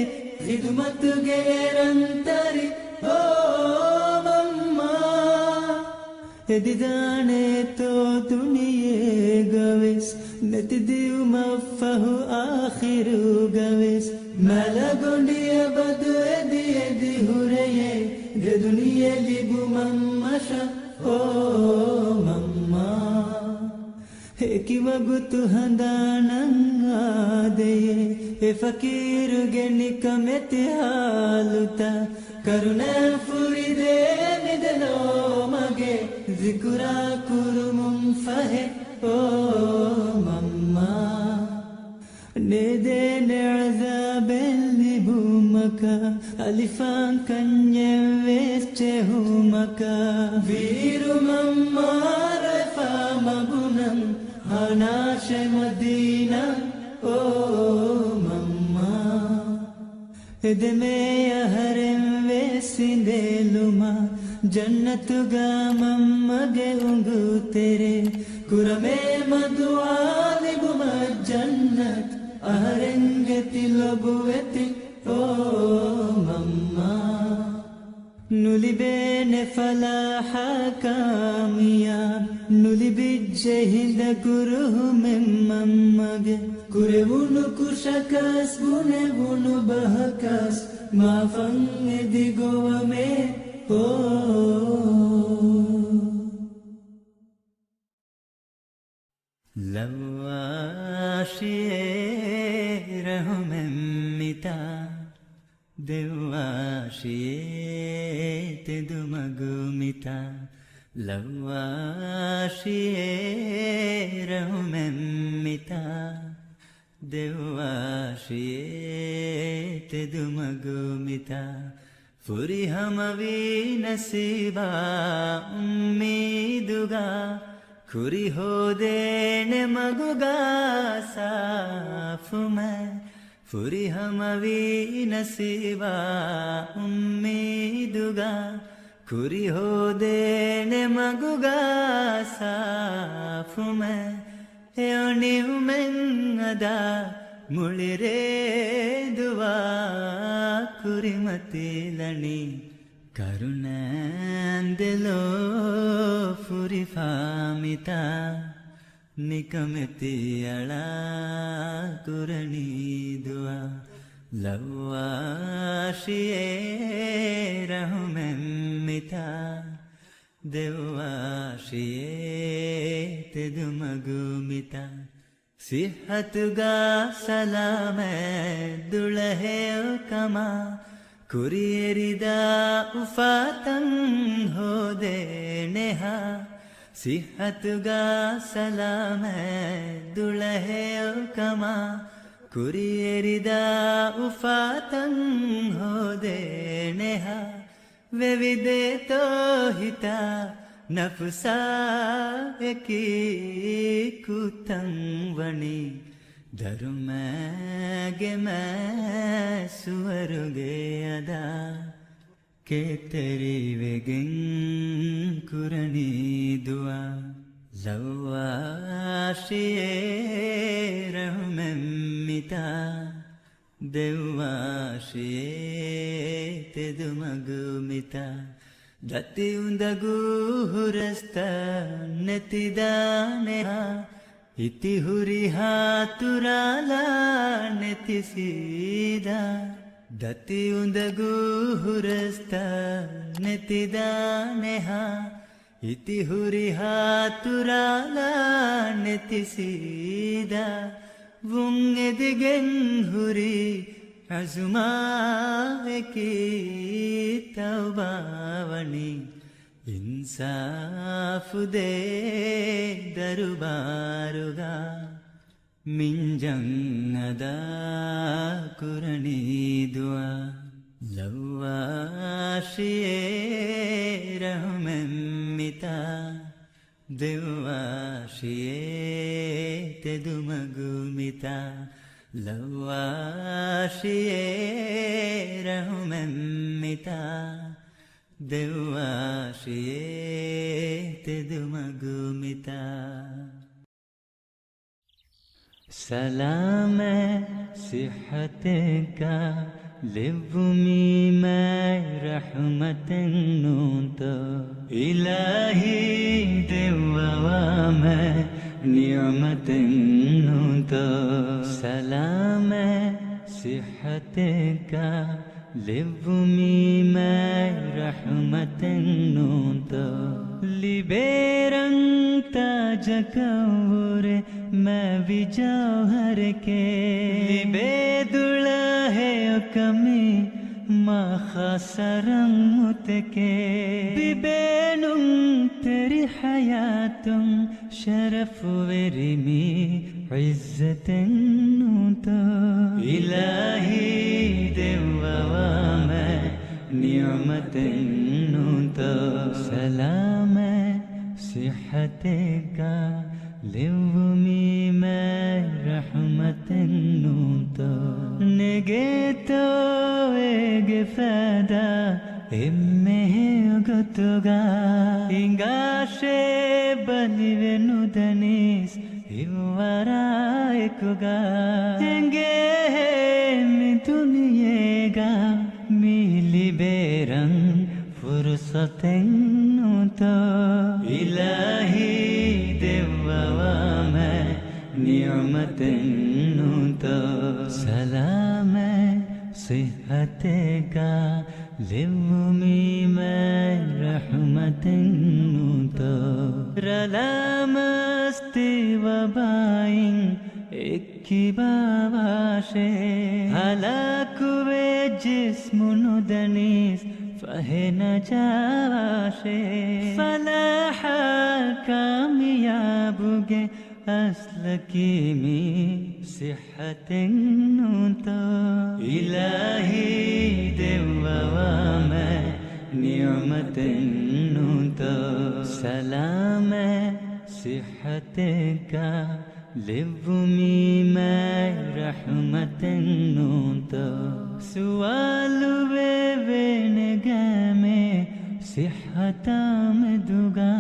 ޚިދުމަތުގެ އެރަންތަރި އޯ މަންމާ. އެދިދާނެތޯ ދުނިޔޭގަވެސް، ނެތިދިއުމަށްފަހު އާޚިރުގަވެސް، މާލަ ގޮނޑި އަބަދު އެދި އެދި ހުރެޔޭ، ގެދުނިޔެ ލިބުމަށް މަށަށް އޯ މަންމާ. އެކި ވަގުތު ހަނދާނަށް އާދެޔޭ، އެ ފަޤީރުގެ ނިކަމެތި ހާލުތައް، ކަރުނަ ފުރިދޭ މިދެލޯ މަގެއް، ޒިކުރާ ކުރުމުން ފަހެ އޯ މަންމާ. ނޭދޭނެ ޢަޒާބެއް ލިބުމަކަށް، އަލިފާން ކަންޏެއް ވެސް ޖެހުމަކަށް، ވީރު މަންމާ ރޮއެފާ މަގުނަން، ހާނާށެ މަދީނާ އޯ މަންމާ. އެދެމޭ އަހަރެން ވެސް އިނދެލުމަށް، ޖަންނަތުގަ މަންމަގެ އުނގޫތެރޭ، ކުރަމޭ މަދުޢާ ލިބުމަށް ޖަންނަތް، އަހަރެންގެ ތިލޮބުވެތި އޯ މަންމާ. ނުލިބޭނެ ފަލާޙާ ކާމިޔާބު، ނުލިބިއްޖެ ހިނދަކުރުހުމެއް މަންމަގެ، ކުރެވުނު ކުށަކަސް ބުނެވުނު ބަހަކަސް، މާފަށް އެދި ގޮވަމޭ އޯ. ލައްވާށިއޭ ރަހުމެއް މިތާ، ދެއްވާށިއޭ ތެދުމަގު މިތާ. ލައްވާށިއޭ ރަހުމެއް މިތާ، ދެއްވާށިއޭ ތެދުމަގު މިތާ. ފުރިހަމަވީ ނަސީބާ އުއްމީދުގަ، ކުރި ހޯދޭނެ މަގުގަ ސާފުމެ. ފުރިހަމަވީ ނަސީބާ އުއްމީދުގަ، ކުރި ހޯދޭނެ މަގުގަ ސާފުމެ. އެ އޮނިއުމެއް އަދާ މުޅިރޭ ދުވާ، ކުރިމަތިލަނީ ކަރުނައިން ދެލޯ ފުރިފާ މިތާ. ނިކަމެތި އަޅާ ކުރަނީ ދުޢާ، ލައްވާށިއޭ ރަހުމެއް މިތާ. ދެއްވާށިއޭ ތެދުމަގު މިތާ. ސިއްހަތުގަ ސަލާމަތް ދުޅަހެޔޮކަމާ، ކުރިއެރިދާ އުފާތައް ހޯދޭނެހާ. ސިއްހަތުގަ ސަލާމަތް ދުޅަހެޔޮކަމާ، ކުރިއެރިދާ އުފާތައް ހޯދޭނެހާ. ވެވިދޭތޯ ހިތާ ނަފުސާ އެކީ، ކުއްތަން ވަނީ ދަރުމައިގެ މައިސުވަރުގެ އަދާ. ކެތެރިވެގެން ކުރަނީ ދުޢާ، ލައްވާށިއޭ ރަހުމެއް މިތާ. ދެއްވާށިއޭ ތެދުމަގު މިތާ. ދަތި އުނދަގޫ ހުރަސްތައް ނެތިދާނެހާ. ހިތި ހުރިހާ ތުރާލާ ނެތި ސީދާ، ދަތި އުނދަގޫ ހުރަސްތާ ނެތި ދާނެހާ. ހިތި ހުރިހާ ތުރާލާ ނެތި ސީދާ، ވުން އެދިގެން ހުރި އަޒުމާއެކީ ތައުބާވަނީ. އިންސާފު ދޭ ދަރުބާރުގަ، މިންޖަން އަދާ ކުރަނީ ދުޢާ. ލައްވާށިއޭ ރަޙުމަތް މިތާ، ދެއްވާށިއޭ ތެދުމަގު މިތާ. ލައްވާށިއޭ ރަޙުމަތް މިތާ، ދެއްވާށިއޭ ތެދުމަގު މިތާ. ސަލާމަތް ޞިއްޙަތެއްގަ ލެއްވުމީ މާތް ރަޙުމަތެއް ނޫންތޯ؟ އިލާހީ ދެއްވަވާ މާތް ނިޢުމަތެއް ނޫންތޯ؟ ސަލާމަތް ޞިއްޙަތެއްގަ ލެއްވުމީ މާތް ރަޙުމަތެއް ނޫންތޯ؟ ލިބޭ ރަން ތާޖަކަށް ވުރެ މާވި ޖައުހަރެކޭ. ލިބޭ ދުޅަ ހެޔޮކަމީ މާ ޚާއްޞަ ރަންމުތެކޭ. ތިބޭނުން ތެރި ޙަޔާތުން ޝަރަފުވެރި މި ޢިއްޒަތެއް ނޫންތޯ؟ އިލާހީ ދެއްވަވާ މާތް ނިޢުމަތެއް ނޫންތޯ؟ ސަލާމަތް ޞިއްޙަތެއްގަ ލެއްވުމީ މާތް ރަޙުމަތެއް ނޫންތޯ؟ ނެގޭތޯ އޭގެ ފައިދާ އެންމެ ހެޔޮ ގޮތުގަ. ހިނގާށޭ ބަލިވެ ނުދަނީސް ހިތްވަރާއެކުގަ. އެނގޭހޭ މި ދުނިޔޭގަ މި ލިބޭ ރަން ފުރުޞަތެއް ނޫންތޯ؟ އިލާހީ ދެއްވަވާ މާތް ނިޢުމަތެއް ނޫންތޯ؟ ސަލާމަތް ޞިއްޙަތެއްގަ ލެއްވުމީ މާތް ރަޙުމަތެއް ނޫންތޯ؟ ރަލާ މަސްތި ވަބާއިން އެއްކިބާވާށޭ. ހަލާކުވެ ޖިސްމު ނުދަނީސް ފަހެ ނަޖާވާށޭ. ފަލާޙާ ކާމިޔާބުގެ އަސްލަކީ މި ޞިއްޙަތެއް ނޫންތޯ؟ އިލާހީ ދެއްވަވާ މާތް ނިޢުމަތެއް ނޫންތޯ؟ ސަލާމަތް ޞިއްޙަތެއްގަ ލެއްވުމީ މާތް ރަޙުމަތެއް ނޫންތޯ؟ ސުވާލުވެވޭނެ ގައިމޭ ޞިއްޙަތާ މެދުގަ.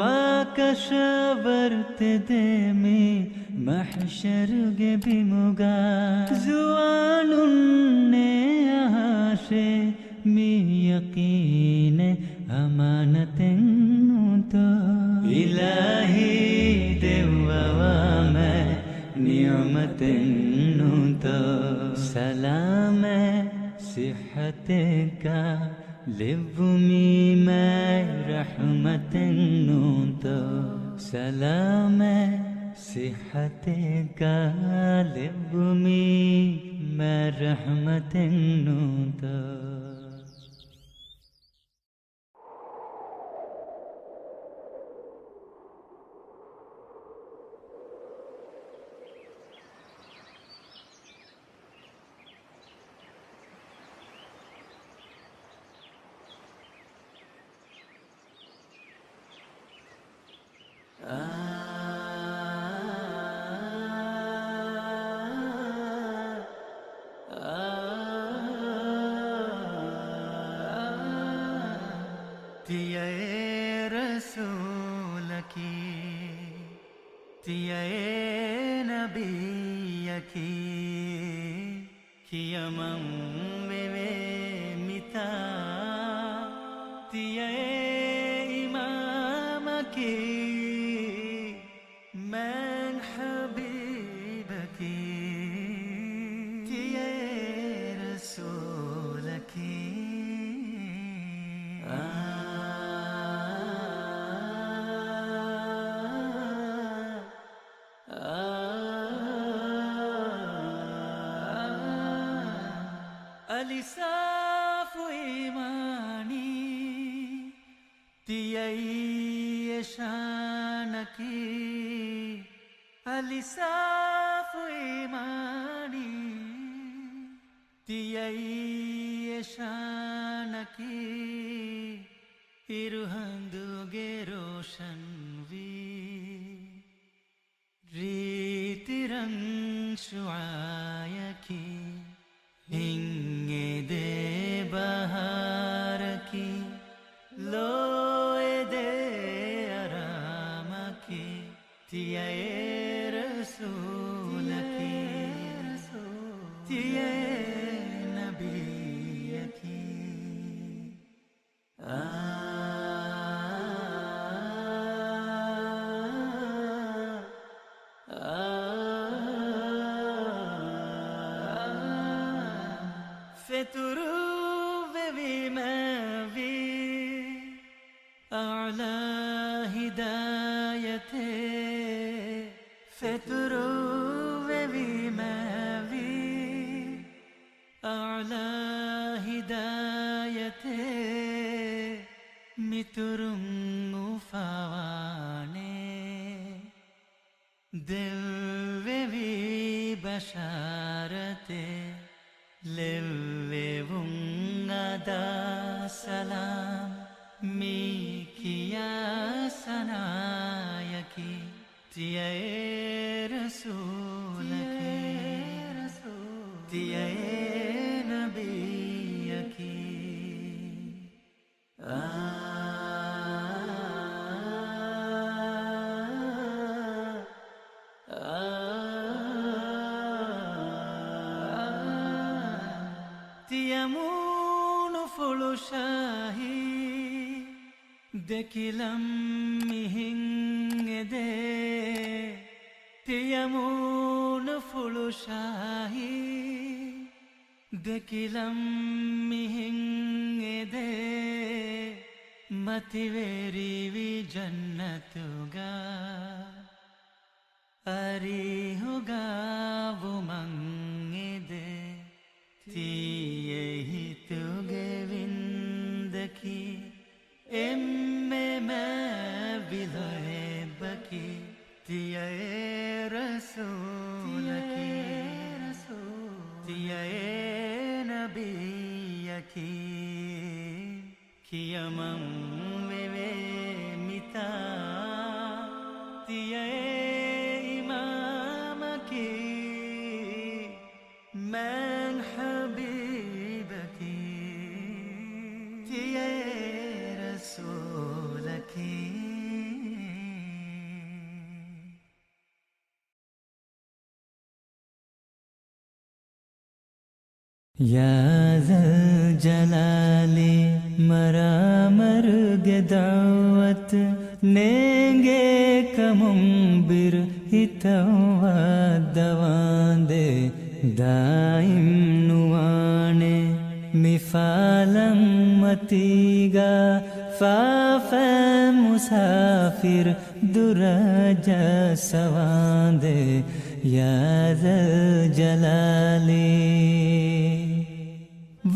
ވާކަށަވަރު ތެދޭ މި މަޙްޝަރުގެ ބިމުގަ. ޒުވާނުންނޭ އަހާށޭ މި ޔަޤީނެއް އަމާނަތެއް ނޫންތޯ؟ އިލާހީ ދެއްވަވާ މާތް ނިޢުމަތެއް ނޫންތޯ؟ ސަލާމަތް ޞިއްޙަތެއްގަ ލެއްވުމީ މާތް ރަޙުމަތެއް ނޫންތޯ؟ ސަލާމަތް ޞިއްޙަތެއްގަ ލެއްވުމީ މާތް ރަޙުމަތެއް ނޫންތޯ؟ ތިޔައޭ ރަސޫލަކީ، ތިޔައޭ ނަބިއްޔަކީ، ކިޔަމަންވެވޭ މިތާ. ތިޔައޭ އިމާމަކީ، މާ ޙަބީބަކީ، ތިޔައޭ ރަސޫލަކީ. އާ، އާ، އަލި ސާފު އީމާނީ، ތިޔައީ އެ ޝާނަކީ. އަލި ސާފު އީމާނީ، ތިޔައީ އެ ޝާނަކީ. އިރުހަނދުގެ ރޯޝަންވީ، ރީތި ރަން ޝުޢާޔަކީ. ހިތް އެދޭ ބަހާރަކީ، ލޯ އެދޭ އަރާމަކީ، ތިޔައޭ ރަސޫލަކީ، ތިޔައޭ ނަބިއްޔަކީ. އާ، އާ، ފެތުރުވެވީމާވީ، އަޢްލާ ހިދާޔަތޭ. ފެތުރުވެވީމާވީ، އަޢްލާ ހިދާޔަތޭ، މިތުރުން އުފާވާނެ. ދެއްވެވީ ބަޝާރަތެއް، ލެއްވެވުން އަދާ ސަލާމް، މި ކިޔާ ސަނާޔަކީ. ތިޔައޭ ރަސޫލަކީ، ތިޔައޭ ނަބިއްޔަކީ. އާ، އާ، ތިޔަމޫނުފުޅު ޝާހީ، ދެކިލަން މިހެން އެދޭ. ތިޔަމޫނުފުޅު ޝާހީ، ދެކިލަން މިހެން އެދޭ. މަތިވެރިވި ޖަންނަތުގަ އަރިހުގަ ވުމަށް އެދޭ. ތިޔަ ހިތުގެ ވިންދަކީ، އެންމެ މާތްވި ލޯތްބަކީ. ތިޔައޭ ރަސޫލަކީ، ތިޔައޭ ނަބިއްޔަކީ. ކިޔަމަން ވެވޭ މިތާ، ތިޔައޭ އިމާމަކީ. މާތް ޙަބީބަކީ، ތިޔައޭ ރަސޫލަކީ. ޔާ ޒަލް ޖަލާލި މަރާމަރުގެ ދަޢުވަތު ނޭނގޭ ކަމުން ބިރު ހިތަށް ވައްދަވާނދޭ. ދާއިމް ނުވާނެ މި ފާލަން މަތީގަ ފާފަ މުސާފިރު ދުރަށް ޖައްސަވާނދޭ ޔާ ޒަލް ޖަލާލީ.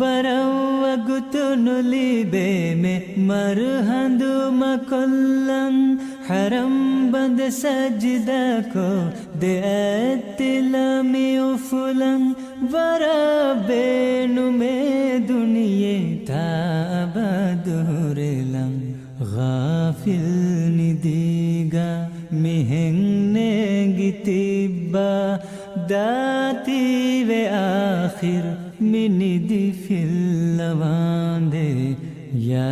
ވަރަށް ވަގުތު ނުލިބޭމެ މަރުހަނދު މަކޮށްލަން، ޙަރަމް ބަނދެއް ސަޖިދަކޮށް ދެ އަތްތިލަ މި އުފުލަން، ވަރަށް ބޭނުމޭ ދުނިޔެ ތާ އަބަދު ހުރެލަން. ޣާފިލް ނިދީގަ މިހެން ނޭނގި ތިއްބާ، ދާތީވެ އާޚިރު މި ނިދި ފިއްލަވާނދޭ ޔާ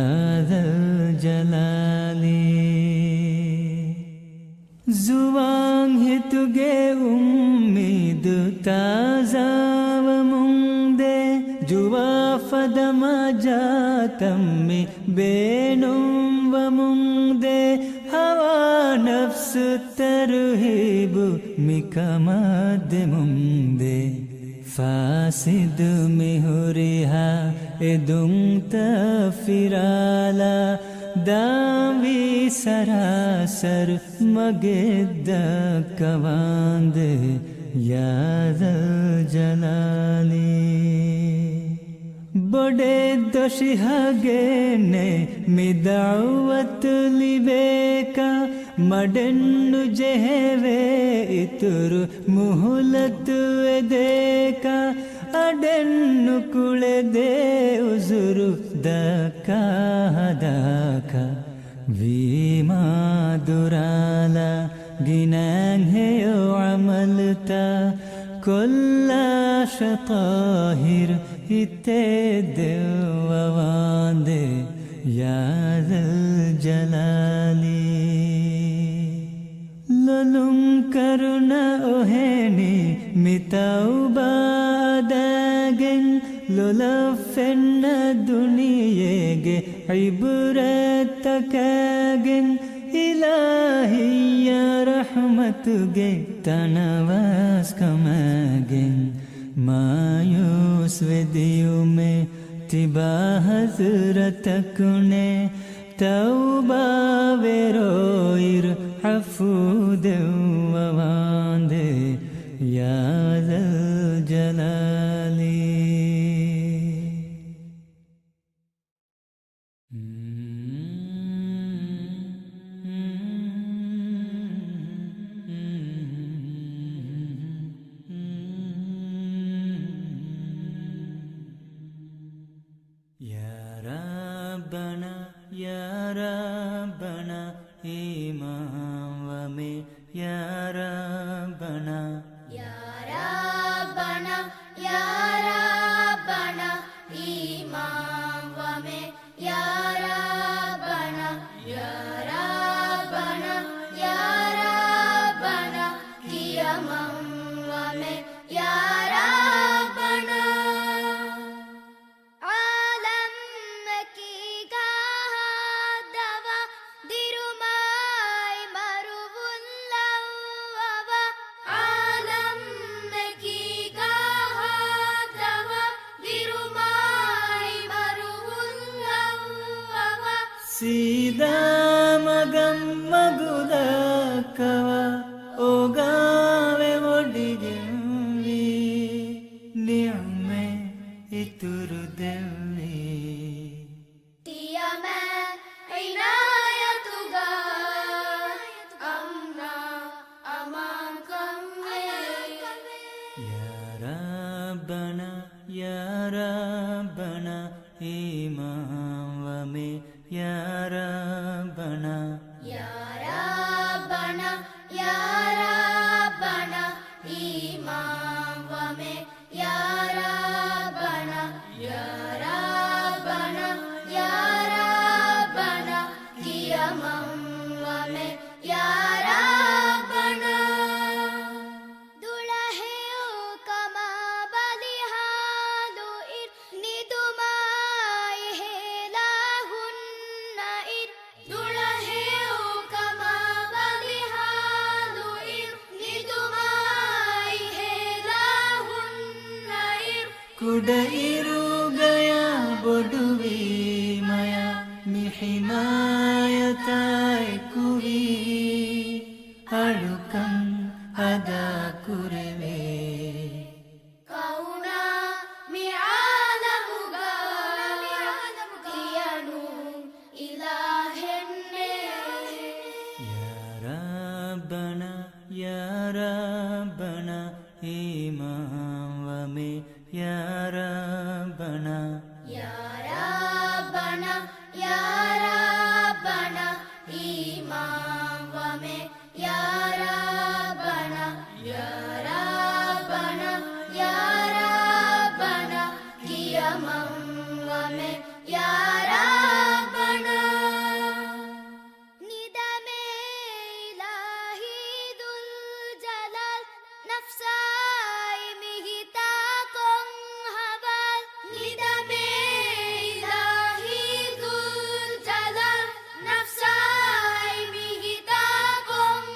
ޒަލް ޖަލާލީ. ޒުވާން ހިތުގެ އުއްމީދު ތާޒާވަމުންދޭ، ޖުވާ ފަދަ މަޖާތައް މި ބޭނުންވަމުންދޭ، ހަވާ ނަފްސު ތަރުހީބު މިކަމަށް ދެމުންދޭ. ފާސިދު މި ހުރިހާ އެދުންތައް ފިރާލާ، ދާންވީ ސަރާސަރު މަގެއް ދައްކަވާނދޭ، ޔާ ޛަލްޖަލާލީ. ބޮޑެއް ދޮށި ހަގެއް ނެތް މި ދަޢުވަތު ލިބޭކަށް، މަޑެއް ނުޖެހެވޭ އިތުރު މުހުލަތު އެދޭކަށް، އަޑެއް ނުކުޅެދޭ އުޒުރު ދައްކާ ހަދާކަށް. ވީމާ ދުރާލާ ގިނައިން ހެޔޮ ޢަމަލުތައް ކޮށްލާށޭ ޠާހިރު ހިތެއް ދެއްވަވާނދޭ، ޔާ ޛަލްޖަލާލީ. ލޮލުން ކަރުނަ އޮހެނި މި ތައުބާ އަދާގެން، ލޮލަށް ފެންނަ ދުނިޔޭގެ ޢިބުރަތްތަކާގެން، އިލާހިއްޔާ ރަޙްމަތުގެ ތަނަވަސްކަމާގެން، މާޔޫސްވެ ދިޔުމެއް ތިބާ ޙަޟްރަތަކުންނޭ، ތައުބާވެރިއިރު ޢަފޫ ދެއްވަވާނދޭ، ޔާ ޛަލްޖަލާލީ. ޔާ ރައްބަނާ، ޔާ ރައްބަނާ، އީމާންވަމޭ، ޔާ ރައްބަނާ. ޔާ ރައްބަނާ، ޔާ ރައްބަނާ، އީމާންވަމޭ، ޔާ ރައްބަނާ، ޔާ ރައްބަނާ، ޔާ ރައްބަނާ، ކިޔަމަންވަމޭ، ޔާ ރައްބަނާ. ޢާލަމްއެކީ ގާހާ ދަވާ، ދިރުމާއި މަރުވުން ލައްވަވާ. ޢާލަމްއެކީ ގާހާ ދަވާ، ދިރުމާއި މަރުވުން ލައްވަވާ. ސީދާ މަގަށް މަގު ދައްކަވާ، އޯގާވެ ވޮޑިގެންވީ، ނިޢުމަތް އިތުރު ދެއްވީ. ތިޔަމަ އިނާޔަތުގަ އަމްނާ އަމާންކަން ވޭ. ޔާ ރައްބަނާ، ޔާ ރައްބަނާ، އީމާންވަމޭ، ޔާ ރައްބަނާ. ޔާ ރައްބަނާ، ޔާ ރައްބަނާ، އީމާންވަމޭ، ޔާ ރައްބަނާ، ޔާ ރައްބަނާ، ޔާ ރައްބަނާ، ކިޔަމަންވަމޭ، ޔާ ރައްބަނާ. ދުޅަހެޔޮކަމާ ބަލިހާލުއިރު، ނިދުމާއި ހޭލާ ހުންނައިރު. ދުޅަހެޔޮކަމާ ބަލިހާލުއިރު، ނިދުމާއި ހޭލާ ހުންނައިރު. ކުޑައިރުގަޔާ ބޮޑުވީމަޔާ، މި ޙިމާޔަތާ އެކުވީ، އަޅުކަން އަދާކުރެވޭ. ކައުނާ މި ޢާލަމުގަ ކިޔަނު އިލާހެއްނެއް. ޔާ ރައްބަނާ، ޔާ ރައްބަނާ، އީމާންވަމޭ، ޔާ ރައްބަނާ. ޔާ ރައްބަނާ، ޔާ ރައްބަނާ، އީމާންވަމޭ، ޔާ ރައްބަނާ، ޔާ ރައްބަނާ، ޔާ ރައްބަނާ، ކިޔަމަންވަމޭ، ޔާ ރައްބަނާ. ނިދަމޭ އިލާހީ ޛުލްޖަލާލް، ނަފްސާއި މިހިތާ ކޮން ހަވާލް؟ ނިދަމޭ އިލާހީ ޛުލްޖަލާލް، ނަފްސާއި މިހިތާ ކޮން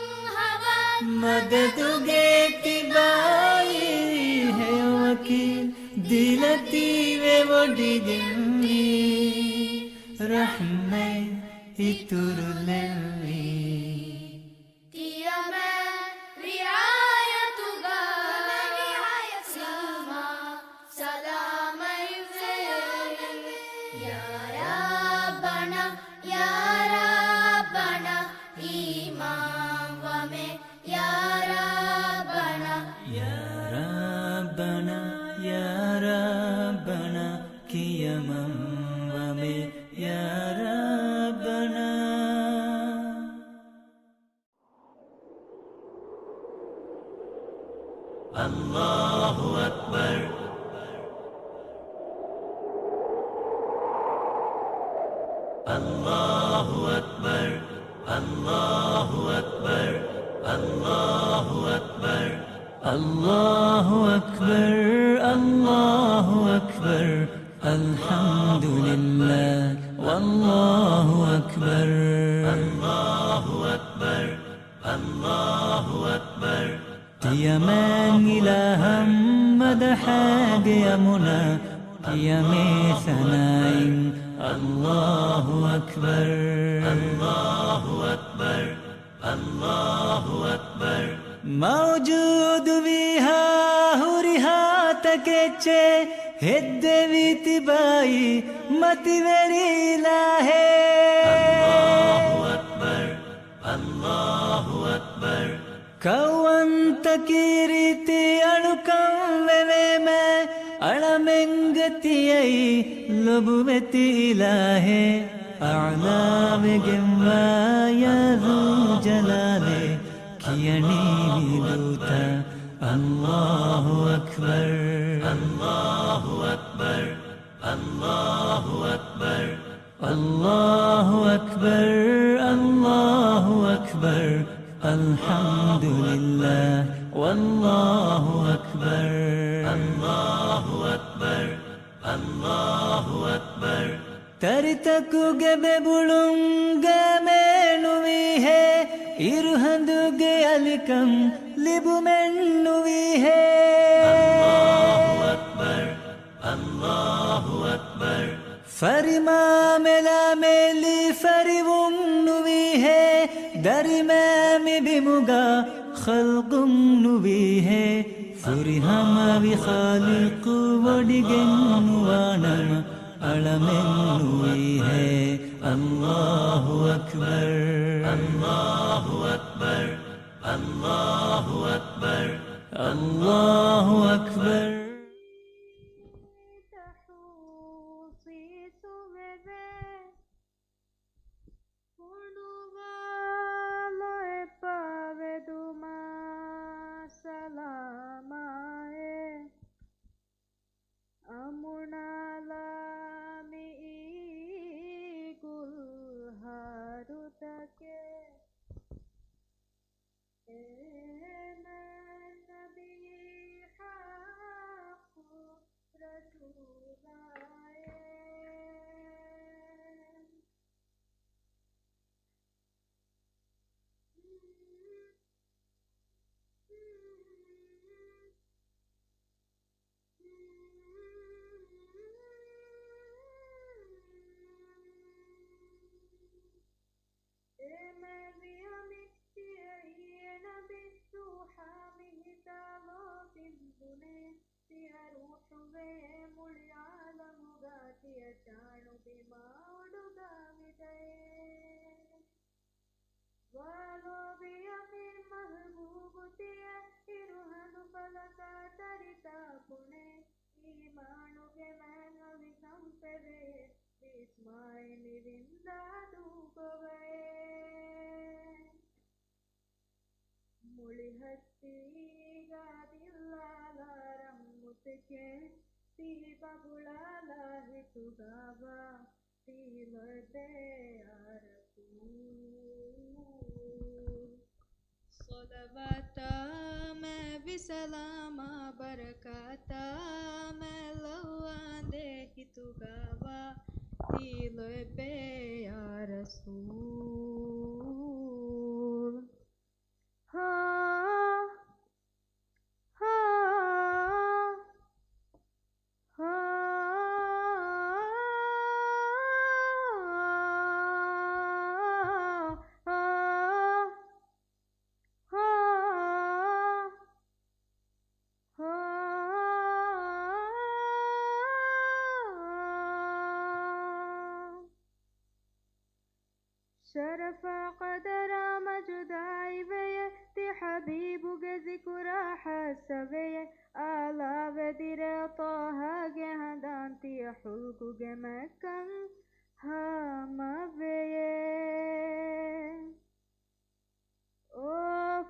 ލަތީފެއް ވޮޑިގެންވީ، ރަޙްމަތް އިތުރުލެއްވީ. ތިޔަމެން ރިޢާޔަތުގަ ސަލާމަތްވެ. ޔާ ރައްބަނާ، ޔާ ރައްބަނާ، އީމާންވަމޭ، ޔާ ރައްބަނާ. ޔާ ރައްބަނާ، ޔާ ރައްބަނާ، ކިޔަމަންވަމޭ، ޔާ ރައްބަނާ. الله أكبر. الله أكبر. الله أكبر. الله أكبر. الله أكبر. الله أكبر. الحمد لله والله أكبر. الله أكبر. الله أكبر. ތިޔަމެން އިލާހަށް މަދަޙާގެ އަމުނަށް، ތިޔަމޭ ސަނާއިން. الله أكبر. الله أكبر. الله أكبر. މައުޖޫދުވީހާ ހުރިހާ ތަކެއްޗެއް ހެއްދެވި ތިބާއީ މަތިވެރި އިލާހެއް. الله أكبر. الله أكبر. ކައުވަންތަކީ ރީތި އަޅުކަން ވެވޭމޭ، އަޅަމެންގެ ތިޔައީ ލޮބުވެތި އިލާހެއް. އަޢުލާވެގެންވާ ޔާ ޛުލްޖަލާލޭ، ކިޔަނީ މި ދޫތައް. الله أكبر. الله أكبر. الله أكبر. الله أكبر. الله أكبر. الحمد لله والله أكبر. الله أكبر. الله أكبر. ތަރިތަކުގެ ބެބުޅުން ގައިމޭ ނުވީހޭ، އިރުހަނދުގެ އަލިކަން ލިބުމެއް ނުވީހޭ. الله أكبر. الله أكبر. ފަރިމާ މެލާމެލި ފަރިވުން ނުވީހޭ، ދަރިމާ މި ބިމުގަ ޚަލްޤުން ނުވީހޭ. ފުރިހަމަވި ޚާލިޤު ވޮޑިގެން ނުވާނަމަ، އަޅަމެން ނުވީހޭ. الله أكبر. الله أكبر. الله أكبر. الله أكبر. ފޮނުވާލޮއެއް ޕާވެދުމާ ސަލާމާއޭ. އަމުނާލާ މިއީ ގުލްހާރުތަކެއް. އޭނާ ނަބީ ޙައްޤު ރަސޫލާއޭ. އޭ މާތްވިޔަ މި ތިޔައީ އެ ނަބިއްސު ހާމިހިތާ ލޯބިން ބުނޭ. ތިޔަ ރޫޙުވެ މުޅި ޢާލަމުގަ ތިޔަ ޗާނު ބިމާ އުޑުގަ ވިދައޭ. ވާ ލޯބިޔަ މި މަޙްބޫބު ތިޔަ އިރުހަނދު ފަލަކާ ތަރިތާ ބުނޭ. އީމާނުގެ މާތް އަވިސަން ފެވޭ. ވިސްމާއި މި ވިންދާ ދޫކޮވައޭ. މުޅި ހަސްތީގަ ދިއްލާލާ ރަޙްމަތެކޭ، ތި ބަބުޅާލާ ހިތުގަވާ، ތި ލޯބިޔާ ރަސޫލް. ޞަލަވާތާ މެ ވިސަލާމާ ބަރަކާތާ މެ ލައްވާނދޭ ހިތުގަވާ، ތި ލޯބިޔާ ރަސޫލް. ހާ، ހާ، ހާ. ފާ ޤަދަރާ މަޖުދާއިވެޔޭ، ތި ޙަބީބުގެ ޒިކުރާ ހާއްސަވެޔޭ، އާލާވެ ދިރޭ ޠާހާގެ ހަނދާން، ތިޔަ ހުޅުކުގެ މައްކަން ހާމަވެޔޭ. އޯ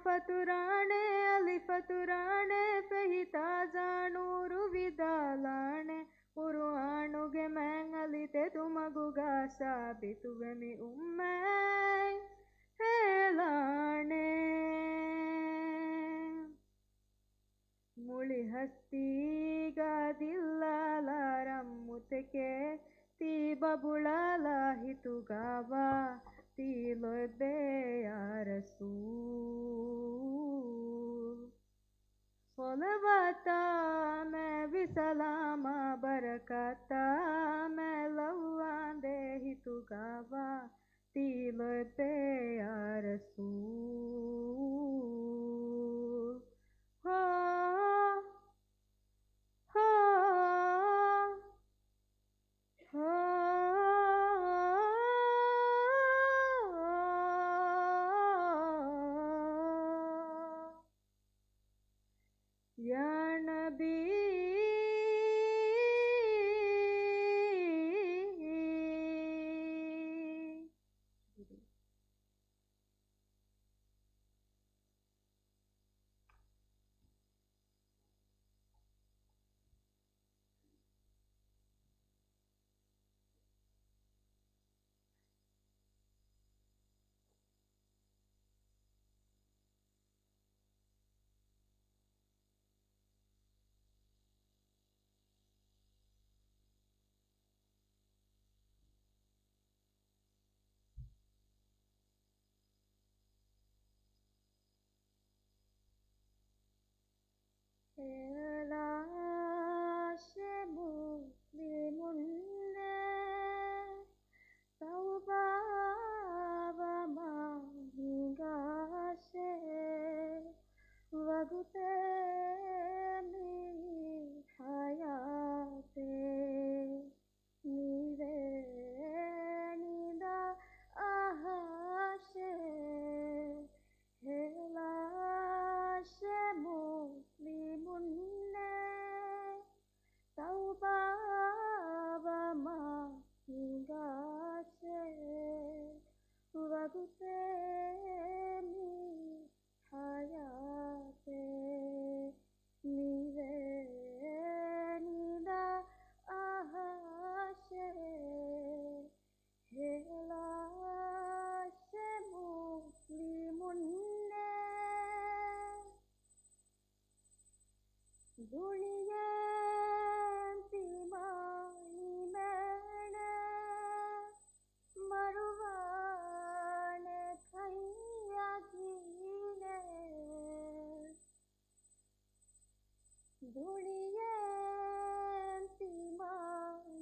ފަތުރާނެ އަލި ފަތުރާނެ، ފެހި ތާޒާ ނޫރު ވިދާލާނެ، ޤުރުއާނުގެ މާތް އަލި ތެދުމަގުގާ ސާބިތުވެ މި އުއްމަތް ހޭލާނެ. މުޅި ހަސްތީގާ ދިއްލާލާ ރަންމުތެކޭ، ތީ ބަބުޅާލާ ހިތުގާވާ، ތީ ލޯތްބޭ ޔާ ރަސޫލް. ޞަލަވާތާ މެވި ސަލާމާ ބަރަކާތާ މެ ލައްވާނދޭ ހިތުގާވާ، ތީ ލޯތްބޭ ޔާ ރަސޫލް. ހޯ، ހޯ، ހޯ. ޔާ ނަބީ. ހޭލާށޭ މުސްލިމުންނޭ، ތައުބާވަމާ ހިނގާށޭ، ވަގުތޭ މި ޙަޔާތޭ. ނިވޭނީ ދާ އަހާށޭ، ހޭލާށޭ މުސްލިމުންނޭ، ތައުބާވަމާ ހިނގާށޭ، ވަގުތޭ މި ޙަޔާތޭ. ނިވޭނީ ދާ އަހާށޭ، ހޭލާށޭ މުސްލިމުންނޭ. ދުނިޔެއިން ތިމާ ނިމޭނެ، މަރުވާނެ ކަން ޔަގީނޭ. ދުނިޔެއިން ތިމާ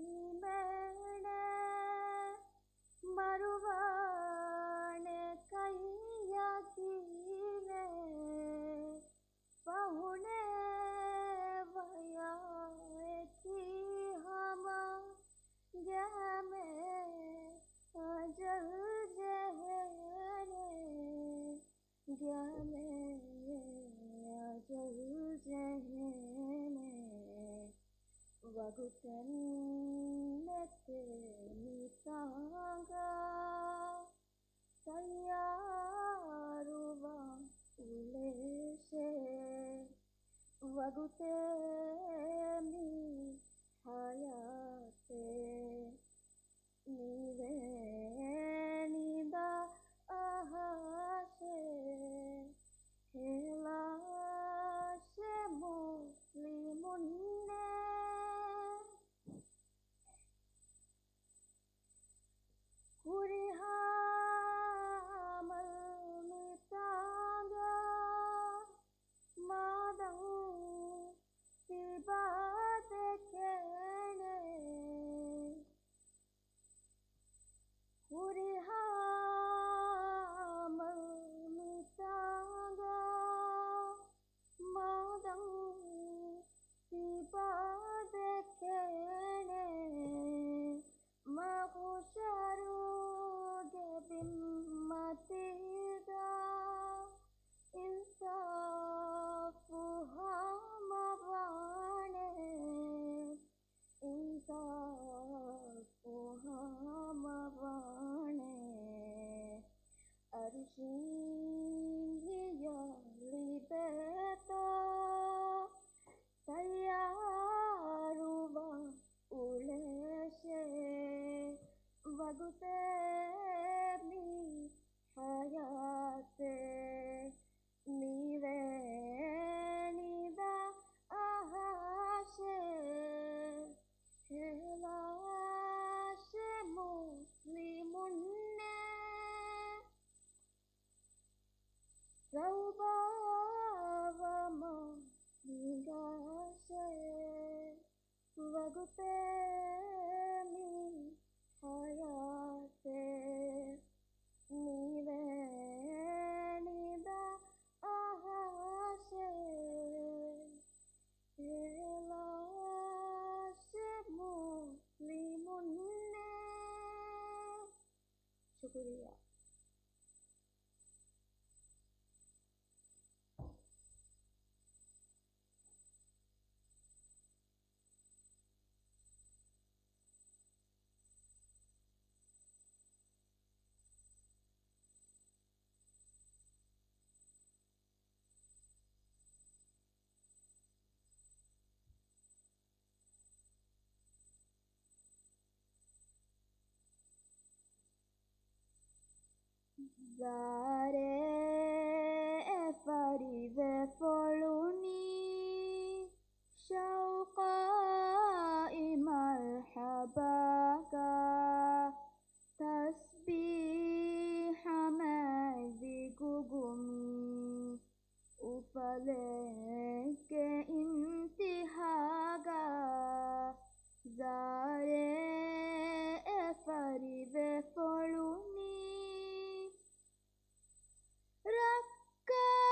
ނިމޭނެ، މަރުވާނެ ކަން ޔަގީނޭ. ފަހުނޭ ވަޔާ އެކީ ހަމަ ގައިމޭ އަޖަލް ޖެހޭނެ. ގައިމޭ އަޖަލް ޖެހޭނެ. ވަގުތެއް ނެތޭ މިތާނގަ ތައްޔާރުވާ އުޅޭށޭ. ވަގުތޭ މި ޙަޔާތޭ. ނިވޭނީ ދާ އަހާށޭ، ހޭލާށޭ މުސްލިމުންނޭ. ހުރިހާ މަލް މިތާނގަ މާދަން ތިބާ ޒާރޭ އެ ފަރިވެފޮޅުނީ، ޝައުޤާއި މަރްޙަބާގާ، ތަސްބީޙަ މާތް ވިގުގުމީ، އުފަލެއްގެ އިންތިހާގާ، ޒާރޭ އެ ފަރިވެފޮޅުނީ. ރައްކާވުމާ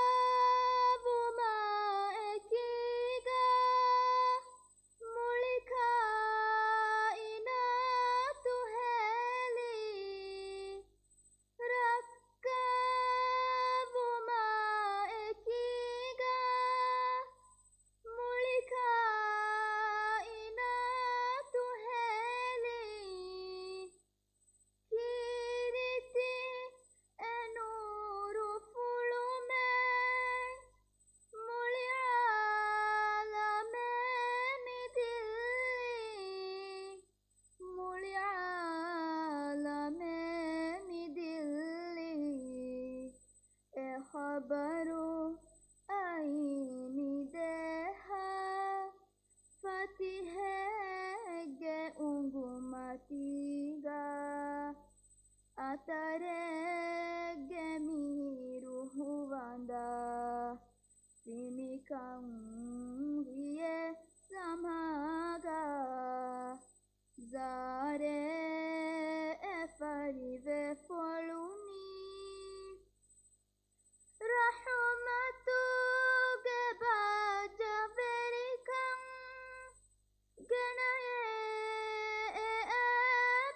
އެކީގަ މުޅި ކާއިނާތު ހޭލި. ރައްކާވުމާ އެކީގަ މުޅި ކާއިނާތު ހޭލި. ކީރިތި އެ ނޫރު ފުޅުމެއް، މުޅި އާލަމެއް މި ދިއްލީ. މުޅި އާލަމެއް މި ދިއްލީ. އެ ޚަބަރު އައީ މި ދޭހަށް، ފަތިހެއްގެ އުނގުމަތީގަ، އަތަރެއްގެ މީރު ހުވަނދަށް، ފިނިކަން ވިޔަސް ސަމާގަ، ޒާރޭ އެ ފަރިވެފޮޅުނީ. ރަޙުމަތުގެ ބާއްޖަވެރިކަން ގެނައޭ އެ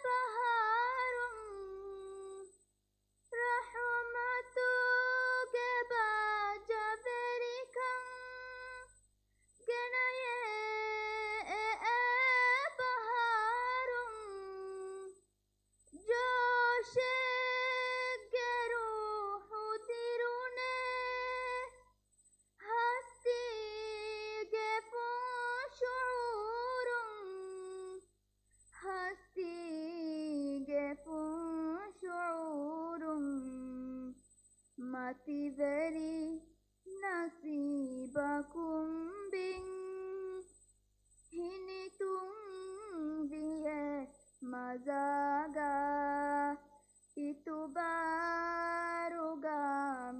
ބަހާރުން. ރަޙުމަތުގެ ބާއްޖަވެރިކަން ގެނައޭ އެ ބަހާރުން. ޖޯޝެއްގެ ރޫޙު ދިރުނޭ، ހަސްތީގެ ފުން ޝުޢޫރުން، ހަސްތީގެ ފުން ޝުޢޫރުން. މަތިވެރި ނަސީބަކުން ބިން، ހިނިތުން ވިޔަސް މަޒާގާ، އިތުބާރުގާ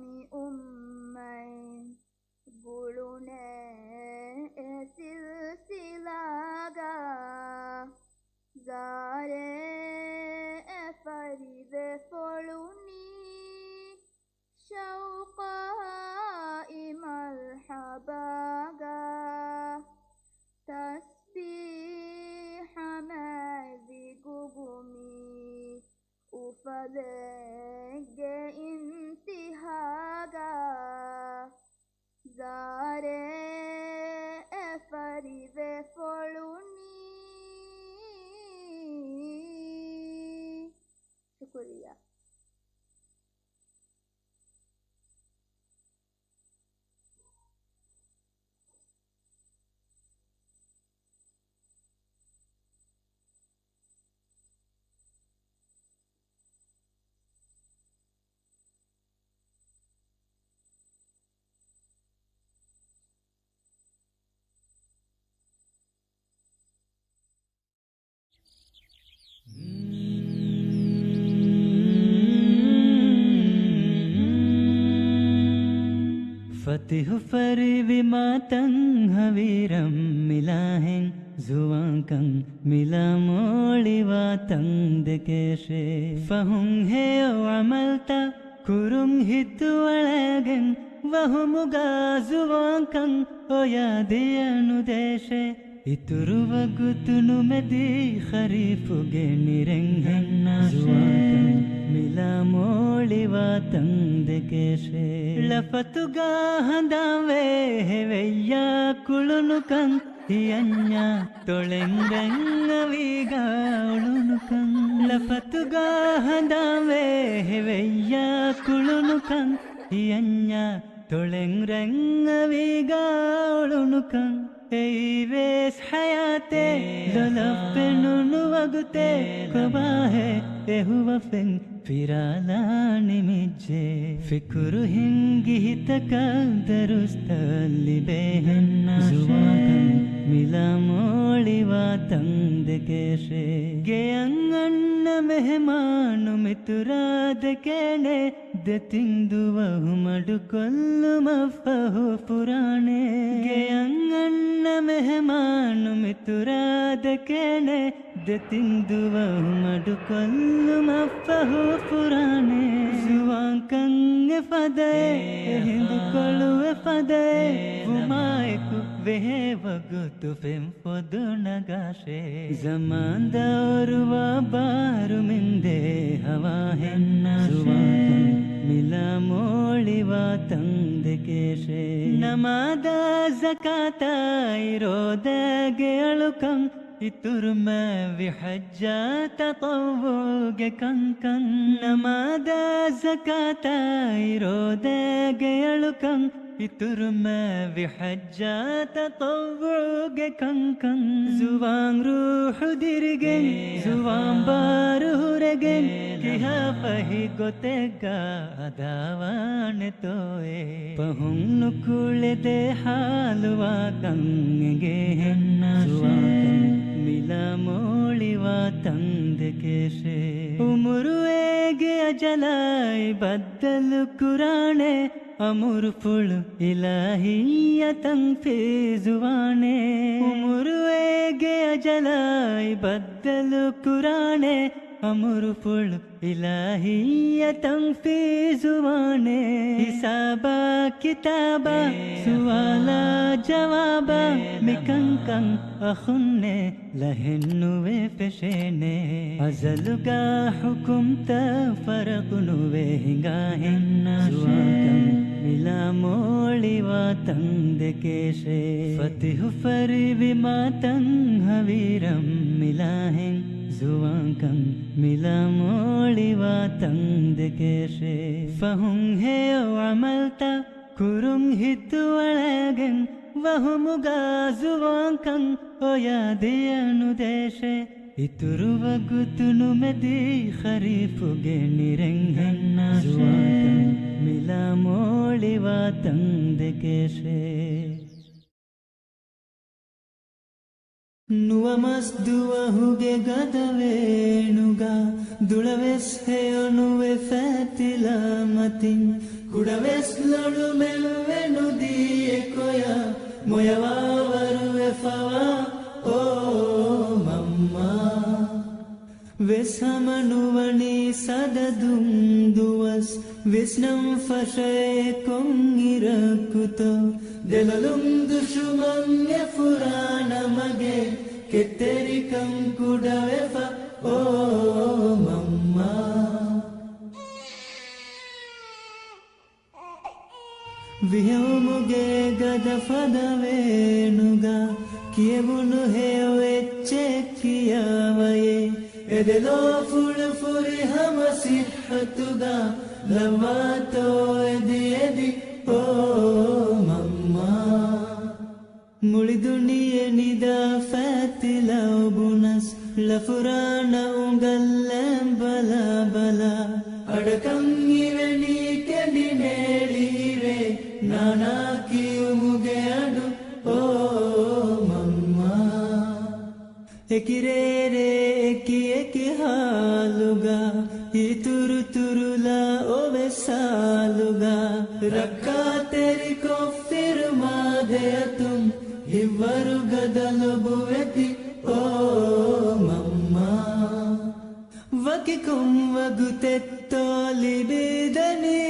މި އުއްމަތް ގުޅުނޭ އެ ސިލްސިލާގާ. ޒާރޭ އެ ފަރިވެފޮޅުނީ، ޝައުޤާއި މަރްޙަބާގާ، ތަސްބީޙަ މާތް ވިގުގުމީ، އުފަލެއްގެ އިންތިހާގާ. ޒާރޭ އެ ފަރިވެފޮޅުނީ. ޝުކުރިއްޔާ. ފަތިޙު ފަރިވި މާތަން ހަވީރަން މިލާހެން، ޒުވާންކަން މިލާ މޯޅިވާ ތަން ދެކޭށޭ. ފަހުން ހެޔޮ ޢަމަލްތައް ކުރުން ހިތު އަޅައިގެން، ވަހުމުގާ ޒުވާންކަން އޮޔާ ދިޔަ ނުދޭށޭ. އިތުރު ވަގުތު ނުމެދީ ޚަރީފުގެ ނިރެންހެން، ޒުވާންކަން މިލާ މޯޅިވާ ތަން ދެކޭށޭ. ޅަފަތުގާ ހަނދާން ވޭ ހެވެއްޔާ ކުޅުނުކަން، ހިޔަންޏާ ތޮޅެން ރަނގަވީގާ އުޅުނުކަން. ޅަފަތުގާ ހަނދާން ވޭ ހެވެއްޔާ ކުޅުނުކަން، ހިޔަންޏާ ތޮޅެން ރަނގަވީގާ އުޅުނުކަން. އެއީވެސް ޙަޔާތެއް ލޮލަށް ފެނުނު ވަގުތެއް، ކޮބާހޭ އެ ހުވަފެން ފިރާލާ ނިމިއްޖެ. ފިކުރު ހިންގި ހިތަކަށް ދަރުސްތައް ލިބޭހެން، ޒުވާންކަން މިލާ މޯޅިވާ ތަން ދެކޭށޭ. ގެޔަށް އަންނަ މެހެމާނު މިތުރާ ދެކޭނެ، ދެތިން ދުވަހު މަޑުކޮށްލުމަށްފަހު ފުރާނެ. ގެޔަށް އަންނަ މެހެމާނު މިތުރާ ދެކޭނެ، ދެތިން ދުވަހު މަޑުކޮށްލުމަށްފަހު ފުރާނެ. ޒުވާންކަން އެފަދައެއް، އެ ހިނދުކޮޅު އެފަދައެއް، ވުމާއެކު ވެހޭ ވަގުތު ފެން ފޮދު ނަގާށޭ. ޒަމާން ދައުރުވާ ބާރު މިންދޭ ހަވާހެން، ޒުވާންކަން މިލާ މޯޅިވާ ތަން ދެކޭށޭ. ނަމާދާ ޒަކާތާ ރޯދާގެ އަޅުކަން، އިތުރު މާވި ޙައްޖާ ތަޠައްވުޢުގެ ކަންކަން. ނަމާދާ ޒަކާތާ ރޯދާގެ އަޅުކަން، އިތުރު މާވި ޙައްޖާ ތަޠައްވުޢުގެ ކަންކަން. ޒުވާން ރޫޙު ދިރިގެން، ޒުވާން ބާރު ހުރެގެން، ކިހާ ފަހި ގޮތެއްގަ އަދާވާނެތޯއޭ. ފަހުން ނުކުޅެދޭ ޙާލުވާކަން އެނގޭހެން، ޒުވާންކަން މިލާ މޯޅިވާ ތަން ދެކޭށޭ. އުމުރު އޭގެ އަޖަލާއި ބައްދަލު ކުރާނެ، އަމުރުފުޅު އިލާހީއަށް ތަންފީޒުވާނެ. އުމުރު އޭގެ އަޖަލާއި ބައްދަލު ކުރާނެ، އަމުރުފުޅު އިލާހީއަށް ތަންފީޒުވާނެ. ހިސާބާ ކިތާބާ، ސުވާލާ ޖަވާބާ، މިކަންކަން އަޚުންނޭ ލަހެއްނުވެ ފެށޭނެ. އަޒަލުގާ ޙުކުމްތައް ފަރަޤުނުވެ ހިނގާހެން، ޒުވާންކަން މިލާ މޯޅިވާ ތަން ދެކޭށޭ. ފަތިޙު ފަރިވި މާތަން ހަވީރަން މިލާހެން، ޒުވާންކަން މިލާ މޯޅިވާ ތަން ދެކޭށޭ. ފަހުން ހެޔޮ ޢަމަލްތައް ކުރުން ހިތުއަޅައިގެން، ވަހުމުގާ ޒުވާންކަން އޮޔާ ދިޔަ ނުދޭށޭ. އިތުރު ވަގުތު ނުމެދި ޚަރީފުގެ ނިރެންހެން، ޒުވާންކަން މިލާ މޯޅިވާ ތަން ދެކޭށޭ. ނުވަމަސް ދުވަހުގެ ގަދަވޭނުގަ، ދުޅަވެސް ހެޔޮނުވެ ފަތިލާ މަތިން، ކުޑަވެސް ލޮޅުމެއްވެ ނުދީ އެކޮޔަށް، މޮޔަވާވަރުވެފަވާ އޯ މަންމާ. ވެސް ހަމަ ނުވަނީ ސަދަދުން ދުވަސް، ވިސްނަން ފަށައޭ ކޮން އިރަކުތޯ. ދެލޮލުން ދުށުމަން އެ ފުރާނަ މަގޭ، ކެތްތެރިކަން ކުޑަވެފަ އޯ މަންމާ. ވިހެއުމުގެ ގަދަ ފަދަވޭނުގަ، ކިޔެވުނު ހެޔޮ އެއްޗެއް ކިޔާވައޭ. އެދެލޯ ފުޅު ފުރިހަމަ ސިއްހަތުގަ، ލައްވާތޯ އެދި އެދި އޯ މަންމާ. މުޅި ދުނިޔެ ނިދާ ފަތިލައު ބުނަސް، ޅަފުރާނަ އުނގަށްލަން ބަލާ ބަލާ. އަޑަކަށް އިވެނީ ކެނޑި ނޭޅި އިވޭ، ނާނާ ކިޔުމުގެ އަޑު އޯ މަންމާ. އެކި ރޭރޭ އެކި އެކި ހާލުގަ، އިތުރު ތުރުލާ އޮވެ ސާލުގަ. ރައްކާތެރިކޮށް ފިރުމާ ދެއަތުން، ހިއްވަރު ގަދަ ލޮބުވެތި އޯ މަންމާ. ވަކި ކޮން ވަގުތެއްތޯ ލިބިދަނީ؟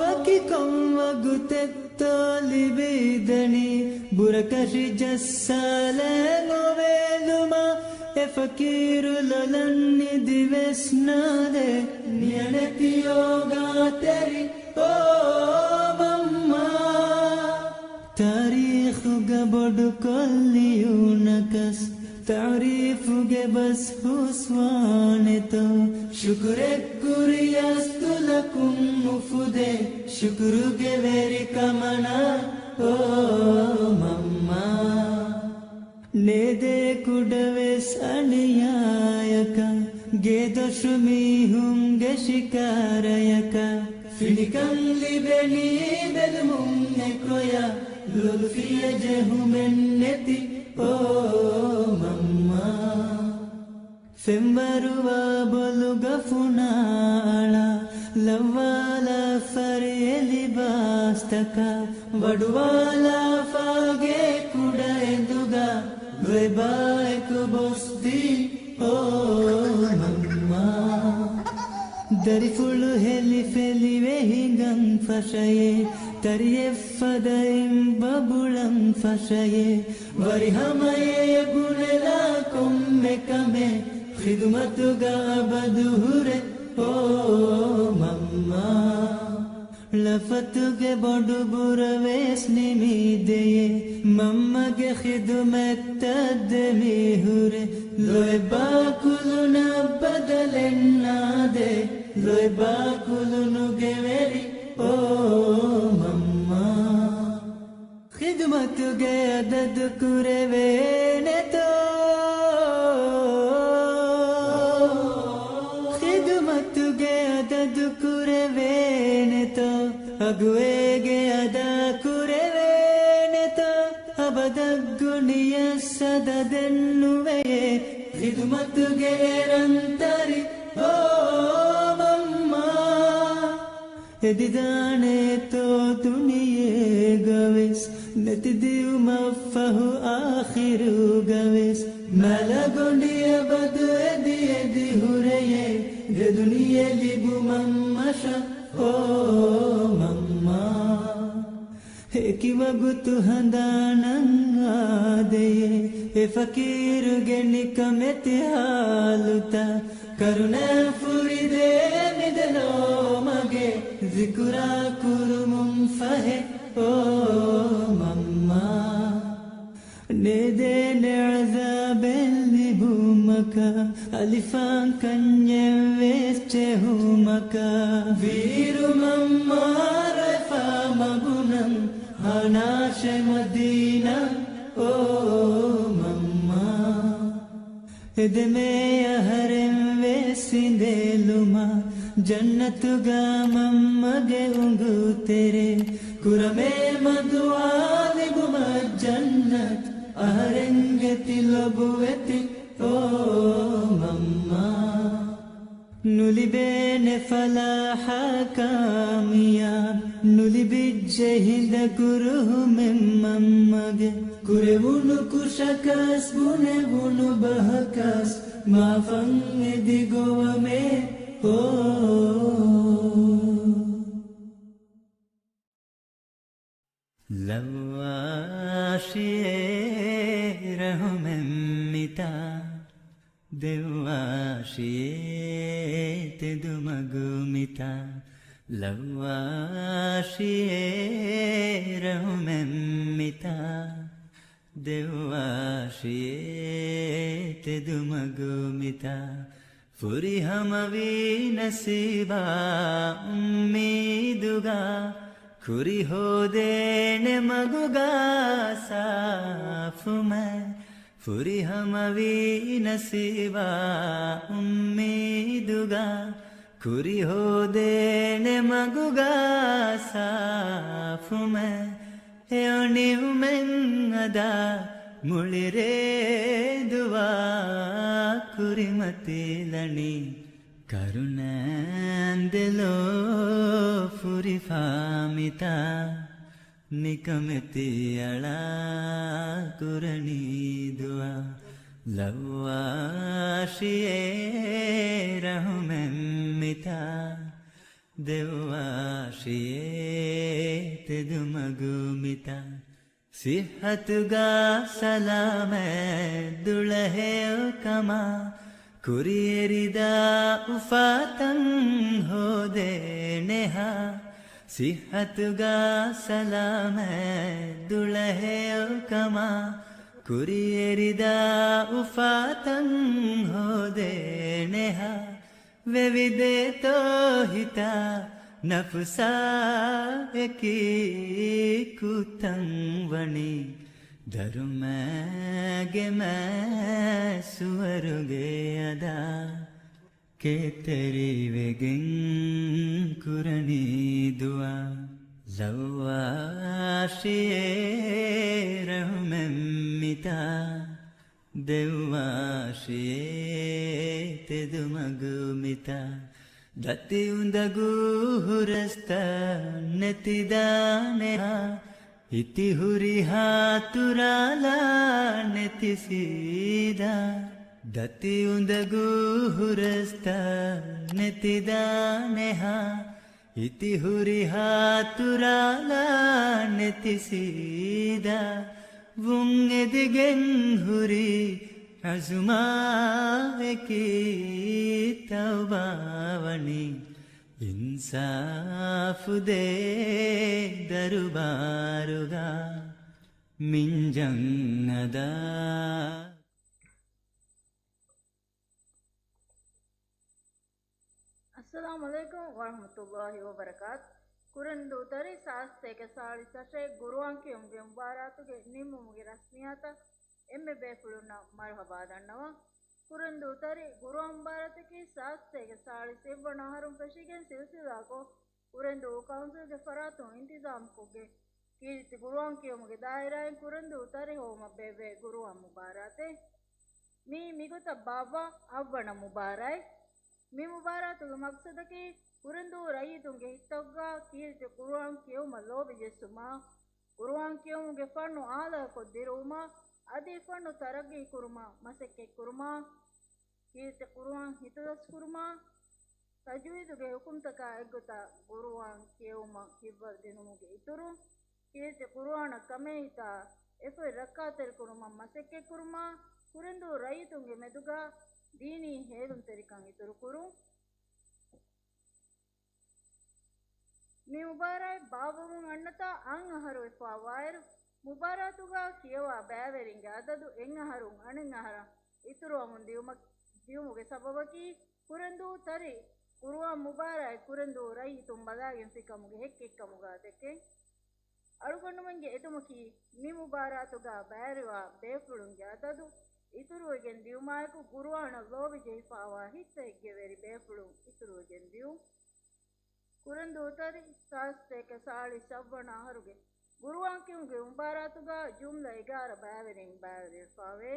ވަކި ކޮން ވަގުތެއްތޯ ލިބިދަނީ؟ ބުރަކަށި ޖައްސާލަން އޮވޭލުމާ، އެ ފަޤީރު ލޮލަށް ނިދިވެސް ނާދޭ. ނިޔަނެތި އޯގާތެރި އޯ މަންމާ. ތާރީޚުގަ ބޮޑުކޮށް ލިޔުނަކަސް، ތަޢުރީފުގެ ބަސް ހުސްވާނެތޯ؟ ޝުކުރެއް ކުރިޔަސް ދުލަކުން އުފުދޭ، ޝުކުރުގެ ވެރިކަމަނާ އޯ މަންމާ. ނޭދޭ ކުޑަވެސް އަނިޔާޔަކަށް، ގޭދޮށު މީހުންގެ ޝިކާރަޔަކަށް، ފިނިކަން ލިބެނީ ބެލުމުން އެކޮޔަށް، ލޮލުފިޔަ ޖެހުމެއް ނެތި އޯ މަންމާ. ފެންވަރުވާ ބޮލުގަ ފުނާ އަޅާ، ލައްވާލާ ފަރިއެއް ލިބާސްތަކާ، ވަޑުވާލާފާ ގޭ ކުޑަ އެނދުގަ، ލޮއިބާއެކު ބޮސްދީ އޯ މަންމާ. ދަރިފުޅު ހެލި ފެލިވެ ހިނގަން ފަށަޔޭ، ތަރިއެއް ފަދައިން ބަބުޅަން ފަށަޔޭ، ވަރިހަމަޔޭ ބުނެލާ ކޮންމެ ކަމެއް، ޚިދުމަތުގަ އަބަދު ހުރެ އޯ މަންމާ. ޅަފަތުގެ ބޮޑު ބުރަވެސް ނިމިދެޔޭ، މަންމަގެ ޚިދުމަތްތައް ދެމިހުރެ، ލޮއެބާ ކުލުނަށް ބަދަލެއް ނާދޭ، ލޮއެބާ ކުލުނުގެ ވެރި އޯ މަންމާ. ޚިދުމަތުގެ އަދަދު ކުރެވޭނެތޯ؟ ޚިދުމަތުގެ އަދަދު ކުރެވޭނެތޯ؟ އަގުއޭގެ އަދާ ކުރެވޭނެތޯ؟ އަބަދަށް ގުނިޔަސް އަދަދެއް ނުވެޔޭ، ޚިދުމަތުގެ އެރަންތަރި އޯ މަންމާ. އެދިދާނެތޯ ދުނިޔޭގަވެސް، ނެތިދިއުމަށްފަހު އާޚިރުގަވެސް، މަލަގޮނޑި އަބަދު އެދި އެދި ހުރެޔޭ، ދެދުނިޔެ ލިބުމަށް މަށަށް އޯ މަންމާ. އެކި ވަގުތު ހަނދާނަށް އާދެޔޭ، އެ ފަޤީރުގެ ނިކަމެތި ހާލުތައް، ކަރުނަ ފުރިދޭ މިދެލޯ މަގެއް، ޒިކުރާ ކުރުމުން ފަހެ އޯ މަންމާ. ނޭދޭނެ ޢަޒާބެއް ލިބުމަކަށް، އަލިފާން ކަންޏެއް ވެސް ޖެހުމަކަށް، ވީރު މަންމާ ރޮއެފާ މަގުނަން، ހާނާށޭ މަދީނާ އޯ މަންމާ. އެދެމޭ އަހަރެން ވެސް އިނދެލުމާ، ޖަންނަތުގަ މަންމަގެ އުނގޫތެރޭ، ކުރަމޭ މަދުޢާ ލިބުމަށް ޖަންނަތު، އަހަރެންގެ ތިލޮބުވެތި އޯ މަންމާ. ނުލިބޭނެ ފަލާޙާ ކާމިޔާބު، ނުލިބިއްޖެ ހިނދަކުރުހުމެއް މަންމަގެ، ކުރެވުނު ކުށަކަސް ބުނެވުނު ބަހަކަސް، މާފަށް އެދި ގޮވަމޭ އޯ. ލައްވާށިޔޭ ރަހުމެއް މިތާ، ދެއްވާށިޔޭ ތެދުމަގު މިތާ. ލައްވާށިޔޭ ރަހުމެއް މިތާ، ދެއްވާށިޔޭ ތެދުމަގު މިތާ. ފުރިހަމަވީ ނަސީބާ އުއްމީދުގަ، ކުރި ހޯދޭނެ މަގުގަ ސާފުމެ. ފުރިހަމަވީ ނަސީބާ އުއްމީދުގަ، ކުރި ހޯދޭނެ މަގުގަ ސާފުމެ. އެ އޮނިއުމެއް އަދާ މުޅިރޭ ދުވާ، ކުރިމަތި ލަނީ ކަރުނަ އެނދެލޯ ފުރިފާ މިތާ. ނިކަމެތި އަޅާ ކުރަނީ ދުޢާ، ލައްވާށިޔޭ ރަހުމެއް މިތާ. ދެއްވާށިޔޭ ތެދުމަގު މިތާ. ސިއްހަތުގަ ސަލާމަތް ދުޅަހެޔޮކަމާ، ކުރިއެރިދާ އުފާތައް ހޯދޭނެހާ. ސިއްހަތުގަ ސަލާމަތް ދުޅަހެޔޮކަމާ، ކުރިއެރިދާ އުފާތައް ހޯދޭނެހާ. ވެވިދޭތޯ ހިތާ ނަފުސާއެކީ ކުއްތަން ވަނީ، ދަރުމައިގެ މައިސުވަރުގެ އަދާ، ކޭތެރިވެގެން ކުރަނީ ދުޢާ. ލައްވާށިއޭ ރަޙުމެއް މިތާ، ދެއްވާށިއޭ ތެދުމަގު މިތާ. ދަތި އުނދަގޫ ހުރަސްތައް ނެތިދާނެހާ، ހިތި ހުރިހާ ތުރާލާ ނެތި ސީދާ. ދަތި އުނދަގޫ ހުރަސްތައް ނެތިދާނެހާ، ހިތި ހުރިހާ ތުރާލާ ނެތި ސީދާ. ވުން އެދިގެން ހުރި އަޒުމާއެކީ، ތައުބާވަނީ އިންސާފުދޭ ދަރުބާރުގަ މިންޖަން އަދާ. އައްސަލާމު ޢަލައިކުމް ވަރަޙްމަތުﷲި ވަބަރަކާތު. ކުރެންދޫ ތަރި ސާސްތޭކަ ސާޅީސް އަށެއް ގުރުއާން ކިޔުމުގެ މުބާރާތުގެ ނިންމުމުގެ ރަސްމިއްޔާތަށް އެންމެ ބޭފުޅުންނަށް މަރުޙަބާ ދަންނަވަން. ކުރެންދޫ ތަރި ގުރުއާން މުބާރާތަކީ ސާސްތޭކަ ސާޅީސް އެއްވަނަ އަހަރުން ފެށިގެން ސިލްސިލާކޮށް، ކުރެންދޫ ކައުންސިލްގެ ފަރާތުން އިންތިޒާމްކޮށްގެން، ކީރިތި ގުރުއާން ކިޔުމުގެ ދާއިރާއިން ކުރެންދޫ ތަރި ހޮވުމަށް ބޭއްވޭ ގުރުއާން މުބާރާތެއް. މީ މިގޮތަށް ބާއްވާ އަށްވަނަ މުބާރާތް. މި މުބާރާތުގެ މަޤްޞަދަކީ، ކުރެންދޫ ރައްޔިތުންގެ ހިތްތަކުގަ ކީރިތި ޤުރުއާން ކިޔެވުމަށް ލޯބި ޖެއްސުމާ، ޤުރުއާން ކިޔެވުމުގެ ފަންނު އާލާކޮށް ދިރުވުމާ، އަދި ފަންނު ތަރައްގީ ކުރުމަށް މަސައްކަތް ކުރުމާ، ކީރިތި ޤުރުއާން ހިތުދަސް ކުރުމާ، ތަޖްވީދުގެ ޙުކުމްތަކާ އެއްގޮތަށް ޤުރުއާން ކިޔެވުމަށް ހިތްވަރު ދިނުމުގެ އިތުރުން، ކީރިތި ޤުރުއާނަށް ކަމޭހިތާ އެފަތް ރައްކާތެރިކުރުމަށް މަސައްކަތްކުރުމާ، ކުރެންދޫ ރައްޔިތުންގެ މެދުގަ ދީނީ ހޭލުންތެރިކަން އިތުރުކުރުން. މި މުބާރާތް ބާއްވަމުން އަންނަތާ އަށް އަހަރު ވެފާވާއިރު، މުބާރާތުގަ ކިޔަވާ ބައިވެރިންގެ އަދަދު އެއް އަހަރުން އަނެއް އަހަރަށް އިތުރުވަމުން ދިޔުމަށް، ދިޔުމުގެ ސަބަބަކީ، ކުރެންދޫ ތަރި ޤުރުއާން މުބާރާތް ކުރެންދޫ ރައްޔިތުން ބަލާގެންފިކަމުގެ ހެއްކެއްކަމުގަ ދެކެން. އަޅުގަނޑުމެންގެ އެދުމަކީ، މި މުބާރާތުގަ ބައިވެރިވާ ބޭފުޅުންގެ އަދަދު އިތުރުވެގެން ދިޔުމާއެކު، ގުރުއާނަށް ލޯބި ޖެހިފާވާ ހިތްތަކެއްގެ ވެރި ބޭފުޅުން އިތުރުވެގެން ދިޔުން. ކުރެންދޫ ތަރި ސާސްތޭކަ ސާޅީސް އަށްވަނަ އަހަރުގެ ގުރުއާން ކިޔުމުގެ މުބާރާތުގަ ޖުމްލަ އެގާރަ ބައިވެރިން ބައިވެރިވެފާވޭ.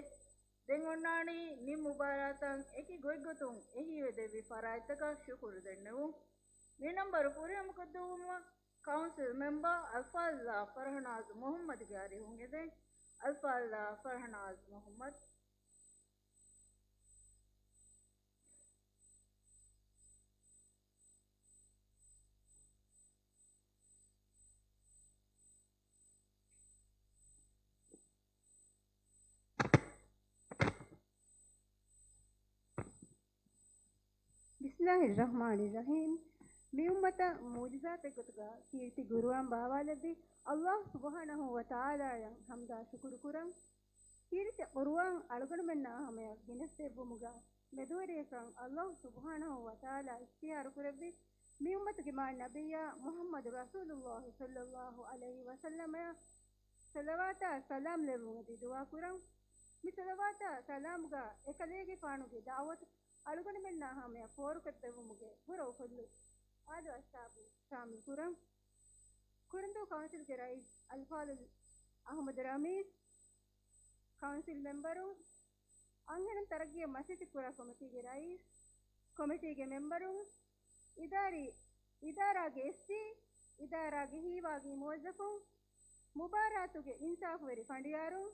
ދެން އޮންނާނީ މި މުބާރާތަށް އެކި ގޮތްގޮތުން އެހީވެދެއްވި ފަރާތްތަކަށް ޝުކުރު ދެންނެވުން. މި ނަންބަރު ފުރިހަމަކޮށްދެއްވުމަށް ކައުންސިލް މެމްބަރ އަލްފާޟިލާ ފަރަހްނާޒް މުޙައްމަދުގެ އަރިހުން އެދެން. އަލްފާޟިލާ ފަރަހްނާޒް މުޙައްމަދު. ބިސްމިﷲިއްރަޙްމާނިއްރަޙީމް. މި އުއްމަތަށް މުޢުޖިޒާތެއްގޮތުގަ ކީރިތި ޤުރުއާން ބާވާލެއްވި ﷲ ސުބްޙާނަހޫ ވަތަޢާލާއަށް ޙަމްދާ ޝުކުރު ކުރަން. ކީރިތި ޤުރުއާން އަޅުގަނޑުމެންނާ ހަމަޔަށް ގެނެސްދެއްވުމުގަ މެދުވެރިޔަކަށް ﷲ ސުބްޙާނަހޫ ވަތަޢާލާ އިޚްތިޔާރު ކުރެއްވި މި އުއްމަތުގެ މާތް ނަބިއްޔާ މުޙައްމަދު ރަސޫލުﷲ ޞައްލަﷲު ޢަލައިހި ވަސައްލަމަޔަށް ޞަލަވާތާ ސަލާމް ލެއްވުމަށް ދުޢާ ކުރަން. މި ޞަލަވާތާ ސަލާމްގަ އެކަލޭގެފާނުގެ ދަޢުވަތު އަޅުގަނޑުމެންނާ ހަމަޔަށް ފޯރުކޮށްދެއްވުމުގެ ބުރަ އުފުއްލު އާލު އަޞްޙާބު ޝާމިލް ކުރަން. ކުރެންދޫ ކައުންސިލްގެ ރައީސް އަލްފާޟިލް އަޙްމަދު ރަމީޒް، ކައުންސިލް މެމްބަރުން، އަންހެނުން ތަރައްގީއަށް މަސައްކަތްކުރާ ކޮމިޓީގެ ރައީސް، ކޮމިޓީގެ މެމްބަރުން، އިދާރީ، އިދާރާގެ އެސްޑީ، އިދާރާގެ ހީވާގި މުވައްޒަފުން، މުބާރާތުގެ އިންސާފުވެރި ފަނޑިޔާރުން،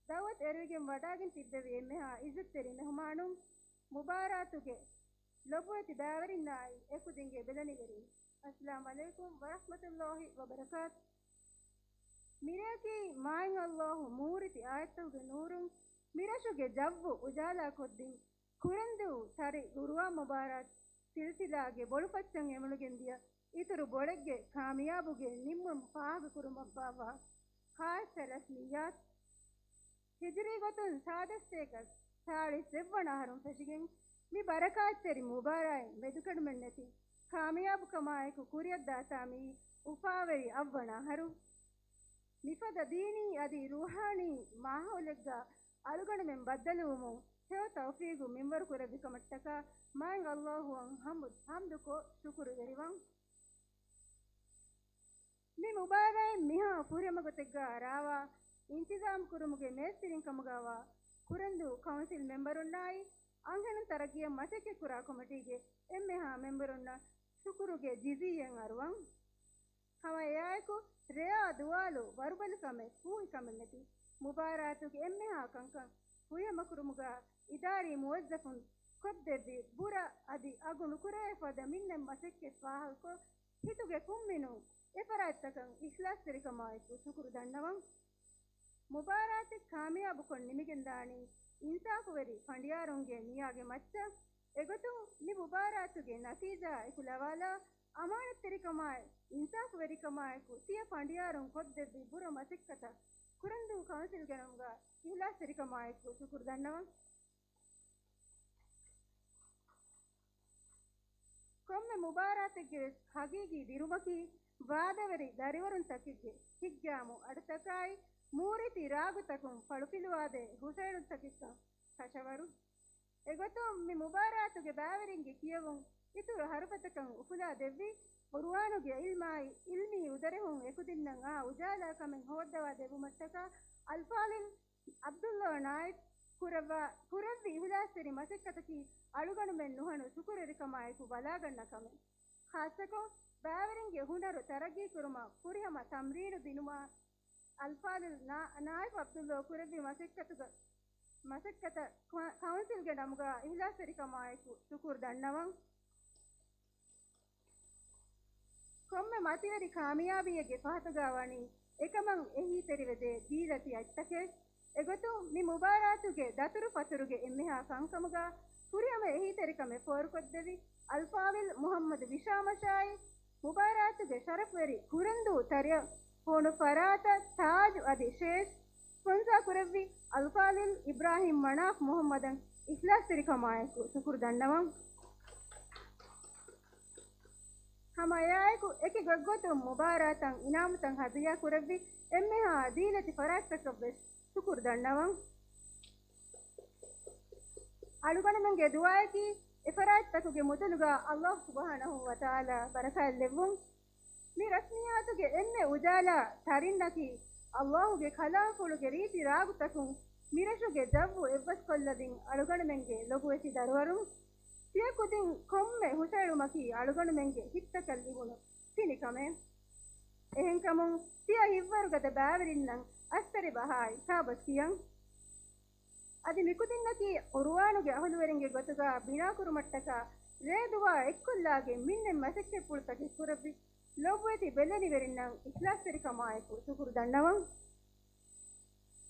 ދަޢުވަތު އެރުވިގެން ވަޑާގެން ތިއްބެވި އެންމެހާ ޢިއްޒަތްތެރި މެހުމާނުން، މުބާރާތުގެ ލޮބުވެތި ބައިވެރިންނާއި އެކުދިންގެ ބެލެނިވެރިން، އައްސަލާމު ޢަލައިކުމް ވަރަޙްމަތުﷲި ވަބަރަކާތު. މިރެއަކީ މާތް ﷲ ނޫރުވެތި އާޔަތްތަކުގެ ނޫރުން މިރަށުގެ ޖައްވު އުޖާލާކޮށްދިން، ކުރެންދޫ ތަރި ޤުރުއާން މުބާރާތް ސިލްސިލާގެ ބޮޅުފައްޗަށް އެމުނުގެންދިޔަ އިތުރު ބޮޅެއްގެ ކާމިޔާބުގެ ނިންމުން ފާހަގަކުރުމަށް ބާއްވާ ޚާއްޞަ ރަސްމިއްޔާތު. ހިޖުރީ ގޮތުން ސާދަސްތޭކަ ސާޅީސް އެއްވަނަ އަހަރުން ފެށިގެން، މި ބަރަކާތްތެރި މުބާރާތް މެދުކެޑުމެއްނެތި ކާމިޔާބުކަމާއެކު ކުރިއަށްދާތާ މިއީ އުފާވެރި އަށްވަނަ އަހަރު. މިފަދަ ދީނީ އަދި ރޫޙާނީ މާހައުލެއްގަ އަޅުގަނޑުމެން ބައްދަލުވުމުން ހެޔޮ ތައުފީގު މިންވަރު ކުރެއްވި ކަމަށްޓަކާ މާތް ﷲ އަށް ޙަމްދު، ޙަމްދުކޮށް ޝުކުރުވެރިވަން. މި މުބާރާތް މިހާ ފުރިހަމަ ގޮތެއްގަ ރާވާ އިންތިޒާމް ކުރުމުގެ މޭސްތިރިން ކަމުގައިވާ ކުރެންދޫ ކައުންސިލް މެމްބަރުންނާއި، އަންހެނުން ތަރައްގީއަށް މަސައްކަތްކުރާ ކޮމިޓީގެ އެންމެހާ މެމްބަރުންނަށް ޝުކުރުގެ ޖިޒީއެއް އަރުވަން. ހަމަ އެއާއެކު، ރެޔާ ދުވާލު ވަރުބަލިކަމެއް ފޫހިކަމެއް ނެތި މުބާރާތުގެ އެންމެހާ ކަންކަން ފުރިހަމަކުރުމުގަ އިދާރީ މުވައްޒަފުން ކޮށްދެއްވި ބުރަ އަދި އަގު ނުކުރެވޭ ފަދަ މިންނަތް މަސައްކަތް ފާހަގަކޮށް، ހިތުގެ ކުންމިނުން އެފަރާތްތަކަށް އިޚްލާޞްތެރިކަމާއެކު ޝުކުރު ދަންނަވަން. މުބާރާތެއް ކާމިޔާބުކޮށް ނިމިގެންދާނީ އިންސާފުވެރި ފަނޑިޔާރުންގެ ނިޔާގެ މައްޗަށް. އެގޮތުން މި މުބާރާތުގެ ނަތީޖާ އެކުލަވާލާ، އަމާނަތްތެރިކަމާއި އިންސާފުވެރިކަމާއެކު ތިޔަ ފަނޑިޔާރުން ކޮށްދެއްވި ބުރަ މަސައްކަތަށް ކުރެންދޫ ކައުންސިލްގެ ނަމުގަ އިޚްލާޞްތެރިކަމާއެކު ޝުކުރު ދަންނަވަން. ކޮންމެ މުބާރާތެއްގެ ވެސް ހަގީގީ ދިރުމަކީ، ވާދަވެރި ދަރިވަރުންތަކެއްގެ ހިތްގައިމު އަޑުތަކާއި، މޫރިތި ރާގުތަކުން ފަޅުފިލުވާދޭ ހުށައެޅުންތަކެއްކަން ކަށަވަރު. އެގޮތުން މި މުބާރާތުގެ ބައިވެރިންގެ ކިޔެވުން އިތުރު ހަރުފަތަކަށް އުފުލާ ދެއްވި، ޤުރުއާނުގެ ޢިލްމާއި ޢިލްމީ އުދަރެހުން އެކުދިންނަށް އާ އުޖާލާ ކަމެއް ހޯއްދަވާ ދެއްވުމަށްޓަކާ އަލްފާޟިލް ޢަބްދުﷲ ނާއިފް ކުރައްވާ، ކުރެއްވި އިޚްލާޞްތެރި މަސައްކަތަކީ އަޅުގަނޑުމެން ނުހަނު ޝުކުރުވެރިކަމާއެކު ބަލާގަންނަ ކަމެއް. ޚާއްޞަކޮށް، ބައިވެރިންގެ ހުނަރު ތަރައްގީކުރުމަށް ފުރިހަމަ ތަމްރީނު ދިނުމާ، އަލްފާޟިލް ނާ-، ނާއިފް ޢަބްދުﷲ ކުރެއްވި މަސައްކަތުގަ-، މަސައްކަތަށް ކަ-، ކައުންސިލްގެ ނަމުގަ އިޚްލާޞްތެރިކަމާއެކު ޝުކުރު ދަންނަވަން. ކޮންމެ މަތިވެރި ކާމިޔާބީއެއްގެ ފަހަތުގަ ވަނީ އެކަމަށް އެހީތެރިވެދޭ ދީލަތި އަތްތަކެއް. އެގޮތުން މި މުބާރާތުގެ ދަތުރު ފަތުރުގެ އެންމެހާ ކަންކަމުގަ ފުރިހަމަ އެހީތެރިކަމެއް ފޯރުކޮށްދެއްވި އަލްފާޟިލް މުޙައްމަދު ހިޝާމަށާއި، މުބާރާތުގެ ޝަރަފުވެރި ކުރެންދޫ ތަރިއަށް ހޫނު ފަރާތަށް ތާޖު އަދި ޝޭޝް ސްޕޮންސާ ކުރެއްވި އަލްފާޟިލް އިބްރާހިމް މަނާފް މުޙައްމަދަށް އިޚްލާޞްތެރިކަމާއެކު ޝުކުރު ދަންނަވަން. ހަމަ އެއާއެކު އެކި ގޮތްގޮތުން މުބާރާތަށް އިނާމުތައް ހަދިޔާ ކުރެއްވި އެންމެހާ ދީލަތި ފަރާތްތަކަށްވެސް ޝުކުރު ދަންނަވަން. އަޅުގަނޑުމެންގެ ދުޢާއަކީ އެފަރާތްތަކުގެ މުދަލުގަ ﷲ ސުބްޙާނަހޫ ވަތަޢާލާ ބަރަކާތް ލެއްވުން. މި ރަސްމިއްޔާތުގެ އެންމެ އުޖާލާ ތަރިންނަކީ، ﷲގެ ކަލާމްފުޅުގެ ރީތި ރާގުތަކުން މިރަށުގެ ޖައްވު އެއްވަސްކޮށްލަދިން އަޅުގަނޑުމެންގެ ލޮބުވެތި ދަރުވަރުން. ތިޔަ ކުދިން ކޮންމެ ހުށައެޅުމަކީ އަޅުގަނޑުމެންގެ ހިތްތަކަށް ލިބުނު ފިނިކަމެއް. އެހެންކަމުން ތިޔަ ހިތްވަރުގަދަ ބައިވެރިންނަށް އަސްތެރި ބަހާއި ކާބަސް ކިޔަން. އަދި މިކުދިންނަކީ ޤުރުއާނުގެ އަހުލުވެރިންގެ ގޮތުގަ ބިނާކުރުމަށްޓަކާ ރޭ ދުވާ އެއްކޮށްލާގެން މިންނެ މަސައްކަތްޕުޅުތަކެއް ކުރެއްވި ލޮބުވެތި ބެލެނިވެރިންނަށް އިޚްލާޞްތެރިކަމާއެކު ޝުކުރު ދަންނަވަން.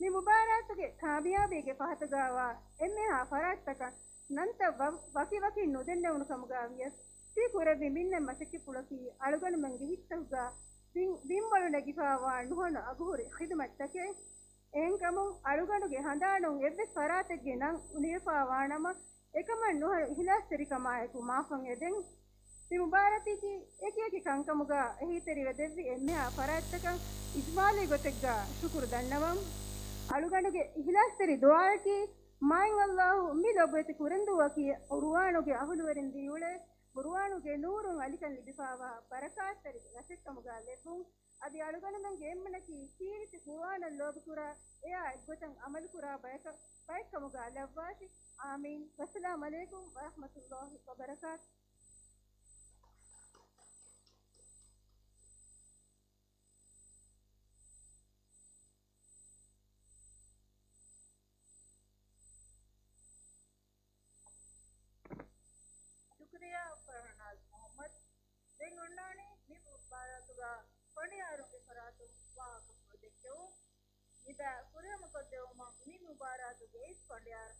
މި މުބާރާތުގެ ކާމިޔާބީގެ ފަހަތުގައިވާ އެންމެހާ ފަރާތްތަކަށް ނަންތައް ވަ-، ވަކިވަކިން ނުދެންނެވުނު ކަމުގައި ވިޔަސް، ތި ކުރެއްވި މިންނެ މަސައްކަތްޕުޅަކީ އަޅުގަނޑުމެންގެ ހިތްތަކުގަ ބިން-، ބިންވަޅު ނެގިފައިވާ ނުހަނު އަގުހުރި ޚިދުމަތްތަކެއް. އެހެންކަމުން އަޅުގަނޑުގެ ހަނދާނުން އެއްވެސް ފަރާތެއްގެ ނަން އުނިވެފައިވާނަމަ، އެކަމަށް ނުހަނު އިޚްލާޞްތެރިކަމާއެކު މާފަށް އެދެން. މި މުބާރާތަކީ އެކި އެކި ކަންކަމުގަ އެހީތެރިވެ ދެއްވި އެންމެހާ ފަރާތްތަކަށް އިޖްމާލީ ގޮތެއްގަ ޝުކުރު ދަންނަވަން. އަޅުގަނޑުގެ އިޚްލާޞްތެރި ދުޢާއަކީ، މާތް ﷲ މި ލޮބުވެތި ކުރެންދޫއަކީ ޤުރުއާނުގެ އަހުލުވެރިން ދީއުޅޭ ޤުރުއާނުގެ ނޫރުން އަލިކަން ލިބިފައިވާ ބަރަކާތްތެރި ރަށެއްކަމުގަ ލެއްވުން. އަދި އަޅުގަނޑުމެންގެ އެންމެނަކީ ކީރިތި ޤުރުއާނަށް ލޯބިކުރާ، އެއާ އެއްގޮތަށް ޢަމަލުކުރާ ބަޔަކަށް، ބައެއްކަމުގަ ލައްވާށި. އާމީން. ވައްސަލާމް ޢަލައިކުމް ވަރަޙްމަތުﷲ ވަބަރަކާތު. ޝުކުރިއްޔާ ފަރްހާނާޒް މުޙައްމަދު. ދެން އޮންނާނީ މި މުބާރާތުގަ ފަނޑިޔާރުންގެ ފަރާތުން ވާހަކަފުޅު ދެއްކެވުން. މި ބައި ފުރިހަމަކޮށްދެއްވުމަށް މި މުބާރާތުގެ އިސް ފަނޑިޔާރު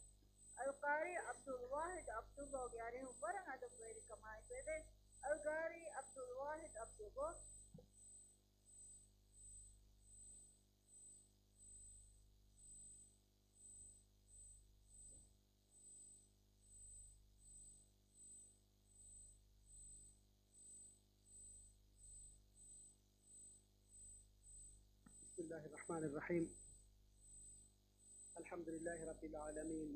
އަލްޤާރީ ޢަބްދުލް ވާޙިދު ޢަބްދުﷲގެ އަރިހުން ވަރަށް އަދަބުވެރިކަމާއެކު އެދެން. އަލްޤާރީ ޢަބްދުލް ވާޙިދު ޢަބްދުﷲ. الرحمن الرحيم. الحمد لله رب العالمين.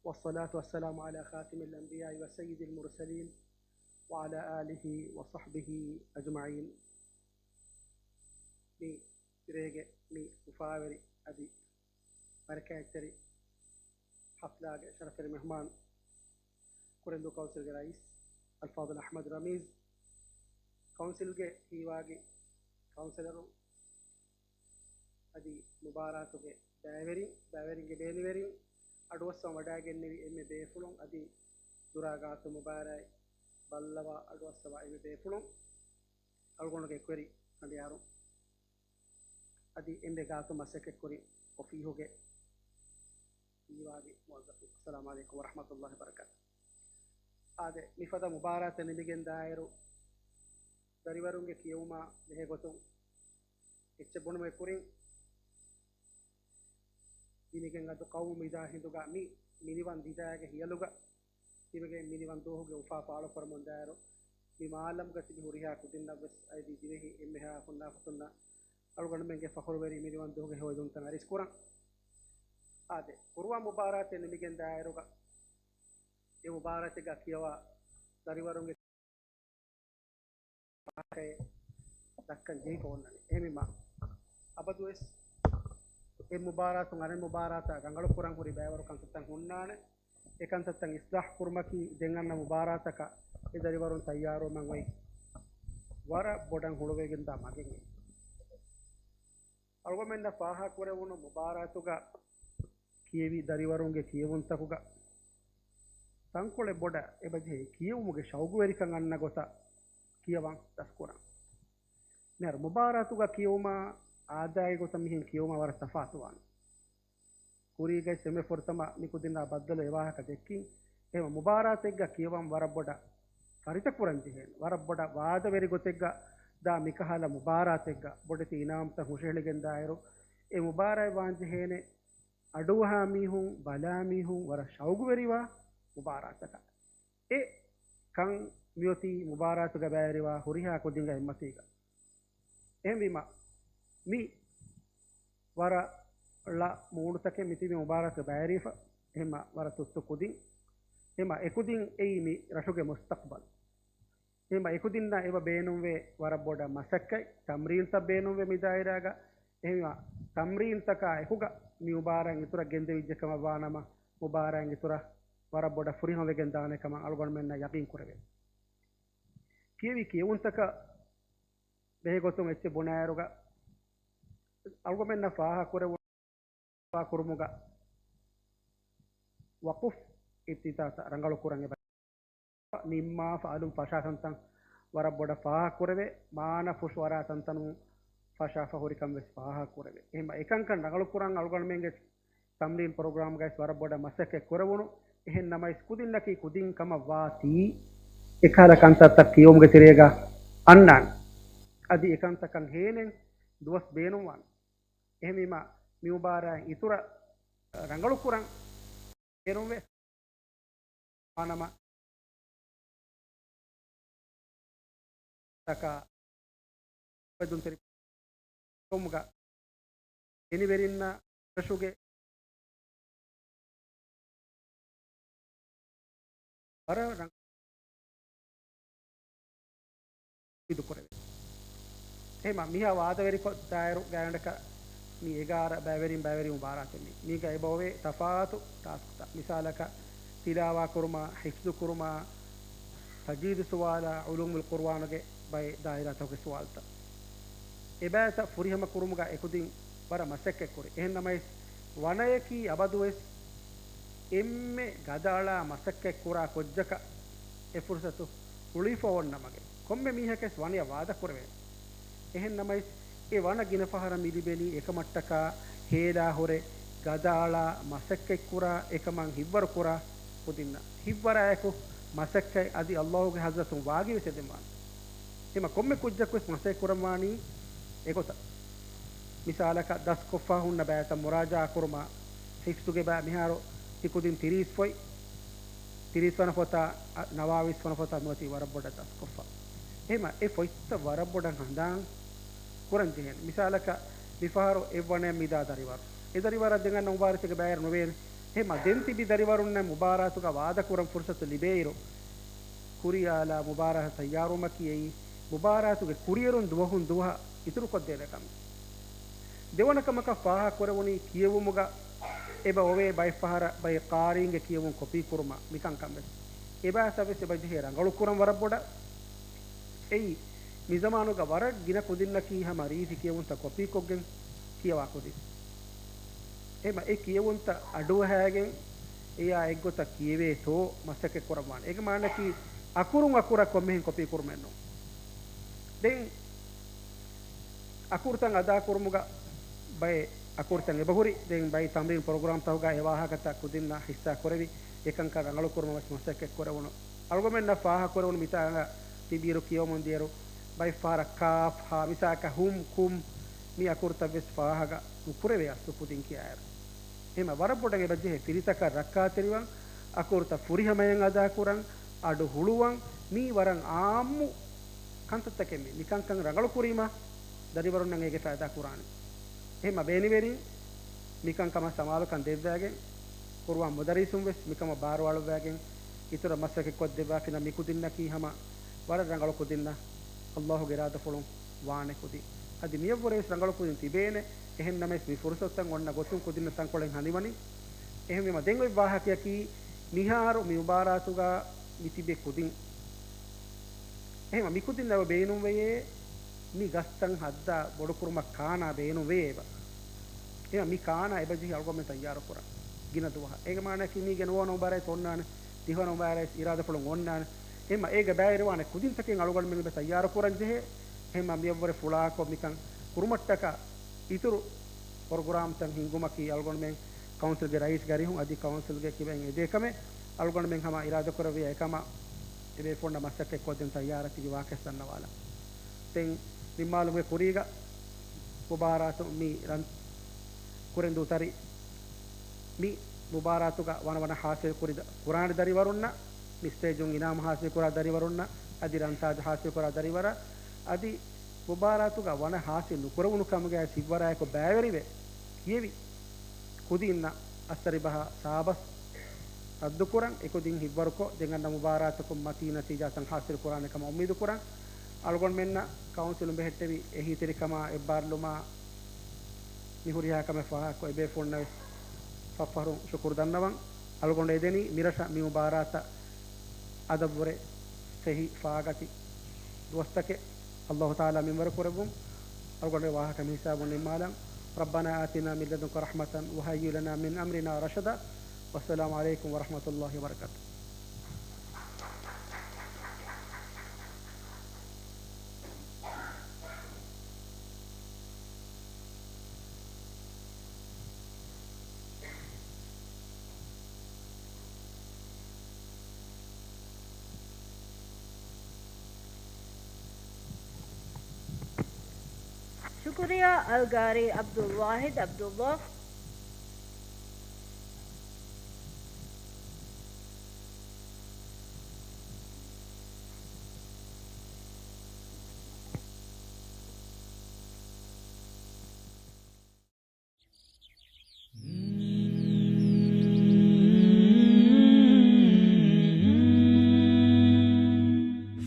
والصلاة والسلام على خاتم الأنبياء وسيد المرسلين وعلى آله وصحبه أجمعين. މި ދިރޭގެ މި އުފާވެރި އަދި ބަރަކާތްތެރި ޙަފްލާގެ ޝަރަފުވެރި މެހްމާން، ކުރެންދޫ ކައުންސިލްގެ ރައީސް އަލްފާޟިލް އަޙްމަދު ރަމީޒް، ކައުންސިލްގެ ހީވާގި ކައުންސިލަރު އަދި މުބާރާތުގެ ބައިވެރިން، ބައިވެރިންގެ ބޭނުންވެރިން، އަޑުއައްސަވަން ވަޑައިގެންނެވި އެންމެ ބޭފުޅުން އަދި ދުރާ ގާތު މުބާރާތް ބައްލަވާ އަޑުއައްސަވާ އެންމެ ބޭފުޅުން، އަޅުގަނޑުގެ އެކުވެރި ފަނޑިޔާރުން އަދި އެންމެ ގާތު މަސައްކަތްކުރި އޮފީހުގެ ހީވާގި މުވައްޒަފުން، އައްސަލާމު ޢަލައިކުމް ވަރަޙްމަތުﷲި ވަބަރަކާތު. އާދެ، މިފަދަ މުބާރާތެއް ނިމިގެން ދާއިރު، ދަރިވަރުންގެ ކިޔެވުމާ ބެހޭގޮތުން އެއްޗެއް ބުނުމުގެ ކުރިން، ދިނިގެން އަދު ޤައުމު މިދާ ހިނދުގަ މި މިނިވަން ދިދާގެ ހިޔަލުގަ ތިބެގެން މިނިވަން ދުވަހުގެ އުފާ ފާޅުކުރަމުން ދާއިރު، މި މާލަމްގަ ތިބި ހުރިހާ ކުދިންނަށްވެސް އައި ދިވެހި އެންމެހާ ހުންނާފަތުންނަށް އަޅުގަނޑުމެންގެ ފަޚުރުވެރި މިނިވަން ދުވަހުގެ ހެޔޮއިދުންތައް އަރިސްކުރަން. އާދެ، ޤުރުއާން މުބާރާތެއް ނިމިގެން ދާއިރުގަ، އެ މުބާރާތެއްގަ ކިޔަވާ ދަރިވަރުންގެ ވާހަކައެއް ދައްކަން ޖެހިފަ އޮންނަނީ. އެހެންވީމަ، އަބަދުވެސް އެ މުބާރާތުން އަނެއް މުބާރާތަށް ރަނގަޅު ކުރަން ހުރި ބައިވަރު ކަންތައްތައް ހުންނާނެ. އެ ކަންތައްތައް އިސްލާހް ކުރުމަކީ ދެން އަންނަ މުބާރާތަކަށް އެ ދަރިވަރުން ތައްޔާރުވުމަށް އޮތް ވަރަށް ބޮޑަށް ހުޅުވިގެންދާ މަގެއް. އަޅުގަނޑުމެންނަށް ފާހަގަކުރެވުނު މުބާރާތުގަ ކިޔެވި ދަރިވަރުންގެ ކިޔެވުންތަކުގަ ތަންކޮޅެއް ބޮޑަށް އެބަޖެހޭ ކިޔެވުމުގެ ޝައުގުވެރިކަން އަންނަ ގޮތަށް ކިޔަވަން ދަސްކުރަން. މިހާރު މުބާރާތުގަ ކިޔެވުމާ އާދައިގެ ގޮތަށް މިހެން ކިޔެވުމާ ވަރަށް ތަފާތުވާނެ. ކުރީގައި އެންމެ ފުރަތަމަ މި ކުދިންނާ ބައްދަލު އެ ވާހަކަ ދެއްކިން. އެހެން މުބާރާތެއްގަ ކިޔަވަން ވަރަށް ބޮޑަށް ފަރިތަކުރަން ޖެހޭނެ. ވަރަށް ބޮޑަށް ވާދަވެރި ގޮތެއްގަ ދާ މިކަހަލަ މުބާރާތެއްގަ ބޮޑެތި އިނާމްތައް ހުށަހެޅިގެން ދާއިރު، އެ މުބާރާތް ވާން ޖެހޭނެ އަޑުއަހާ މީހުން، ބަލާ މީހުން ވަރަށް ޝައުގުވެރިވާ މުބާރާތަކަށް. އެ ކަން މިއޮތީ މުބާރާތުގަ ބައިވެރިވާ ހުރިހާ ކުދިންގެ އެއްމަތީގަ. އެހެންވީމަ، މި ވަރަށް ޅަ މޫނުތަކެއް މިތިބި މުބާރާތުގަ ބައިވެރިވެފަ. އެހެންމަ ވަރަށް ތުއްތު ކުދިން. އެހެންމަ އެކުދިން އެއީ މި ރަށުގެ މުސްތަޤްބަލް. އެހެންމަ އެކުދިންނަށް އެބަ ބޭނުންވޭ ވަރަށް ބޮޑަށް މަސައްކަތް، ތަމްރީންތައް ބޭނުންވޭ މި ދާއިރާގަ. އެހެންވީމަ ތަމްރީންތަކާ އެކުގަ މި މުބާރާތް އިތުރަށް ގެންދެވިއްޖެ ކަމަށް ވާނަމަ، މުބާރާތް އިތުރަށް ވަރަށް ބޮޑަށް ފުރިހަމަވެގެން ދާނެ ކަމަށް އަޅުގަނޑުމެންނަށް ޔަޤީން ކުރެވޭ. ކިޔެވި ކިޔެވުންތަކަށް ބެހޭގޮތުން އެއްޗެއް ބުނާއިރުގަ، އަޅުގަނޑުމެންނަށް ފާހަގަކުރެވުނު ކުރުމުގަ ވަޤުފް އިބްތިދާތައް ރަނގަޅުކުރަން އެބަ ނިންމާފަ އަލުން ފަށާ ތަންތަން ވަރަށް ބޮޑަށް ފާހަގަކުރެވޭ، މާނަ ފުށުއަރާ ތަންތަނުން ފަށާފަ ހުރިކަން ވެސް ފާހަގަކުރެވޭ. އެހެން އެކަންކަން ރަނގަޅުކުރަން އަޅުގަނޑުމެންގެ ތަމްރީން ޕްރޮގްރާމްގައި ވަރަށް ބޮޑަށް މަސައްކަތް ކުރެވުނު. އެހެން ނަމަވެސް ކުދިންނަކީ ކުދިން ކަމަށް ވާތީ، އެކަހަލަ ކަންތައްތައް ކިޔެވުމުގެ ތެރޭގަ އަންނާނެ. އަދި އެކަންތަކަށް ހޭނެން ދުވަސް ބޭނުންވާނެ. އެހެންވީމަ، މި މުބާރާތް އިތުރަށް ރަނގަޅުކުރަން ބޭނުންވޭ. ވާނަމަ، ތަކާ އުފެދުންތެރި ކޮމުގަ އެނިވެރިންނަށް ރަށުގެ ވަރަށް ރަނގަޅު ސިދުކުރެވޭ. އެހެމަ މިހާ ވާދަވެރިކޮށް ދާއިރު ގާތްގަނޑަކަށް މި އެގާރަ ބައިވެރިން ބައިވެރިވުން ބާރާތެއް މި. މީގަ އެބައޮވޭ ތަފާތު ޓާސްކްތައް. މިސާލަކަށް ތިލާވާ ކުރުމާ، ހިފްޒު ކުރުމާ، ތަޖްވީދު ސުވާލާ، ޢުލޫމުލް ޤުރުއާނުގެ ބައެއް ދާއިރާތަކުގެ ސުވާލުތައް. އެބައިތައް ފުރިހަމަ ކުރުމުގަ އެކުދިން ވަރަށް މަސައްކަތްކުރި. އެހެން ނަމަވެސް، ވަނަޔަކީ އަބަދުވެސް އެންމެ ގަދައަޅާ މަސައްކަތްކުރާ ކުއްޖަކަށް އެ ފުރުސަތު ހުޅުވިފަ އޮންނަ މަގެއް. ކޮންމެ މީހަކަސް ވަނަޔަށް ވާދަކުރެވޭނެ. އެހެން ނަމަވެސް، އެ ވަނަ ގިނަ ފަހަރަށް މި ލިބެނީ އެކަމަށްޓަކާ ހޭލާ ހުރެ ގަދައަޅާ މަސައްކަތްކުރާ އެކަމަށް ހިތްވަރުކުރާ ކުދިންނަށް. ހިތްވަރާއެކު މަސައްކަތް އަދި އައްލާހުގެ ޙަޟްރަތުން ވާގިވެސް އެދެންވާނެ. އެހެމަ ކޮންމެ ކުއްޖަކުވެސް މަސައްކަތް ކުރަންވާނީ އެގޮތަށް. މިސާލަކަށް ދަސްކޮށްފަ ހުންނަ ބައިތައް މުރާޖަޢާ ކުރުމާ، ޙިފްޒުގެ ބައި މިހާރު ތި ކުދިން ތިރީސް ފޮތް، ތިރީސް ވަނަ ފޮތާ، އަ، ނަވާވީސް ވަނަ ފޮތާ ނުވަތީ ވަރަށް ބޮޑަށް ދަސްކޮށްފަ. އެހެމަ އެ ފޮތްތައް ވަރަށް ބޮޑަށް ހަނދާން ކުރަން ޖެހޭނެ. މިސާލަކަށް މިފަހަރު އެއްވަނަޔަށް މިދާ ދަރިވަރު. އެ ދަރިވަރަށް ދެން އަންނަ މުބާރިސްގެ ބައިވެރި ނުވޭނެ. އެހެމަ ދެން ތިބި ދަރިވަރުންނަށް މުބާރާތުގަ ވާދަކުރަން ފުރުސަތު ލިބޭއިރު، ކުރިއާލާ މުބާރާތަށް ތައްޔާރުވުމަކީ އެއީ، މުބާރާތުގެ ކުރިއެރުން ދުވަހުން ދުވަހަށް އިތުރުކޮށްދޭނެ ކަމެއް. ދެވަނަ ކަމަކަށް ފާހަގަކުރެވުނީ ކިޔެވުމުގަ އެބަ އޮވޭ ބައެއްފަހަރަށް ބައެއް ޤާރީންގެ ކިޔެވުން ކޮޕީ ކުރުމަށް މިކަންކަން ވެސް. އެބައިސް ވެސް އެބަ ޖެހޭ ރަނގަޅުކުރަން ވަރަށް ބޮޑަށް. އެއީ، މިޒަމާނުގަ ވަރަށް ގިނަ ކުދިންނަކީ ހަމަ ރީތި ކިޔެވުންތައް ކޮޕީކޮށްގެން ކިޔަވާ ކުދިން. އެހެމަ އެ ކިޔެވުންތައް އަޑުއަހައިގެން އެޔާ އެއްގޮތަށް ކިޔެވޭތޯ މަސައްކަތް ކުރަން ވާނެ. އޭގެ މާނައަކީ އަކުރުން އަކުރަށް ކޮންމެހެން ކޮޕީ ކުރުމެއް ނޫން. ދެން އަކުރުތައް އަދާކުރުމުގަ ބައެއް އަކުރުތައް އެބަހުރި. ދެން ބައި ތަމްރީން ޕްރޮގްރާމްތަކުގަ އެ ވާހަކަތައް ކުދިންނަށް ހިއްސާ ކުރެވި، އެކަންކަން ރަނގަޅު ކުރުމަށް ވެސް މަސައްކަތް ކުރެވުނު. އަޅުގަމެންނަށް ފާހަގަކުރެވުނު މިތާނގަ ތިބިއިރު ކިޔަވަމުން ދިޔައިރު، ބައެއްފަހަރަށް ކާފް، ހާ، މިސާލަކަށް ހުމް، ކުމް، މި އަކުރުތައް ވެސް ފާހަގަ ނުކުރެވޭ އަސްލު ކުދިން ކިޔާއިރު. އެހެމަ ވަރަށް ބޮޑަށް އެބަ ޖެހޭ ފިރިތަކަށް ރައްކާތެރިވާން، އަކުރުތައް ފުރިހަމަޔަށް އަދާކުރަން، އަޑު ހުޅުވަން، މީ ވަރަށް އާއްމު ކަންތައްތަކެއް މީ. މިކަންކަން ރަނގަޅު ކުރީމަ، ދަރިވަރުންނަށް އޭގެ ފައިދާ ކުރާނެ. އެހެމަ ބޭނިވެރިން މިކަންކަމަށް ސަމާލުކަން ދެއްވާގެން، ޤުރުއާން މުދައްރިސުން ވެސް މިކަމަށް ބާރުއަޅުއްވާގެން، އިތުރަށް މަސައްކަތް ކޮށްދެއްވާފިނަމަ، މި ކުދިންނަކީ ހަމަ ވަރަށް ރަނގަޅު ކުދިންނަށް ﷲ ގެ އިރާދަފުޅުން ވާނެ ކުދިން. އަދި މިއަށްވުރެ ވެސް ރަނގަޅު ކުދިން ތިބޭނެ. އެހެންނަމަވެސް މި ފުރުސަތުތައް އޮންނަ ގޮތުން ކުދިންނަށް ތަންކޮޅެއް ހަނދިވަނީ. އެހެންވީމަ ދެން އޮތް ވާހަކަޔަކީ، މިހާރު މި މުބާރާތުގަ މި ތިބޭ ކުދިން. އެހެންވީމަ މި ކުދިން އެބަ ބޭނުންވެޔޭ، މި ގަސްތައް ހައްދާ ބޮޑުކުރުމަށް ކާނާ ބޭނުންވެޔޭ އެބަ. އެހެންވީމަ މި ކާނާ އެބަ ޖެހި އަޅުގަނޑުމެން ތައްޔާރުކުރަން ގިނަ ދުވަހަށް. އޭގެ މާނައަކީ މީގެ ނުވަ ނުވަ މުބާރާތް އޮންނާނެ، ދިހަ ނުވަ މުބާރާތް އިރާދަފުޅުން އޮންނާނެ. އެހެންވީމަ އޭގެ ބައިވެރިވާނެ ކުދިންތަކެއް އަޅުގަނޑުމެން އެބަ ތައްޔާރުކުރަން ޖެހޭ. އެހެންވީމަ މިއަށްވުރެ ފުޅާކޮށް މިކަން ކުރުމަށްޓަކާ އިތުރު ޕްރޮގްރާމްތައް ހިންގުމަކީ އަޅުގަނޑުމެން ކައުންސިލްގެ ރައީސްގެ އަރިހުން އަދި ކައުންސިލްގެ ކިބައިން އެދޭ ކަމެއް. އަޅުގަނޑުމެން ހަމަ އިރާދަކުރެއްވިއްޔާ އެކަމަށް އެބޭފުޅުންނަށް މަސައްކަތް ކޮށްދޭން ތައްޔާރަށް ތިބި ވާހަކަ ދަންނަވާލަން. ދެން ނިންމާލުމުގެ ކުރީގަ މުބާރާތު މި ރަން ކުރެންދޫ ތަރި މި މުބާރާތުގަ ވަނަ ވަނަ ހާސިލް ކުރި ދަ-، ކުރާނެ ދަރިވަރުންނަށް، މި ސްޓޭޖުން އިނާމު ހާސިލް ކުރާ ދަރިވަރުންނަށް، އަދި ރަންތާޖު ހާސިލް ކުރާ ދަރިވަރަށް، އަދި މުބާރާތުގަ ވަނަ ހާސިލް ނުކުރެވުނު ކަމުގައި ސިއްވަރާއެކު ބައިވެރިވެ ކިޔެވި ކުދީންނަށް އައްސަރިބަހާ ސާބަސް ރައްދުކުރަން. އެކުދިން ހިއްވަރުކޮށް، ދެން އަންނަ މުބާރާތަކުން މަތީ ނަތީޖާތައް ހާސިލް ކުރާނެ ކަމަށް އުއްމީދު ކުރަން. އަޅުގަނޑުމެންނަށް ކައުންސިލުން ބެހެއްޓެވި އެހީތެރިކަމާ އެއްބާރުލުމާ މި ހުރިހާ ކަމެއް ފާހަގަކޮށް، އެބޭފުޅުންނަށް ވެސް ފަށްފަހަރު ޝުކުރު ދަންނަވަން. އަޅުގަނޑު އެދެނީ މިރަށަށް މި މުބާރާތަށް އަދަށްވުރެ ފެހި ފާގަތި ދުވަސްތަކެއް. ﷲ ތަޢާލާ މިންވަރު ކުރެއްވުން. އަޅުގަނޑުގެ ވާހަކަ މިހިސާބުން ނިންމާލަން. ربنا آتنا من لدنك رحمة وهيئ لنا من أمرنا رشدا. والسلام عليكم ورحمة الله وبركاته. ޝުކުރިއްޔާ އަލްގާރީ ޢަބްދުލްވާޙިދު ޢަބްދުﷲ.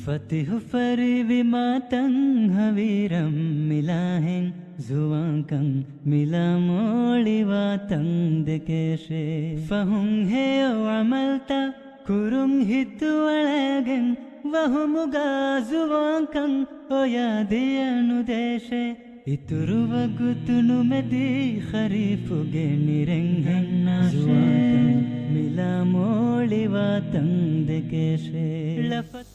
ފަތިޙު ފަރިވި މާތަން ހަވީރަން މިލާހެން ޒުވާންކަން މިލާ މޯޅިވާތަން ދެކޭށޭ. ފަހުން ހެޔޮ ޢަމަލްތައް ކުރުން ހިތުއަޅައިގެން ވަހުމުގަ ޒުވާންކަން އޮޔާ ދިޔަ ނުދޭށޭ. އިތުރު ވަގުތު ނުމެދި ޚަރީފުގެ ނިރެންހެން ޒުވާންކަން މިލާ މޯޅިވާތަން ދެކޭށޭ. ޅަފަތު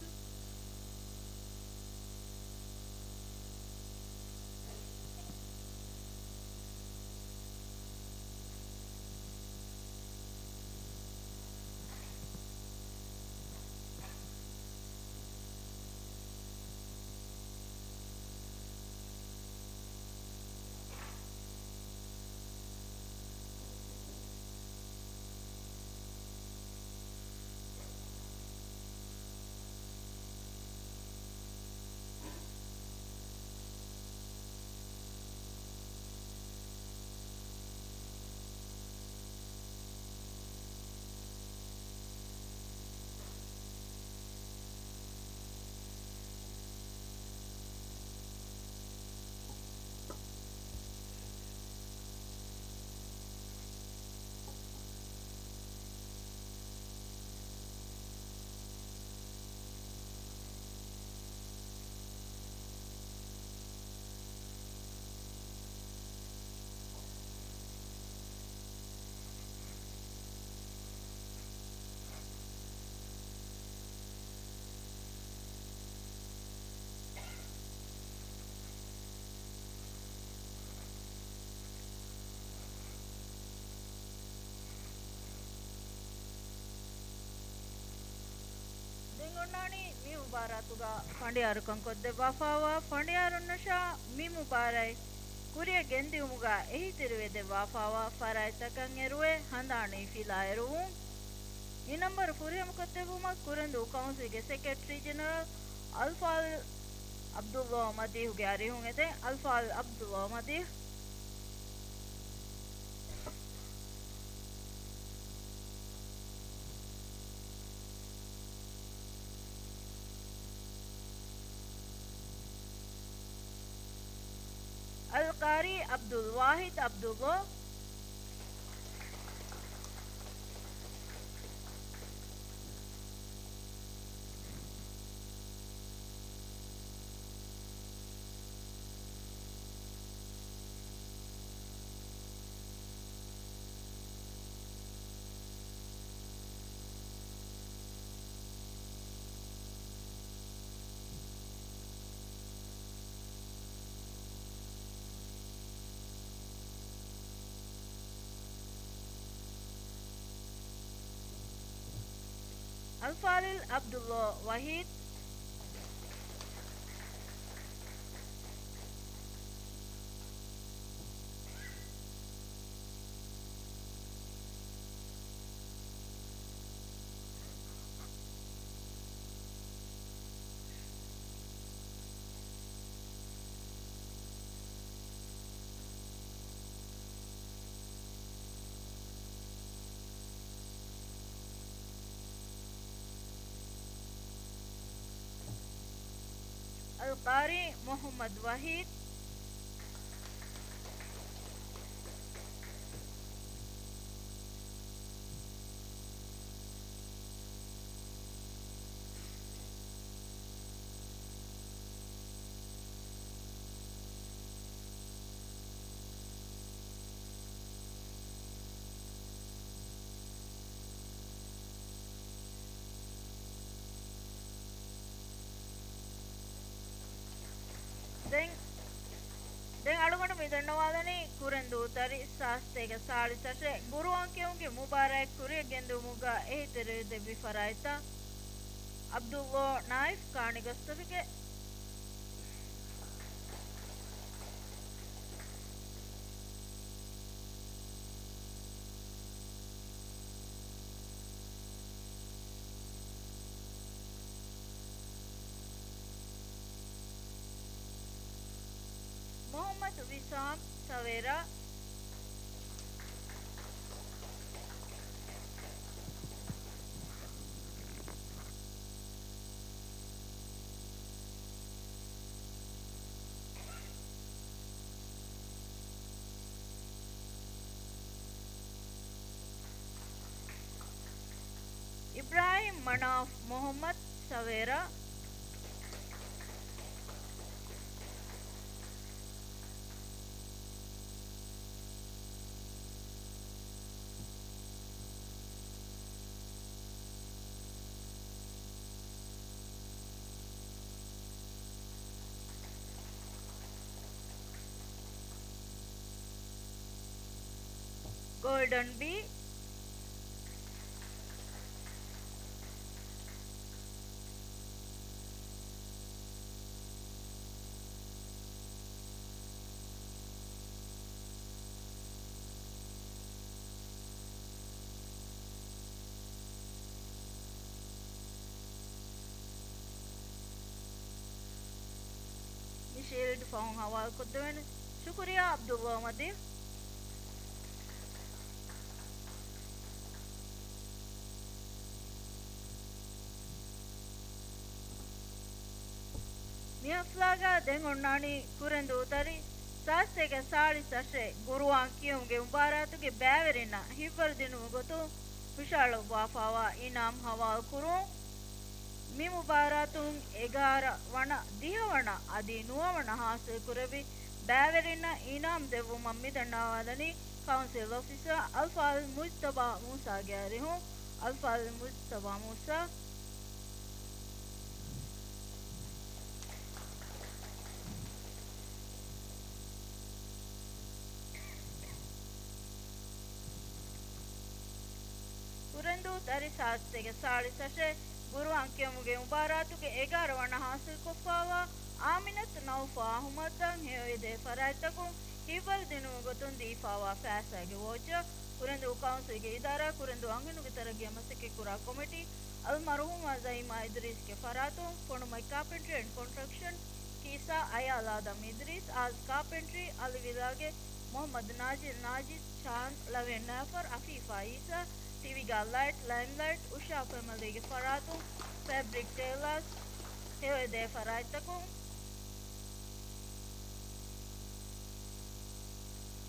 އޮންނާނީ މި މުބާރާތުގަ ފަނޑިޔާރުކަން ކޮށްދެއްވާފާވާ ފަނޑިޔާރުންނަށާ މި މުބާރާތް ކުރިއަށް ގެންދިއުމުގަ އެހީތެރިވެދެއްވާފާވާ ފަރާތްތަކަށް އެރުވެ ހަނދާނީ ފިލާއެރުވުން. މި ނަންބަރު ފުރިހަމަކޮށްދެއްވުމަށް ކުރެންދޫ ކައުންސިލްގެ ސެކްރެޓަރީ ޖެނެރަލް އަލްފާޟިލް ޢަބްދުﷲ މަދީޙުގެ އަރިހުން އެދެން. އަލްފާޟިލް ޢަބްދުﷲ މަދީޙު. އަލްޤާރީ ޢަބްދުލް ވާޙިދު ޢަބްދުﷲ. އަލްފާޟިލް ޢަބްދުﷲ ވަޙީދު. އަލްޤާރީ މުޙައްމަދު ވަޙީދު. ދެން، ދެން އަޅުގަނޑު މި ދަންނަވާލަނީ ކުރެންދޫ ތަރި ސާސްތޭކަ ސާޅީސް އަށެއް ގުރުއާން ކިޔުމުގެ މުބާރާތް ކުރިއަށް ގެންދިއުމުގަ އެހީތެރިވެދެއްވި ފަރާތްތައް. ޢަބްދުﷲ ނާއިފް ކާނި ގަސްތުފިގެ. މުޙައްމަދު ވިސާމް ސަވޭރާ. އިބްރާހިމް މަނާފް މުޙައްމަދު ސަވޭރާ. ގޯލްޑަން ބީ. މި ޝީލްޑް ފަހުން ހަވާލުކޮށްދެވޭނެ. ޝުކުރިއްޔާ ޢަބްދުﷲ މަދީޙު. މި ޙަފްލާގަ ދެން އޮންނާނީ ކުރެންދޫ ތަރި ސާސްތޭކަ ސާޅީސް އަށެއް ގުރުއާން ކިޔުމުގެ މުބާރާތުގެ ބައިވެރިންނަށް ހިތްވަރުދިނުމުގެ ގޮތުން ހުށަހަޅައްވާފާވާ އިނާމް ހަވާލުކުރުން. މި މުބާރާތުން އެގާރަ ވަނަ، ދިހަ ވަނަ އަދި ނުވަ ވަނަ ހާސިލްކުރެއްވި ބައިވެރިންނަށް އިނާމް ދެއްވުމަށް މި ދަންނަވާލަނީ ކައުންސިލް އޮފިސަރ އަލްފާޟިލް މުޖްތަބާ މޫސާގެ އަރިހުން. އަލްފާޟިލް މުޖްތަބާ މޫސާ. ކުރެންދޫ ތަރި ސާސްތޭކަ ސާޅީސް އަށެއް ޤުރުއާން ކިޔުމުގެ މުބާރާތުގެ އެގާރަ ވަނަ ޙާޞިލްކޮށްފާވާ އާމިނަތު ނައުފާ އަޙުމަދަށް ހެޔޮއެދޭ ފަރާތްތަކުން ހިތްވަރު ދިނުމުގެ ގޮތުން ދީފާވާ ފައިސާގެ ވޯޗަރ، ކުރެންދޫ ކައުންސިލްގެ އިދާރާ، ކުރެންދޫ އަންހެނުންގެ ތަރައްގީއަށް މަސައްކަތްކުރާ ކޮމިޓީ، އަލްމަރުޙޫމާ ޒައީމާ އިދްރީސްގެ ފަރާތުން ފޮނުމަތް ކާޕެންޓްރީ އެންޑް ކޮންސްޓްރަކްޝަން، ކީސާ އަޔާލް އާދަމް އިދްރީސް، އާޒް ކާޕެންޓްރީ، އަލިވިލާގެ މުޙައްމަދު ނާޒިލް ނާޒިދް، ޗާންދް ޅަވިޔަން ނާފަރު، އަފީފާ އީސާ، ޓީވީ ގާ ލައިޓް، ލައިމްލައިޓް، އުޝާ ފެމިލީގެ ފަރާތުން ފެބްރިކް ޓެއިލާސް، ހެޔޮއެދޭ ފަރާތްތަކުން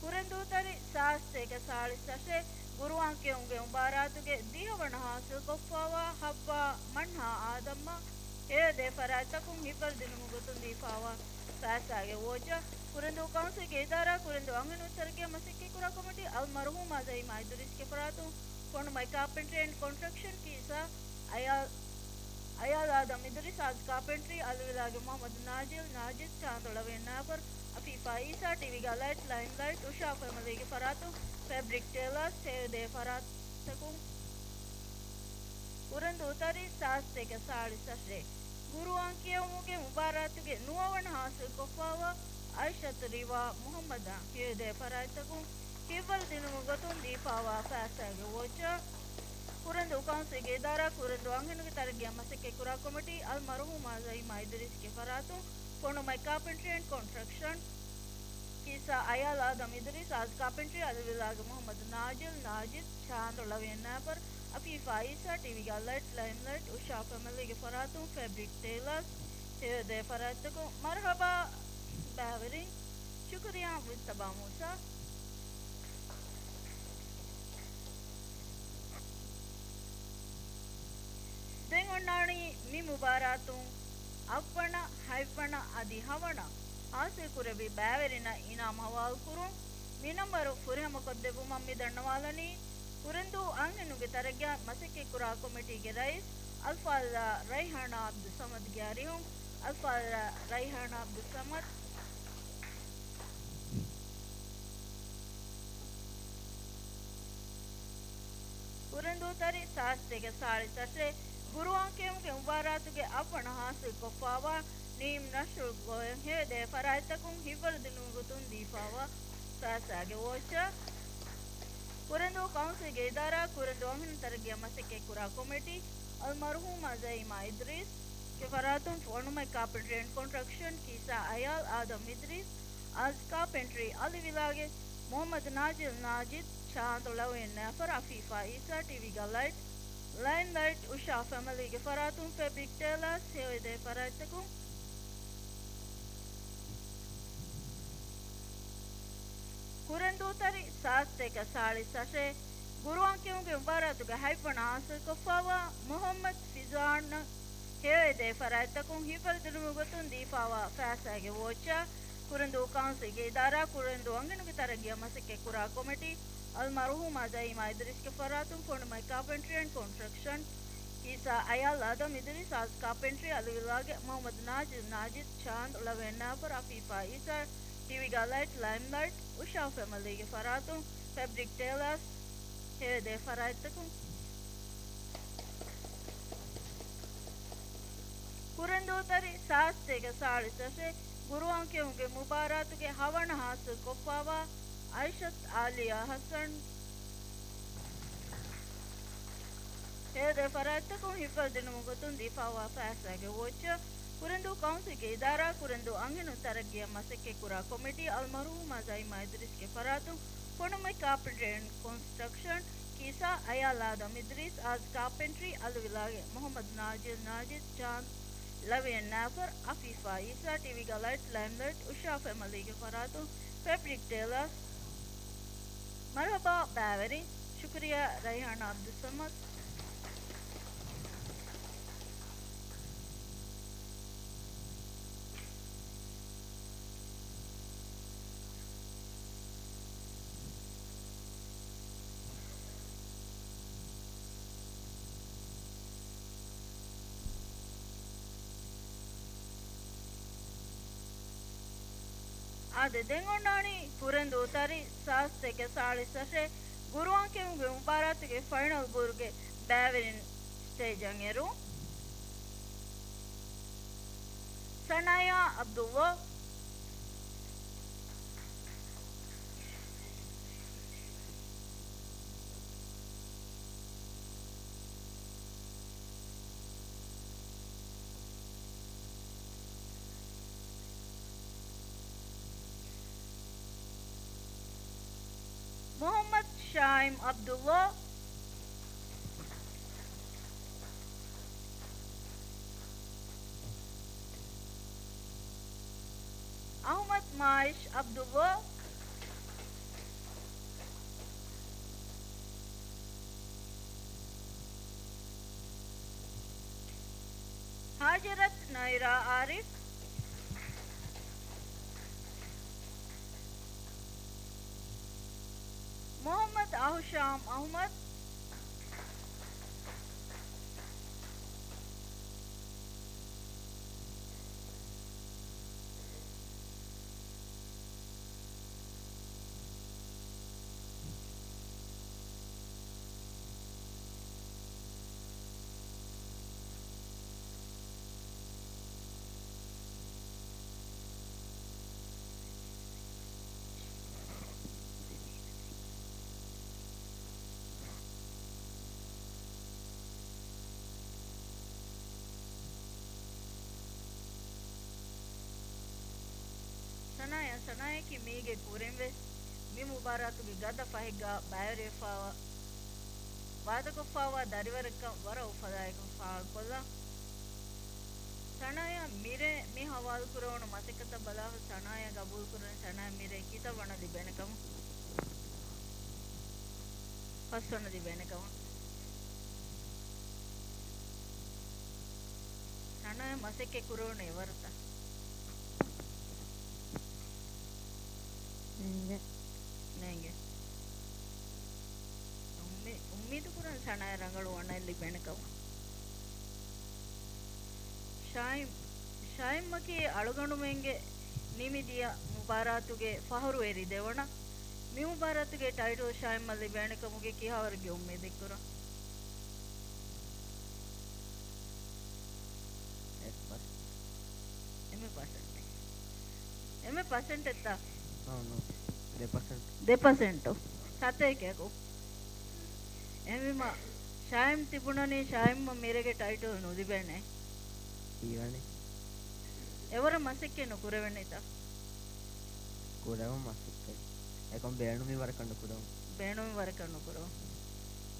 ކުރެންދޫތަރި ސާސްތޭކަ ސާޅީސް އަށެއް، ޤުރުއާން ކިޔުމުގެ މުބާރާތުގެ ދިހަ ވަނަ ޙާޞިލްކޮށްފާވާ ޙައްވާ މަންހާ އާދަމްއަށް ހެޔޮއެދޭ ފަރާތްތަކުން ހިތްވަރު ދިނުމުގެ ގޮތުން ދީފާވާ ފައިސާގެ ވޯޗަރ، ކުރެންދޫ ކައުންސިލްގެ އިދާރާ، ކުރެންދޫ އަންހެނުންގެ ތަރައްގީއަށް މަސައްކަތްކުރާ ކޮމިޓީ، އަލްމަރުޙޫމާ ޒައީމާ އިދްރީސްގެ ފަރާތުން ފޮނުމަތް ކާޕެންޓްރީ އެންޑް ކޮންސްޓްރަކްޝަން، ކީސާ އަޔާ އަޔާލް އާދަމް އިދްރީސް، އާޒް ކާޕެންޓްރީ، އަލިވިލާގެ މުޙައްމަދު ނާޒިލް ނާޒިދް، ޗާންދް ޅަވިޔަން ނާފަރު، އަފީފާ އީސާ، ޓީވީ ގާ ލައިޓް، ލައިމްލައިޓް، އުޝާ ފެމިލީގެ ފަރާތުން ފެބްރިކް ޓެއިލާސް، ހެޔޮއެދޭ ފަރާތްތަކުން ކުރެންދޫތަރި ސާސްތޭކަ ސާޅީސް އަށެއް، ޤުރުއާން ކިޔެވުމުގެ މުބާރާތުގެ ނުވަ ވަނަ ޙާޞިލްކޮށްފާވާ އައިޝަތު ރިވާ މުޙައްމަދަށް ހެޔޮއެދޭ ފަރާތްތަކުން ހިތްވަރު ދިނުމުގެ ގޮތުން ދީފާވާ ފައިސާގެ ވޯޗަރ، ކުރެންދޫ ކައުންސިލްގެ އިދާރާ، ކުރެންދޫ އަންހެނުންގެ ތަރައްގީއަށް މަސައްކަތްކުރާ ކޮމިޓީ، އަލްމަރުޙޫމާ ޒައީމާ އިދްރީސްގެ ފަރާތުން ފޮނުމަތް ކާޕެންޓްރީ އެންޑް ކޮންސްޓްރަކްޝަން، ކީސާ އަޔާލް އާދަމް އިދްރީސް، އާޒް ކާޕެންޓްރީ، އަލިވިލާގެ މުޙައްމަދު ނާޒިލް ނާޒިދް، ޗާންދް ޅަވިޔަން ނާފަރު، އަފީފާ އީސާ، ޓީވީ ގާ ލައިޓް، ލައިމްލައިޓް، އުޝާ ފެމިލީގެ ފަރާތުން ފެބްރިކް ޓެއިލާސް، ހެޔޮއެދޭ ފަރާތްތަކުން. މަރުޙަބާ ބައިވެރިން. ޝުކުރިއްޔާ މުޖްތަބާ މޫސާ. ދެން އޮންނާނީ މި މުބާރާތުން އަށްވަނަ، ހަތްވަނަ އަދި ހަވަނަ ހާސިލްކުރެއްވި ބައިވެރިންނަށް އިނާމް ހަވާލުކުރުން. މި ނަންބަރު ފުރިހަމަކޮށްދެއްވުމަށް މި ދަންނަވާލަނީ، ކުރެންދޫ އަންހެނުންގެ ތަރައްގީއަށް މަސައްކަތްކުރާ ކޮމިޓީގެ ރައީސް އަލްފާޟިލާ ރައިޙާނާ ޢަބްދުއްޞަމަދުގެ އަރިހުން. އަލްފާޟިލާ ރައިޙާނާ ޢަބްދުއްޞަމަދު. ކުރެންދޫތަރި ސާސްތޭކަ ސާޅީސް އަށެއް، ޤުރުއާން ކިޔުމުގެ މުބާރާތުގެ އަށްވަނަ ޙާޞިލްކޮށްފާވާ ނީމް ނަޝްރު ގޮވައި ހެޔޮއެދޭ ފަރާތްތަކުން ހިތްވަރު ދިނުމުގެ ގޮތުން ދީފާވާ ފައިސާގެ ވޯޗަރ، ކުރެންދޫ ކައުންސިލްގެ އިދާރާ، ކުރެންދޫ އަންހެނުން ތަރައްގީއަށް މަސައްކަތްކުރާ ކޮމިޓީ، އަލްމަރުޙޫމާ ޒައީމާ އިދްރީސްގެ ފަރާތުން ފޮނުމަތް ކާޕެންޓްރީ އެންޑް ކޮންސްޓްރަކްޝަން، ކީސާ އަޔާލް އާދަމް އިދްރީސް، އާޒް ކާޕެންޓްރީ، އަލިވިލާގެ މުޙައްމަދު ނާޒިލް ނާޒިދް، ޗާންދު ޅަވިޔަން ނާފަރު، އަފީފާ އީސާ، ޓީވީ ގާ ލައިޓް، ލައިމްލައިޓް، އުޝާ ފެމިލީގެ ފަރާތުން ފެބްރިކް ޓެއިލާސް، ހެޔޮއެދޭ ފަރާތްތަކުން. ކުރެންދޫތަރި ސާސްތޭކަ ސާޅީސް އަށެއް، ޤުރުއާން ކިޔުމުގެ މުބާރާތުގެ ހަތްވަނަ ޙާޞިލްކޮށްފާވާ މުޙައްމަދު ފިޒާން ހެޔޮއެދޭ ފަރާތްތަކުން ހިތްވަރު ދިނުމުގެ ގޮތުން ދީފާވާ ފައިސާގެ ވޯޗަރ، ކުރެންދޫ ކައުންސިލްގެ އިދާރާ، ކުރެންދޫ އަންހެނުންގެ ތަރައްގީއަށް މަސައްކަތްކުރާ ކޮމިޓީ، އަލްމަރުޙޫމާ ޒައީމާ އިދްރީސްގެ ފަރާތުން ފޮނުމަތް ކާޕެންޓްރީ އެންޑް ކޮންސްޓްރަކްޝަން، ކީސާ އަޔާލް އާދަމް އިދްރީސް، އާޒް ކާޕެންޓްރީ، އަލިވިލާގެ މުޙައްމަދު ނާޒިލް ނާޒިދް، ޗާންދު ޅަވިޔަން ނާފަރު، އަފީފާ އީސާ، ޓީވީ ގާ ލައިޓް، ލައިމްލައިޓް، އުޝާ ފެމިލީގެ ފަރާތުން ފެބްރިކް ޓެއިލާސް، ހެޔޮއެދޭ ފަރާތްތަކުން. ކުރެންދޫތަރި ސާސްތޭކަ ސާޅީސް އަށެއް، ޤުރުއާން ކިޔުމުގެ މުބާރާތުގެ ހަވަނަ ޙާޞިލްކޮށްފާވާ އައިޝަތު އާލިޔާ ޙަސަން ހެޔޮއެދޭ ފަރާތްތަކުން ހިތްވަރު ދިނުމުގެ ގޮތުން ދީފާވާ ފައިސާގެ ވޯޗަރ، ކުރެންދޫ ކައުންސިލްގެ އިދާރާ، ކުރެންދޫ އަންހެނުން ތަރައްގީއަށް މަސައްކަތްކުރާ ކޮމިޓީ، އަލްމަރުޙޫމާ ޒައީމާ އިދްރީސްގެ ފަރާތުން ފޮނުމަތް ކާޕެންޓްރީ އެންޑް ކޮންސްޓްރަކްޝަން، ކީސާ އަޔާލް އާދަމް އިދްރީސް، އާޒް ކާޕެންޓްރީ، އަލިވިލާގެ މުޙައްމަދު ނާޒިލް ނާޒިދް، ޗާންދު ޅަވިޔަން ނާފަރު، އަފީފާ އީސާ، ޓީވީ ގާ ލައިޓް، ލައިމްލައިޓް، އުޝާ ފެމިލީގެ ފަރާތުން ފެބްރިކް ޓެއިލާސް. މަރުޙަބާ ބައިވެރިން. ޝުކުރިއްޔާ ރައިޙާނާ ޢަބްދުއްޞަމަދު. އާދެ، ދެން އޮންނާނީ ކުރެންދޫ ތަރި ސާސްތޭކަ ސާޅީސް އަށެއް، ޤުރުއާން ކިޔުމުގެ މުބާރާތުގެ ފައިނަލް ބޯޑުގެ ބައިވެރިން ސްޓޭޖަށް އެރުން. ސަނާޔާ ޢަބްދުﷲ. މުޙައްމަދު ޝާއިމް ޢަބްދުﷲ. އަޙްމަދު މާއިޝް ޢަބްދުﷲ. ހާޖަރަތު ނައިރާ އާރިފް. މުޙައްމަދު އަހުޝާމް އަޙްމަދު. ސަނާޔާ، ސަނާޔާއަކީ މީގެ ކުރިންވެސް މި މުބާރާތުގެ ގަދަ ފަހެއްގަ ބައިވެރިވެފައިވާ، ވާދަކޮށްފައިވާ ދަރިވަރެއްކަން ވަރަށް އުފަލާއެކު ފާހަގަކޮށްލާ. ސަނާޔާ މިރޭ މި ހަވާލުކުރެވުނު މަސައްކަތަށް ބަލާފަ، ސަނާޔާ ގަބޫލުކުރަނީ ސަނާޔާ މިރޭ ކިތައް ވަނަ ލިބޭނެ ކަމަށް. ފަސްވަނަ ލިބޭނެ ކަމަށް. ސަނާޔާ މަސައްކަތް ކުރެވުނު އެވަރުތަ؟ ނޭނގެ. ނޭނގެ. އުއްމީ-، އުއްމީދު ކުރަން ސަނާޔާ ރަނގަޅު ވަނައެއް ލިބޭނެ ކަމަށް. ޝާއިމް، ޝާއިމްއަކީ އަޅުގަނޑުމެންގެ ނިމިދިޔަ މުބާރާތުގެ ފަހުރުވެރި ދެވަނަ. މި މުބާރާތުގެ ޓައިޓުލް ޝާއިމްއަށް ލިބޭނެ ކަމުގެ ކިހާވަރެއްގެ އުއްމީދެއް ކުރަން؟ އެއް ޕަސެންޓް. އެންމެ ޕަސެންޓެއް. އެންމެ ޕަސެންޓެއްތަ؟ ނޯ، ނޯ. ދެ ޕަސެންޓް. ދެ ޕަސެންޓު. ސަތޭކައަކު. އެހެންވީމަ، ޝާއިމް ތިބުނަނީ ޝާއިމްއަށް މިރޭގެ ޓައިޓުލް ނުލިބޭނެ. ހީވަނީ. އެވަރަށް މަސައްކަތް ނުކުރެވެނީތަ؟ ކުރެވުން މަސައްކަތް. އެކަމް ބޭނުމީ ވަރަކަށް ނުކުރެވުން. ބޭނުމީ ވަރަކަށް ނުކުރެވުން.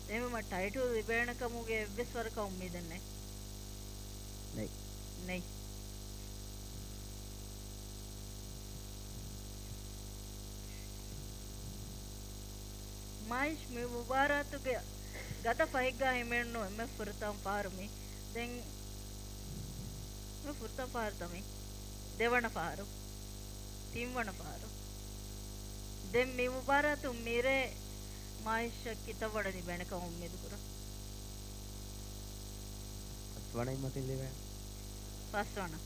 އެހެންވީމަ ޓައިޓުލް ލިބޭނެ ކަމުގެ އެއްވެސް ވަރަކަށް އުއްމީދެއް ނެތް. ނެތް. ނެތް. މާއިޝް މި މުބާރާތުގެ ގަދަ ފަހެއްގަ ހިމެނުނު އެންމެ ފުރަތަމަ ފަހަރު މީ. ދެން މި ފުރަތަމަ ފަހަރުތަ މީ؟ ދެވަނަ ފަހަރު. ތިންވަނަ ފަހަރު. ދެން މި މުބާރާތު މިރޭ މާއިޝަށް ކިތައް ވަނަ ލިބޭނެ ކަމަށް އުއްމީދު ކުރަން؟ ފަސްވަނަ އިން މަތިން ލިބޭނެ. ފަސްވަނަ.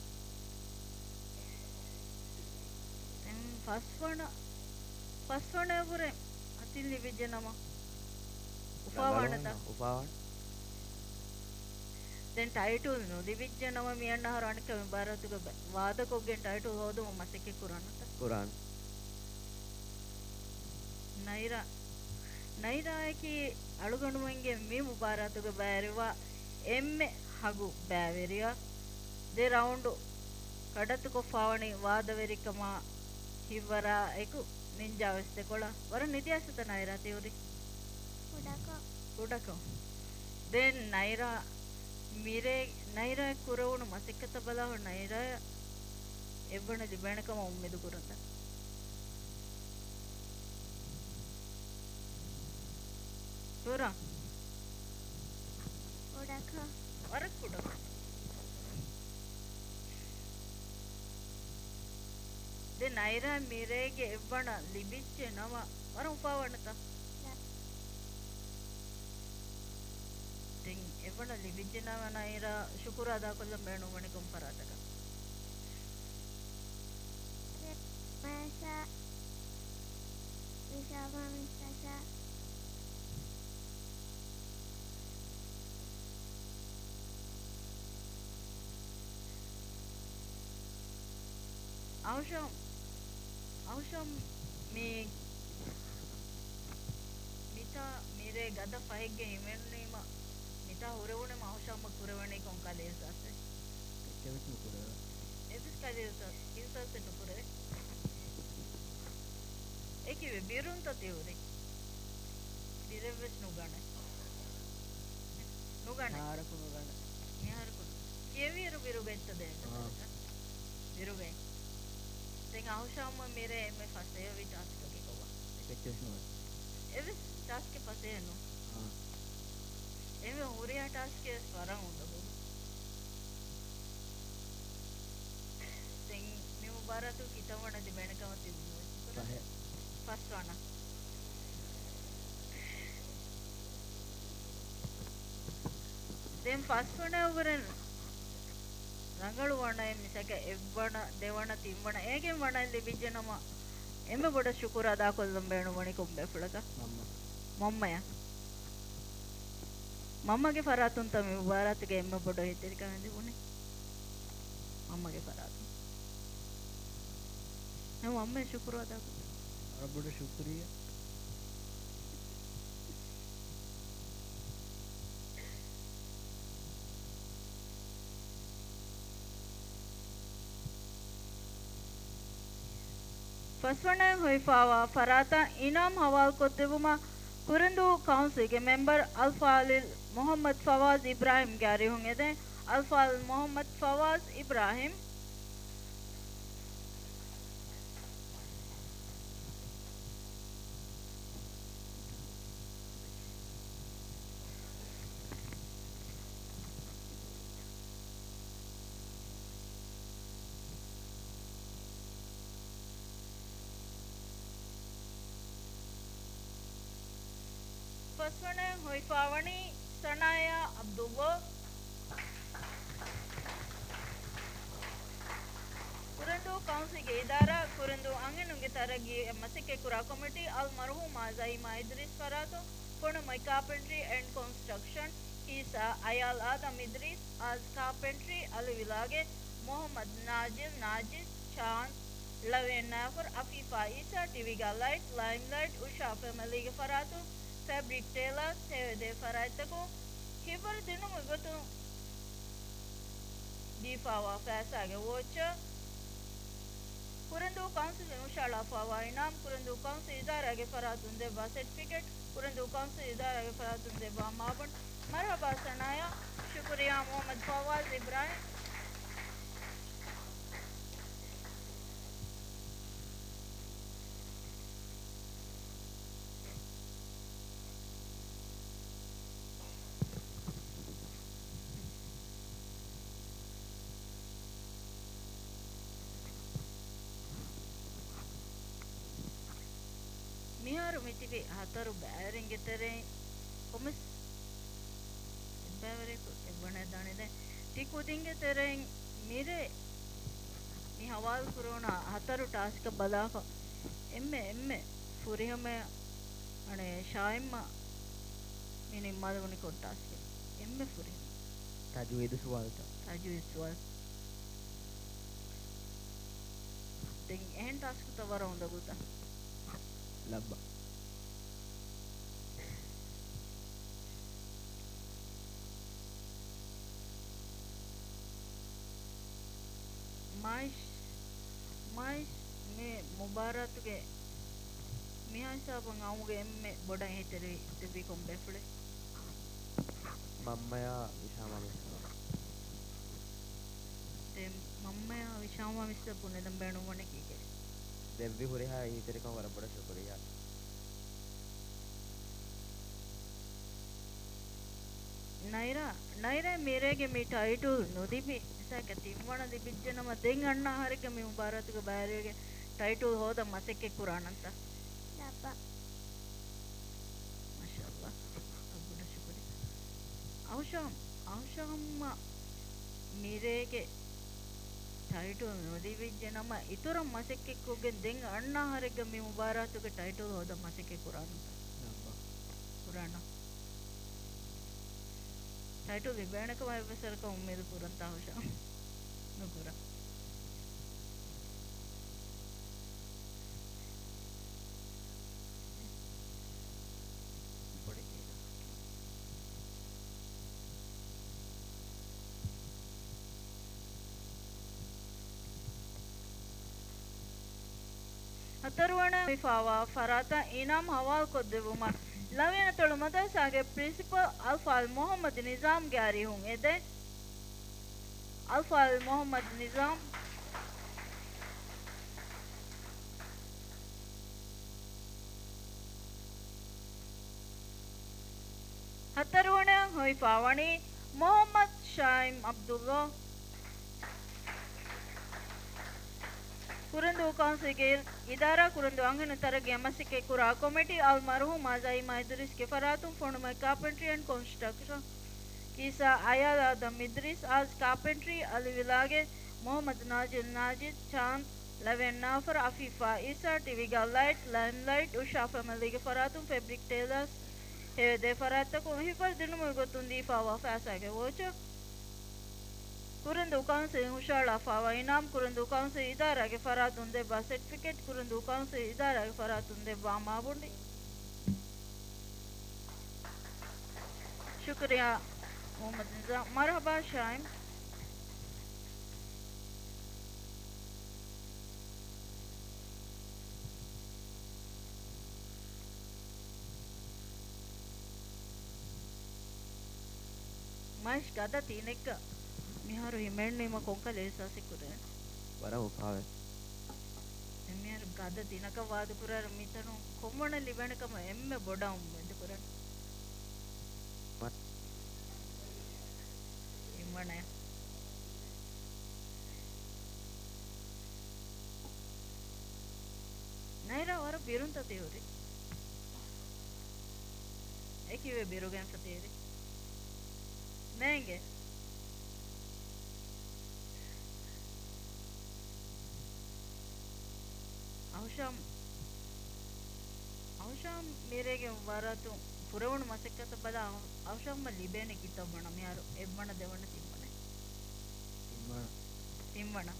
ދެން ފަސްވަނަ، ފަސްވަނައަށްވުރެ މަތިން ލިބިއްޖެ ނަމަ އުފާވާނެތަ؟ ރަނގަޅުވާނެ، އުފާވާނެ. ދެން ޓައިޓުލް ނުލިބިއްޖެ ނަމަ މިއަންނަ އަހަރު އަނެއްކާ މި މުބާރާތުގަ ބަ-، ވާދަކޮށްގެން ޓައިޓުލް ހޯދުމަށް މަސައްކަތް ކުރާނަތަ؟ ކުރާނެ. ނައިރާ، ނައިރާއަކީ އަޅުގަނޑުމެންގެ މި މުބާރާތުގަ ބައިވެރިވާ އެންމެ ހަގު ބައިވެރިޔާ. ދެ ރައުންޑު ކަޑައްތުކޮށްފަވަނީ ވާދަވެރިކަމާ ހިތްވަރާ އެކު ނިންޖާވެސް ދެކޮޅަށް. ވަރަށް ނިދިއައިސްތަ ނައިރާ ތިއުރީ؟ ކުޑަކޮށް. ކުޑަކޮށް. ދެން ނައިރާ މިރޭ، ނައިރާ ކުރެވުނު މަސައްކަތަށް ބަލާފަ ނައިރާ އެއްވަނަ ލިބޭނެ ކަމަށް އުއްމީދު ކުރަންތަ؟ ކުރަން. ކުޑަކޮށް. ވަރަށް ކުޑަކޮށް. ދެން ނައިރާ މިރޭގެ އެއްވަނަ ލިބިއްޖެ ނަމަ ވަރަށް އުފާވާނެތަ؟ ދެން އެވަނަ ލިބިއްޖެ ނަމަ ނައިރާ ޝުކުރު އަދާކޮށްލަން ބޭނުންވަނީ ކޮން ފަރާތަކަށް؟ މައިޝާ، މިޝާ، މިޝާ. އަހުޝާމް، އަހުޝާމް މި، މިތާ މިރޭ ގަދަ ފަހެއްގެ ހިމެނުނީމަ، މިތާ ހުރެވުނީމަ އަހުޝާމް ކުރެވެނީ ކޮން ކަލޭ އިހްސާސެއް؟ އެއްޗެއް ވެސް ނުކުރެވޭ. އެއްވެސް ކަލޭ އިހްސާސެއް ނުކުރެވޭ. އެކިވެ ބިރުންތަ ތިހުރި؟ ބިރެއްވެސް ނުގަނެ. ނުގަނެ. މިހާރަކު ނުގަނެ. މިހާރަކު ނު-، ކިޔެވިއިރު ބިރުގަތްތަ ދޭން އާ. ބިރުގަތް. ދެން އަހުޝާމް މިރޭ އެންމެ ފަސޭހަވި ޓާސްކަކީ ކޮބާ؟ އެއްޗެއް ނުވޭ. އެއްވެސް ޓާސްކެއް ފަސޭހަ ނޫން. އާ. އެންމެ ހުރިހާ ޓާސްކެއް ވެސް ވަރަށް އުނދަގޫ. ދެން މި މުބާރާތު ކިތަން ވަނަ ލިބޭނެ ކަމަށް ތިބުނު ވެސް ކުރާ. ފަހެ. ފަސް ވަނަ. ދެން ފަސް ވަނަ އުބަރެން ރަނގަޅު ވަނައެއް މިސަކަ އެއްވަނަ، ދެވަނަ، ތިންވަނަ، އޭގެން ވަނައެއް ލިބިއްޖެ ނަމަ، އެންމެ ބޮޑަށް ޝުކުރު އަދާކޮށްލަން ބޭނުންވަނީ ކޮން ބޭފުޅަކަށް؟ މަންމަ. މަންމަޔަށް. މަންމަގެ ފަރާތުންތަ މި މުބާރާތުގެ އެންމެ ބޮޑު އެހީތެރިކަމެއް ލިބުނީ؟ މަންމަގެ ފަރާތުން. އެ މަންމަޔަށް ޝުކުރު އަދާކުރުން. ވަރަށް ބޮޑަށް ޝުކުރިއްޔާ. ފަސްވަނައިން ހޮވިފާވާ ފަރާތަށް އިނާމް ހަވާލުކޮށްދެއްވުމަށް ކުރެންދޫ ކައުންސިލްގެ މެމްބަރު އަލްފާޟިލް މުޙައްމަދު ފަވާޒް އިބްރާހިމްގެ އަރިހުން އެދެން. އަލްފާޟިލް މުޙައްމަދު ފަވާޒް އިބްރާހިމް. ފަސްވަނައިން ހޮވިފާވަނީ ސަނާޔާ ޢަބްދުﷲ. ކުރެންދޫ ކައުންސިލްގެ އިދާރާ، ކުރެންދޫ އަންހެނުންގެ ތަރައްގީއަށް މަސައްކަތްކުރާ ކޮމިޓީ، އަލްމަރުޙޫމާ ޒައިމާ އިދްރީސް ފަރާތުން، ފޮނުމަތް ކާޕެންޓްރީ އެންޑް ކޮންސްޓްރަކްޝަން، އީސާ އަޔާލް އާދަމް އިދްރީސް، އާޒް ކާޕެންޓްރީ އަލިވިލާގެ، މުޙައްމަދު ނާޒިލް ނާޒިސް ޗާންސް، ޅަވިޔަން ނާފުރު، އަފީފާ އީސާ، ޓީވީ ގާ ލައިޓް، ލައިމްލައިޓް، އުޝާ ފެމަލީގެ ފަރާތުން، ފެބްރިކް ޓޭލާ، ސޭވެދޭ ފަރާތްތަކުން، ހިތްވަރު ދިނުމުގެ ގޮތުން ދީފާވާ ފައިސާގެ ވޯޗަރ، ކުރެންދޫ ކައުންސިލުން ހުށައަޅާފާވާ އިނާމް، ކުރެންދޫ ކައުންސިލް އިދާރާގެ ފަރާތުން ދެއްވާ ސެޓްފިކެޓް، ކުރެންދޫ ކައުންސިލް އިދާރާގެ ފަރާތުން ދެއްވާ މާބަނޑު. މަރުޙަބާ ސަނާޔާ، ޝުކުރިއްޔާ މުޙައްމަދު ފައްވާޒް އިބްރާހިމް. މިހާރު މިތިބި ހަތަރު ބައިވެރިންގެ ތެރެއިން ކޮމެސް އެއްބައިވެރިޔަކު އެއްވަނައަށް ދާނެ. ދެން ތި ކުދިންގެ ތެރެއިން މިރޭ މި ހަވާލު ކުރެވުނު ހަތަރު ޓާސްކަށް ބަލާފަ، އެންމެ، އެންމެ ފުރިހަމަޔަށް އަނެއް ޝާއިމްއަށް މި ނިންމާލެވުނީ ކޮން ޓާސްކެއް؟ އެންމެ ފުރިހަމަ. ތަޖުވީދު ސުވާލުތައް. ތަޖުވީދު ސުވާލު. ދެން އެހެން ޓާސްކުތައް ވަރަށް އުނދަގޫތަ؟ ލައްބަ. މާތް، މާތް މި މުބާރާތުގެ މިހާ ހިސާބުން އައުމުގެ އެންމެ ބޮޑަށް އެހީތެރި ދެއްވީ ކޮން ބޭފުޅެއް؟ މަންމަޔާ ވިޝާމާ މިސް. ދެން މަންމަޔާ ވިޝާމާ މިސްއަށް ބުނެލަން ބޭނުންވަނީ ކީކޭ؟ ދެއްވި ހުރިހާ އެހީތެރިކަން ވަރަށް ބޮޑަށް ޝުކުރިއްޔާ. ނައިރާ، ނައިރާ މިރޭގެ މި ޓައިޓުލް ނުލިބި އެސާކަ ތިންވަނަ ލިބިއްޖެނަމަ، ދެން އަންނަ އަހަރެއްގަ މި މުބާރާތުގެ ބައިވެރިވެގެން ޓައިޓުލް ހޯދަން މަސައްކަތް ކުރާނަންތަ؟ ލައްބަ. މާޝާﷲ. އަށް ބޮޑަށް ޝުކުރިއްޔާ. އަހުޝާމް، އަހުޝާމްއަށް މިރޭގެ ޓައިޓުލް ނުލިބިއްޖެ ނަމަ، އިތުރަށް މަސައްކަތްކޮށްގެން ދެން އަންނަ އަހަރެއްގަ މި މުބާރާތުގެ ޓައިޓުލް ހޯދަން މަސައްކަތް ކުރާނަންތަ؟ ލައްބަ. ކުރާނަ. ޓައިޓުލް ލިބޭނެ ކަމަށް އެއްވެސް ވަރަކަށް އުއްމީދު ކުރަންތަ އަހުޝާމް؟ ނުކުރާ. ހަތަރުވަނަ ހިފާވާ ފަރާތަށް އިނާމް ހަވާލުކޮށްދެއްވުމަށް ލަވިޔަނަތޮޅު މަދަރުސާގެ ޕްރިންސިޕަލް އަލްފާޟިލް މުޙައްމަދު ނިޒާމް ގެ އަރިހުން އެދެން. އަލްފާޟިލް މުޙައްމަދު ނިޒާމް. ހަތަރުވަނަ ހިފާވަނީ މުޙައްމަދު ޝާއިމް ޢަބްދުﷲ. ކުރެންދޫ ކައުންސިލްގެ އިދާރާ ކުރެންދޫ އަންހެނުން ތަރައްގީއަށް މަސައްކަތް ކުރާ ކޮމިޓީ އަލްމަރުޙޫމް އާޒާ އިމާ އިދުރީސްގެ ފަރާތުން ފޮނުމައި ކާޕެންޓްރީ އެންޑް ކޮންސްޓްރަކްޝަން ކީސާ އަޔާލް އާދަމް އިދްރީސް އާޒް ކާޕެންޓްރީ އަލިވިލާގެ މުޙައްމަދު ނާޒިލް ނާޒިލް ޗާންދް ލަވެން ނާފަރު އަފީފާ އީސާ ޓީވީގާ ލައިޓް ލައިމްލައިޓް އުޝާ ފެމިލީގެ ފަރާތުން ފެބްރިކް ޓެއިލާސް ހެޔޮ ދެ ފަރާތްތަކުން ހިފަރު ދިނުމުގެ ގޮތުން ދީފާވާ ފައިސާގެ ވޯޗަރ. ކުރެންދޫ ކައުންސިލް ހުށަހަޅާފާވާ އިނާމް ކުރެންދޫ ކައުންސިލް އިދާރާގެ ފަރާތުން ދެއްވާ ސެޓްފިކެޓް ކުރެންދޫ ކައުންސިލް އިދާރާގެ ފަރާތުން ދެއްވާ މާބޮނޑި. ޝުކުރިއްޔާ މުޙައްމަދު ނިޒާމް. މަރުޙަބާ ޝާއިމް. މައިޝް ގަދަ ތިނެއްގަ މިހާރު ހިމެނުނީމަ ކޮންކަލަ އިޙްސާސެއް ކުރެވެން؟ ވަރަށް އުފާވެ. ދެން މިހާރު ގަދަ ތިނަކަށް ވާދަކުރާއިރު މިތަނުން ކޮންވަނަ ލިބޭނެ ކަމަށް އެންމެ ބޮޑަށް އުއްމީދު ކުރަން. ތިންވަނަ. ނައިރާ ވަރަށް ބިރުންތަ ތިހުރީ؟ އެކިވެ ބިރުގެންފަ ތިހުރީ. ނޭނގެ. އަހުޝާމް، އަހުޝާމް މިރޭގެ ވަރަށް ކުރެވުނު މަސައްކަތަށް ބަލާ، އަހުޝާމްއަށް ލިބޭނެ ކިތައް ވަނަ މިހާރު އެއްވަނަ ދެވަނަ ތިންވަނަ. ތިންވަނަ. ތިންވަނަ.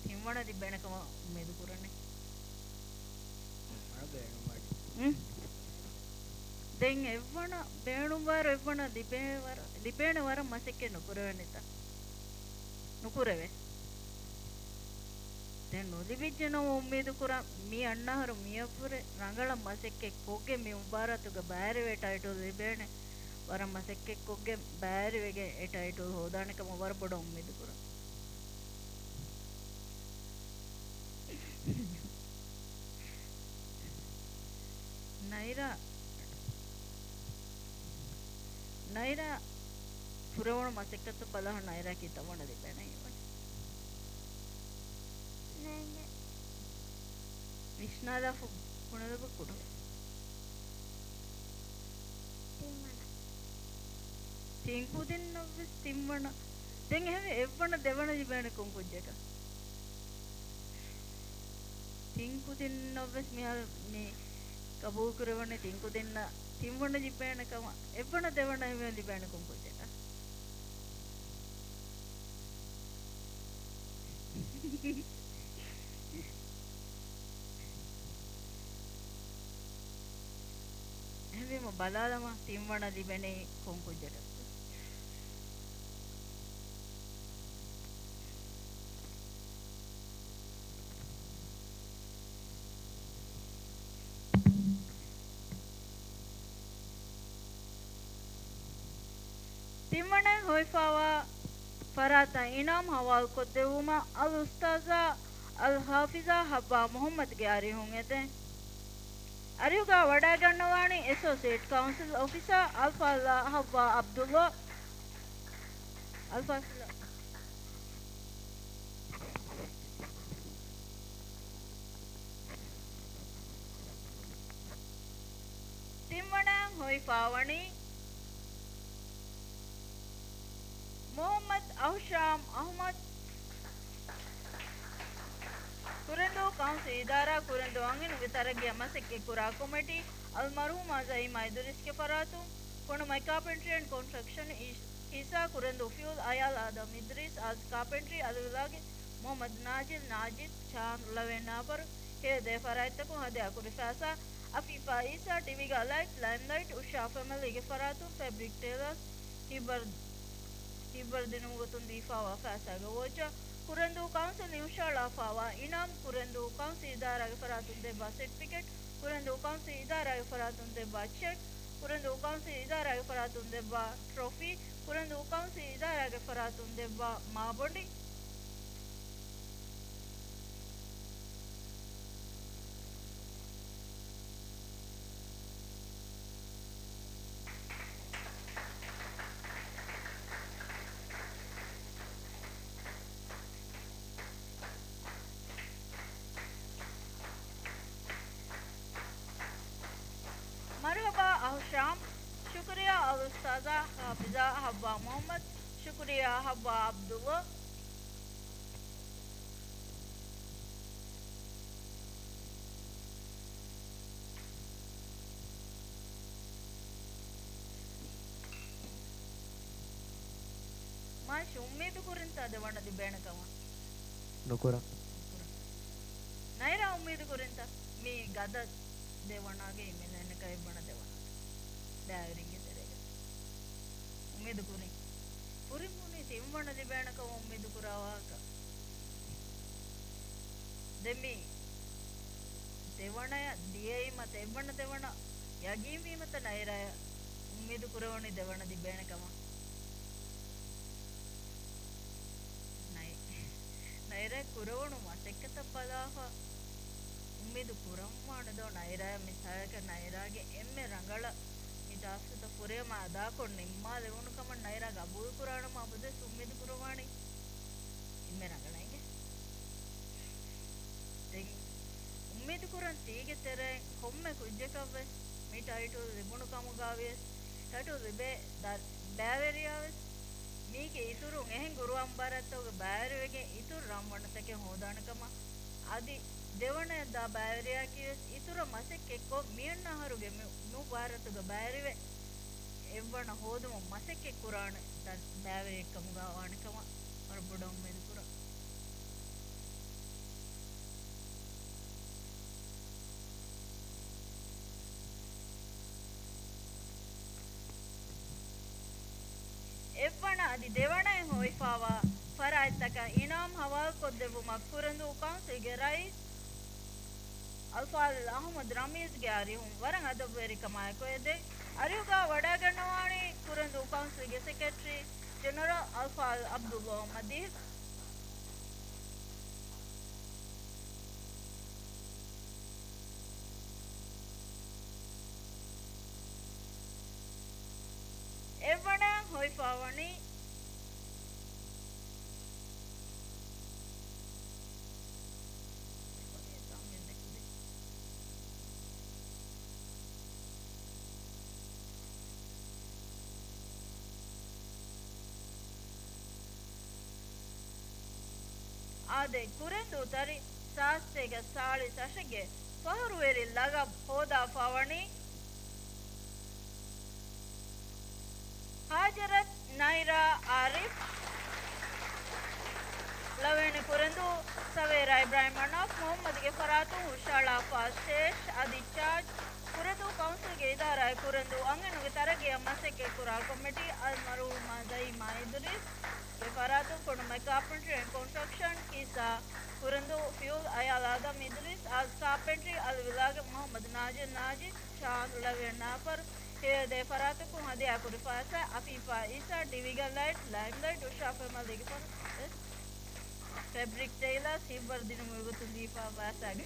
ތިންވަނަ ލިބޭނެ ކަމަށް އުއްމީދު ކުރަނީ. އުން. ދެން އެއްވަނަ ބޭނުންވާއިރު އެއްވަނަ ލިބޭ ވަރަށް، ލިބޭނެ ވަރަށް މަސައްކަތް ނުކުރެވޭނެތަ؟ ނުކުރެވޭ. ދެން ނުލިބިއްޖެނަމަ އުއްމީދު ކުރަން މި އަންނަ އަހަރު މިއަށްވުރެ ރަނގަޅަށް މަސައްކަތް ކޮށްގެން މި މުބާރާތުގަ ބައިވެރިވެ ޓައިޓުލް ލިބޭނެ. ވަރަށް މަސައްކަތް ކޮށްގެން ބައިވެރިވެގެން އެ ޓައިޓުލް ހޯދާނެ ކަމަށް ވަރަށް ބޮޑަށް އުއްމީދު ކުރަން. ނައިރާ، ނައިރާ ކުރެވުނު މަސައްކަތަށް ބަލާ ނައިރާ ކިތައް ވަނަ ލިބޭނެ ހީވަނީ. ނޭނގެ. ވިސްނާލާފަ ބުނެލަބަ ކުޑަ. ތިންވަނަ. ތިން ކުދިންނަށްވެސް ތިންވަނަ. ދެން އެހެންވެ އެއްވަނަ ދެވަނަ ލިބޭނެ ކޮން ކުއްޖަކަށް؟ ތިން ކުދިންނަށްވެސް މިހާރު މި ގަބޫލުކުރެވުނީ ތިން ކުދިންނަށް ތިންވަނަ ލިބޭނެ ކަމަށް. އެއްވަނަ ދެވަނަ އެހެންވެ ލިބޭނެ ކޮން ކުއްޖަކަށް؟ އެހެންވީމަ ބަލާލަމާ، ތިންވަނަ ލިބެނީ ކޮން ކުއްޖަކަސްތޯ؟ ތިންވަނައަށް ހޮވިފާވާ ފަރާތަށް އިނާމް ހަވާލުކޮށްދެއްވުމަށް އަލްއުސްތާޛާ އަލްޙާފިޒާ ޙައްވާ މުޙައްމަދުގެ އަރިހުން އެދެން. އަރިހުގަ ވަޑައިގަންނަވާނީ އެސޯސިއޭޓް ކައުންސިލް އޮފިސަރ އަލްފާޟިލާ ޙައްވާ ޢަބްދުﷲ. އަލްފާޟިލާ. ތިންވަނައަށް ހޮވިފާވަނީ މުޙައްމަދު އަހުޝާމް އަޙްމަދު. ކުރެންދޫ ކައުންސިލް އިދާރާ ކުރެންދޫ އަންހެނުންގެ ތަރައްގީއަށް މަސައްކަތްކުރާ ކޮމިޓީ އަލްމަރުޙޫމް އާޒާ އިމާ އިދުރީސްގެ ފަރާތުން ފޮނުމައި ކާޕެންޓްރީ އެންޑް ކޮންސްޓްރަކްޝަން އީސާ ކުރެންދޫ ފިއުލް އަޔާލް އާދަމް އިދްރީސް އާޒް ކާޕެންޓްރީ އަލިވިލާގެ މުޙައްމަދު ނާޒިލް ނާޒިލް ޗާންދް ލަވެން ނާބަރު ހެޔޮ ދެ ފަރާތްތަކުން ހަދިޔާކުރި ފައިސާ އަފީފާ އީސާ ޓީވީގާ ލައިޓް ލައިމްލައިޓް އުޝާ ފެމިލީގެ ފަރާތުން ފެބްރިކް ޓެއިލާސް ހިބަރު ހިތްވަރު ދިނުމުގެ ގޮތުން ދީފާވާ ފައިސާގެ ވޯޗަރ، ކުރެންދޫ ކައުންސިލް ހުށަހަޅާފާވާ އިނާމް، ކުރެންދޫ ކައުންސިލް އިދާރާގެ ފަރާތުން ދެއްވާ ސެޓްފިކެޓް، ކުރެންދޫ ކައުންސިލް އިދާރާގެ ފަރާތުން ދެއްވާ ޗެކް، ކުރެންދޫ ކައުންސިލް އިދާރާގެ ފަރާތުން ދެއްވާ ޓްރޮފީ، ކުރެންދޫ ކައުންސިލް އިދާރާގެ ފަރާތުން ދެއްވާ މާބޮނޑި. މަރުޙަބާ އަހުޝާމް. ޝުކުރިއްޔާ އަލްއުސްތާޛާ ޙާފިޡާ ޙައްވާ މުޙައްމަދު. ޝުކުރިއްޔާ ޙައްވާ ޢަބްދުﷲ. މާތް އުއްމީދު ކުރިންތާ ދެވަނަ ލިބޭނެ ކަމަށް؟ ނުކުރަން. ނުކުރަން. ނައިރާ އުއްމީދު ކުރިންތާ؟ މީ ގަދަ ދެވަނަގެ އިމެލް އެންނަކަ އެއްވަނަ ދެވަނަ ބައިވެރިންގެ ތެރޭގަ. އުއްމީދު ކުރިން. ކުރިން ބުނީ ތިންވަނަ ލިބޭނެ ކަމަށް އުއްމީދު ކުރާ ވާހަކަ. ދެން މި ދެވަނަޔަށް ދިޔައީމަ ތެއްވަނަ ދެވަނަ ޔަގީންވީމަތަ ނައިރާޔަށް އުއްމީދު ކުރެވުނީ ދެވަނަ ލިބޭނެ ކަމަށް؟ ނައި-، ނައިރާ ކުރެވުނު މަސައްކަތަށް ބަލާފަ އުއްމީދު ކުރަންވާނެ ދޯ؟ ނައިރާޔަށް މިސާލަކަށް ނައިރާގެ އެންމެ ރަނގަޅަށް މި ޓާސްކްތައް ފުރޭމާ އަދާކޮށް ނިންމާލެވުނު ކަމަށް ނައިރާ ގަބޫލު ކުރާނަމަ އަބަދުވެސް އުއްމީދު ކުރަންވާނީ އެންމެ ރަނގަޅަށް އިނގޭ. ދެން އުއްމީދު ކުރަން ތީގެ ތެރެއިން ކޮންމެ ކުއްޖަކަށްވެސް މި ޓައިޓުލް ލިބުނު ކަމުގަވިޔަސް، ޓައިޓުލް ލިބޭ ދަ-، ބައިވެރިޔާވެސް މީގެ އިތުރުން އެހެން ގުރުއާން މުބާރާތްތަކުގެ ބައިވެރިވެގެން އިތުރު ރަންވަނަތަކެއް ހޯދާނެ ކަމަށް، އަދި ދެވަނަޔަށް ދާ ބައިވެރިޔާއަކީވެސް އިތުރަށް މަސައްކަތްކޮށް، މިއަންނަ އަހަރުގެ މި-، މުބާރާތުގަ ބައިވެރިވެ، އެއްވަނަ ހޯދުމަށް މަސައްކަތް ކުރާނެ ދަ-، ބައިވެރިއެއްކަމުގަ ވާނެ ކަމަށް ވަރަށް ބޮޑަށް އުއްމީދު ކުރަން. އެއްވަނަ އަދި ދެވަނައިން ހޮވިފާވާ ފަރާތްތަކަށް އިނާމް ހަވާލުކޮށްދެއްވުމަށް ކުރެންދޫ ކައުންސިލްގެ ރައީސް އަލްފާޟިލް އަޙްމަދު ރަމީޒްގެ އަރިހުން ވަރަށް އަދަބުވެރިކަމާއެކު އެދެން. އަރިހުގަ ވަޑައިގަންނަވާނީ ކުރެންދޫ ކައުންސިލްގެ ސެކްރެޓަރީ ޖެނެރަލް އަލްފާޟިލް ޢަބްދުﷲ މަދީޙް. އެއްވަނައަށް ހޮވިފާވަނީ އާދެ، ކުރެންދޫ ތަރި ސާސްތޭކަ ސާޅީސް އަށެއްގެ ފަހަރުވެރި ލަގަބު ހޯދާފާވަނީ ހާޖަރަތް ނައިރާ އާރިފް. ޅަވައިން ކުރެންދޫ ސަވޭރާ އިބްރާހިމް އަނާފް މުޙައްމަދުގެ ފަރާތުން ހުށަހަޅާފާ ޝޭޝް އަދި ޗާޖް ކުރެންދޫ ކައުންސިލްގެ އިދާރާއި ކުރެންދޫ އަންހެނުންގެ ތަރައްގީއަށް މަސައްކަތްކުރާ ކޮމިޓީ އަލްމަރުޙޫމާ ޒައީމާ އިދުރީސްގެ ފަރާތުން ކުނޑުމެ ކާޕެންޓްރީ އެންޑް ކޮންސްޓްރަކްޝަން ކިއްސާ ކުރެންދޫ ފިއުލް އަޔާލް އާދަމް އިދުރީސް އާޒް ކާޕެންޓްރީ އަލްވިލާގެ މުޙައްމަދު ނާޖިން ނާޖިން ޝާހް ޅަވިޔަން ނާފަރު ހެޔޮއެދޭ ފަރާތަކުން ހަދިޔާކުރި ފައިސާ އަފީފާ އީސާ ޑިވިގަން ލައިޓް ލައިމް ލައިޓް އުޝާ ފެމަލީގެ ފަރާތުން ފެބްރިކް ޓެއިލާސް ހިތްވަރު ދިނުމުގެ ގޮތުން ދީފާ ފައިސާގެ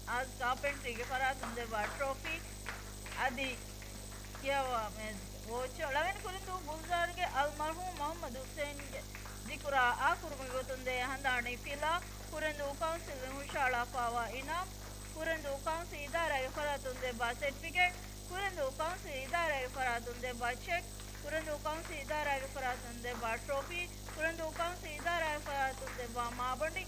އާޒް ކާޕެންޓްރީގެ ފަރާތުން ދެއްވާ ޓްރޮފީ އަދި ކިޔަވާ މޭޒުގެ ވޯޗަރ ޅަވައިން ކުރެންދޫ ގުލްޒާރުގެ އަލްމަރްޙޫމް މުޙައްމަދު ޙުސައިންގެ ޒިކުރާ އާކުރުމުގެ ގޮތުން ދޭ ހަނދާނީ ފިލާ، ކުރެންދޫ ކައުންސިލުން ހުށަހަޅާފާވާ އިނާމް، ކުރެންދޫ ކައުންސިލް އިދާރާގެ ފަރާތުން ދެއްވާ ސެޓްފިކެޓް، ކުރެންދޫ ކައުންސިލް އިދާރާގެ ފަރާތުން ދެއްވާ ޗެކް، ކުރެންދޫ ކައުންސިލް އިދާރާގެ ފަރާތުން ދެއްވާ ޓްރޮފީ، ކުރެންދޫ ކައުންސިލް އިދާރާގެ ފަރާތުން ދެއްވާ މާބޮނޑި.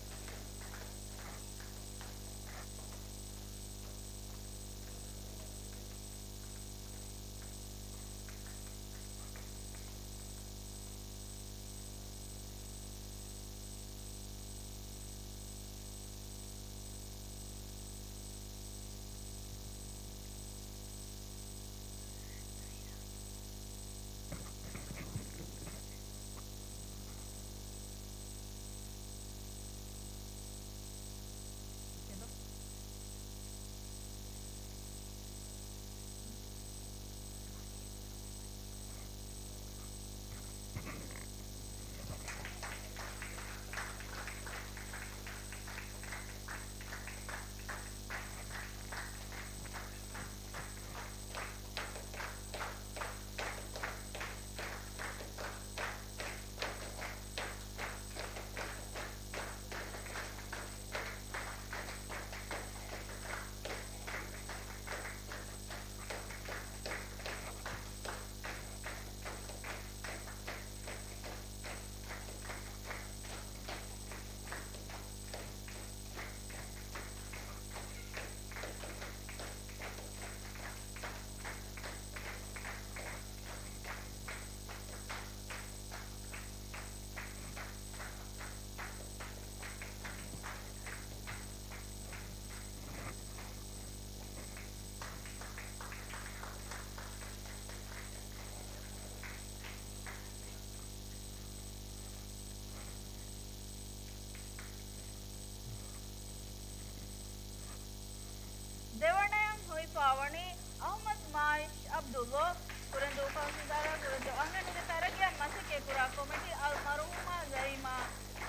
ވަނީ އަޙްމަދު މާއިޝް ޢަބްދުﷲ. ކުރެންދޫ ކައުންސިލް އިދާރާ ކުރެންދޫ އަންހެނުންގެ ތަރައްގީއަށް މަސައްކަތްކުރާ ކޮމިޓީ އަލްމަރުޙޫމާ ޒައީމާ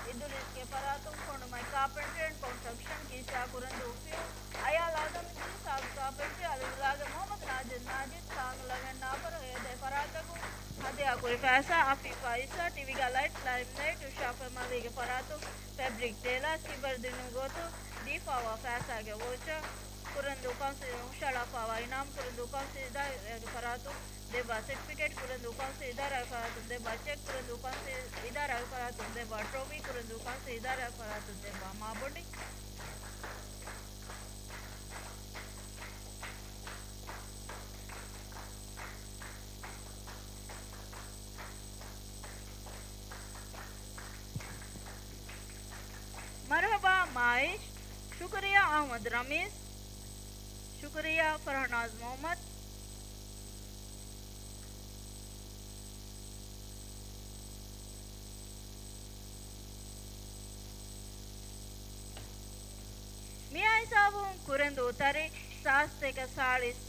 އިދުރީސްގެ ފަރާތުން ފޮނުމައި ކާޕެންޓްރީ އެންޑް ކޮންސްޓްރަކްޝަން ކިއްސާ ކުރެންދޫ ފިޔު އަޔާ ލާދަމް އިދުރީސް ސާދު ކާޕެންޓްރީ އަލިވިލާގެ މުޙައްމަދު ނާޖިދު ނާޖިދު ކާން އިލެވެން ނަފަރު ހޭދަ ފަރާތަކުން ހަދިޔާކުރި ފައިސާ އަފީފާ އިސާ ޓީވީގެ ލައިޓް ލައިމްލައިޓް އުޝާފް އެމްއަލީގެ ފަރާތުން ފެބްރިކް ޓޭލާ ސިލްވަރ ދިނުން ގޮތުން ދީފާވާ ފައިސާގެ ވޯޗަރ ކުރެންދޫ ކައުންސިލުން ހުށަހަޅާފައިވާ އިނާމް ކުރެންދޫ ކައުންސިލް އިދާރާގެ ފަރާތުން ދެއްވާ ސެޓްފިކެޓް ކުރެންދޫ ކައުންސިލް އިދާރާގެ ފަރާތުން ދެއްވާ ޗެކް ކުރެންދޫ ކައުންސިލް އިދާރާގެ ފަރާތުން ދެއްވާ ޓްރޮފީ ކުރެންދޫ ކައުންސިލް އިދާރާގެ ފަރާތުން ދެއްވާ މާބޮނޑި. މަރުޙަބާ މާއިޝް. ޝުކުރިއްޔާ އަޙްމަދު ރަމީޒް. ޝުކުރިއްޔާ ފަރަހްނާޒް މުޙައްމަދު. މިއާ ހިސާބުން ކުރެންދޫ ތަރި ސާސްތޭކަ ސާޅީސް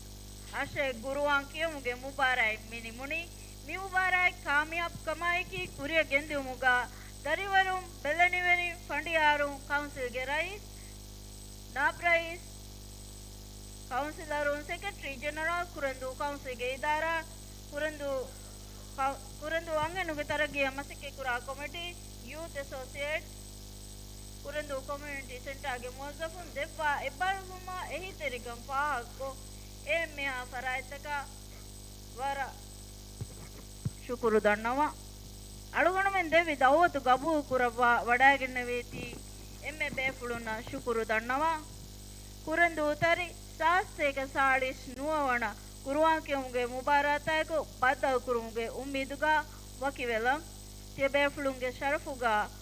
އަށެއް ގުރުއާން ކިޔުމުގެ މުބާރާތް މި ނިމުނީ. މި މުބާރާތް ކާމިޔާބު ކަމާއެކީ ކުރިއަށް ގެންދިއުމުގަ ދަރިވަރުން، ބެލެނިވެރިން، ފަނޑިޔާރުން، ކައުންސިލްގެ ރައީސް، ނާއިބް ރައީސް، ކައުންސިލަރުން، ސެކްރެޓަރީ ޖެނެރަލް، ކުރެންދޫ ކައުންސިލްގެ އިދާރާ، ކުރެންދޫ ކައު-، ކުރެންދޫ އަންހެނުންގެ ތަރައްގީއަށް މަސައްކަތްކުރާ ކޮމިޓީ، ޔޫތު އެސޯސިއޭޓް، ކުރެންދޫ ކޮމިއުނިޓީ ސެންޓާގެ މުވައްޒަފުން ދެއްވާ އެއްބާރުލުމާ އެހީތެރިކަން ފާހަގަކޮށް، އެ އެންމެހާ ފަރާތްތަކަށް ވަރަށް ޝުކުރު ދަންނަވާ. އަޅުގަނޑުމެން ދެއްވި ދައުވަތު ގަބޫލު ކުރައްވާ ވަޑައިގެންނެވީތީ އެންމެ ބޭފުޅުންނަށް ޝުކުރު ދަންނަވާ. ކުރެންދޫ ތަރި ސާސްތޭކަ ސާޅީސް ނުވަ ވަނަ ގުރުއާން ކިޔުމުގެ މުބާރާތާއެކު ބައްދަލުކުރުމުގެ އުއްމީދުގަ ވަކިވެލަން. ތިޔަބޭފުޅުންގެ ޝަރަފުގަ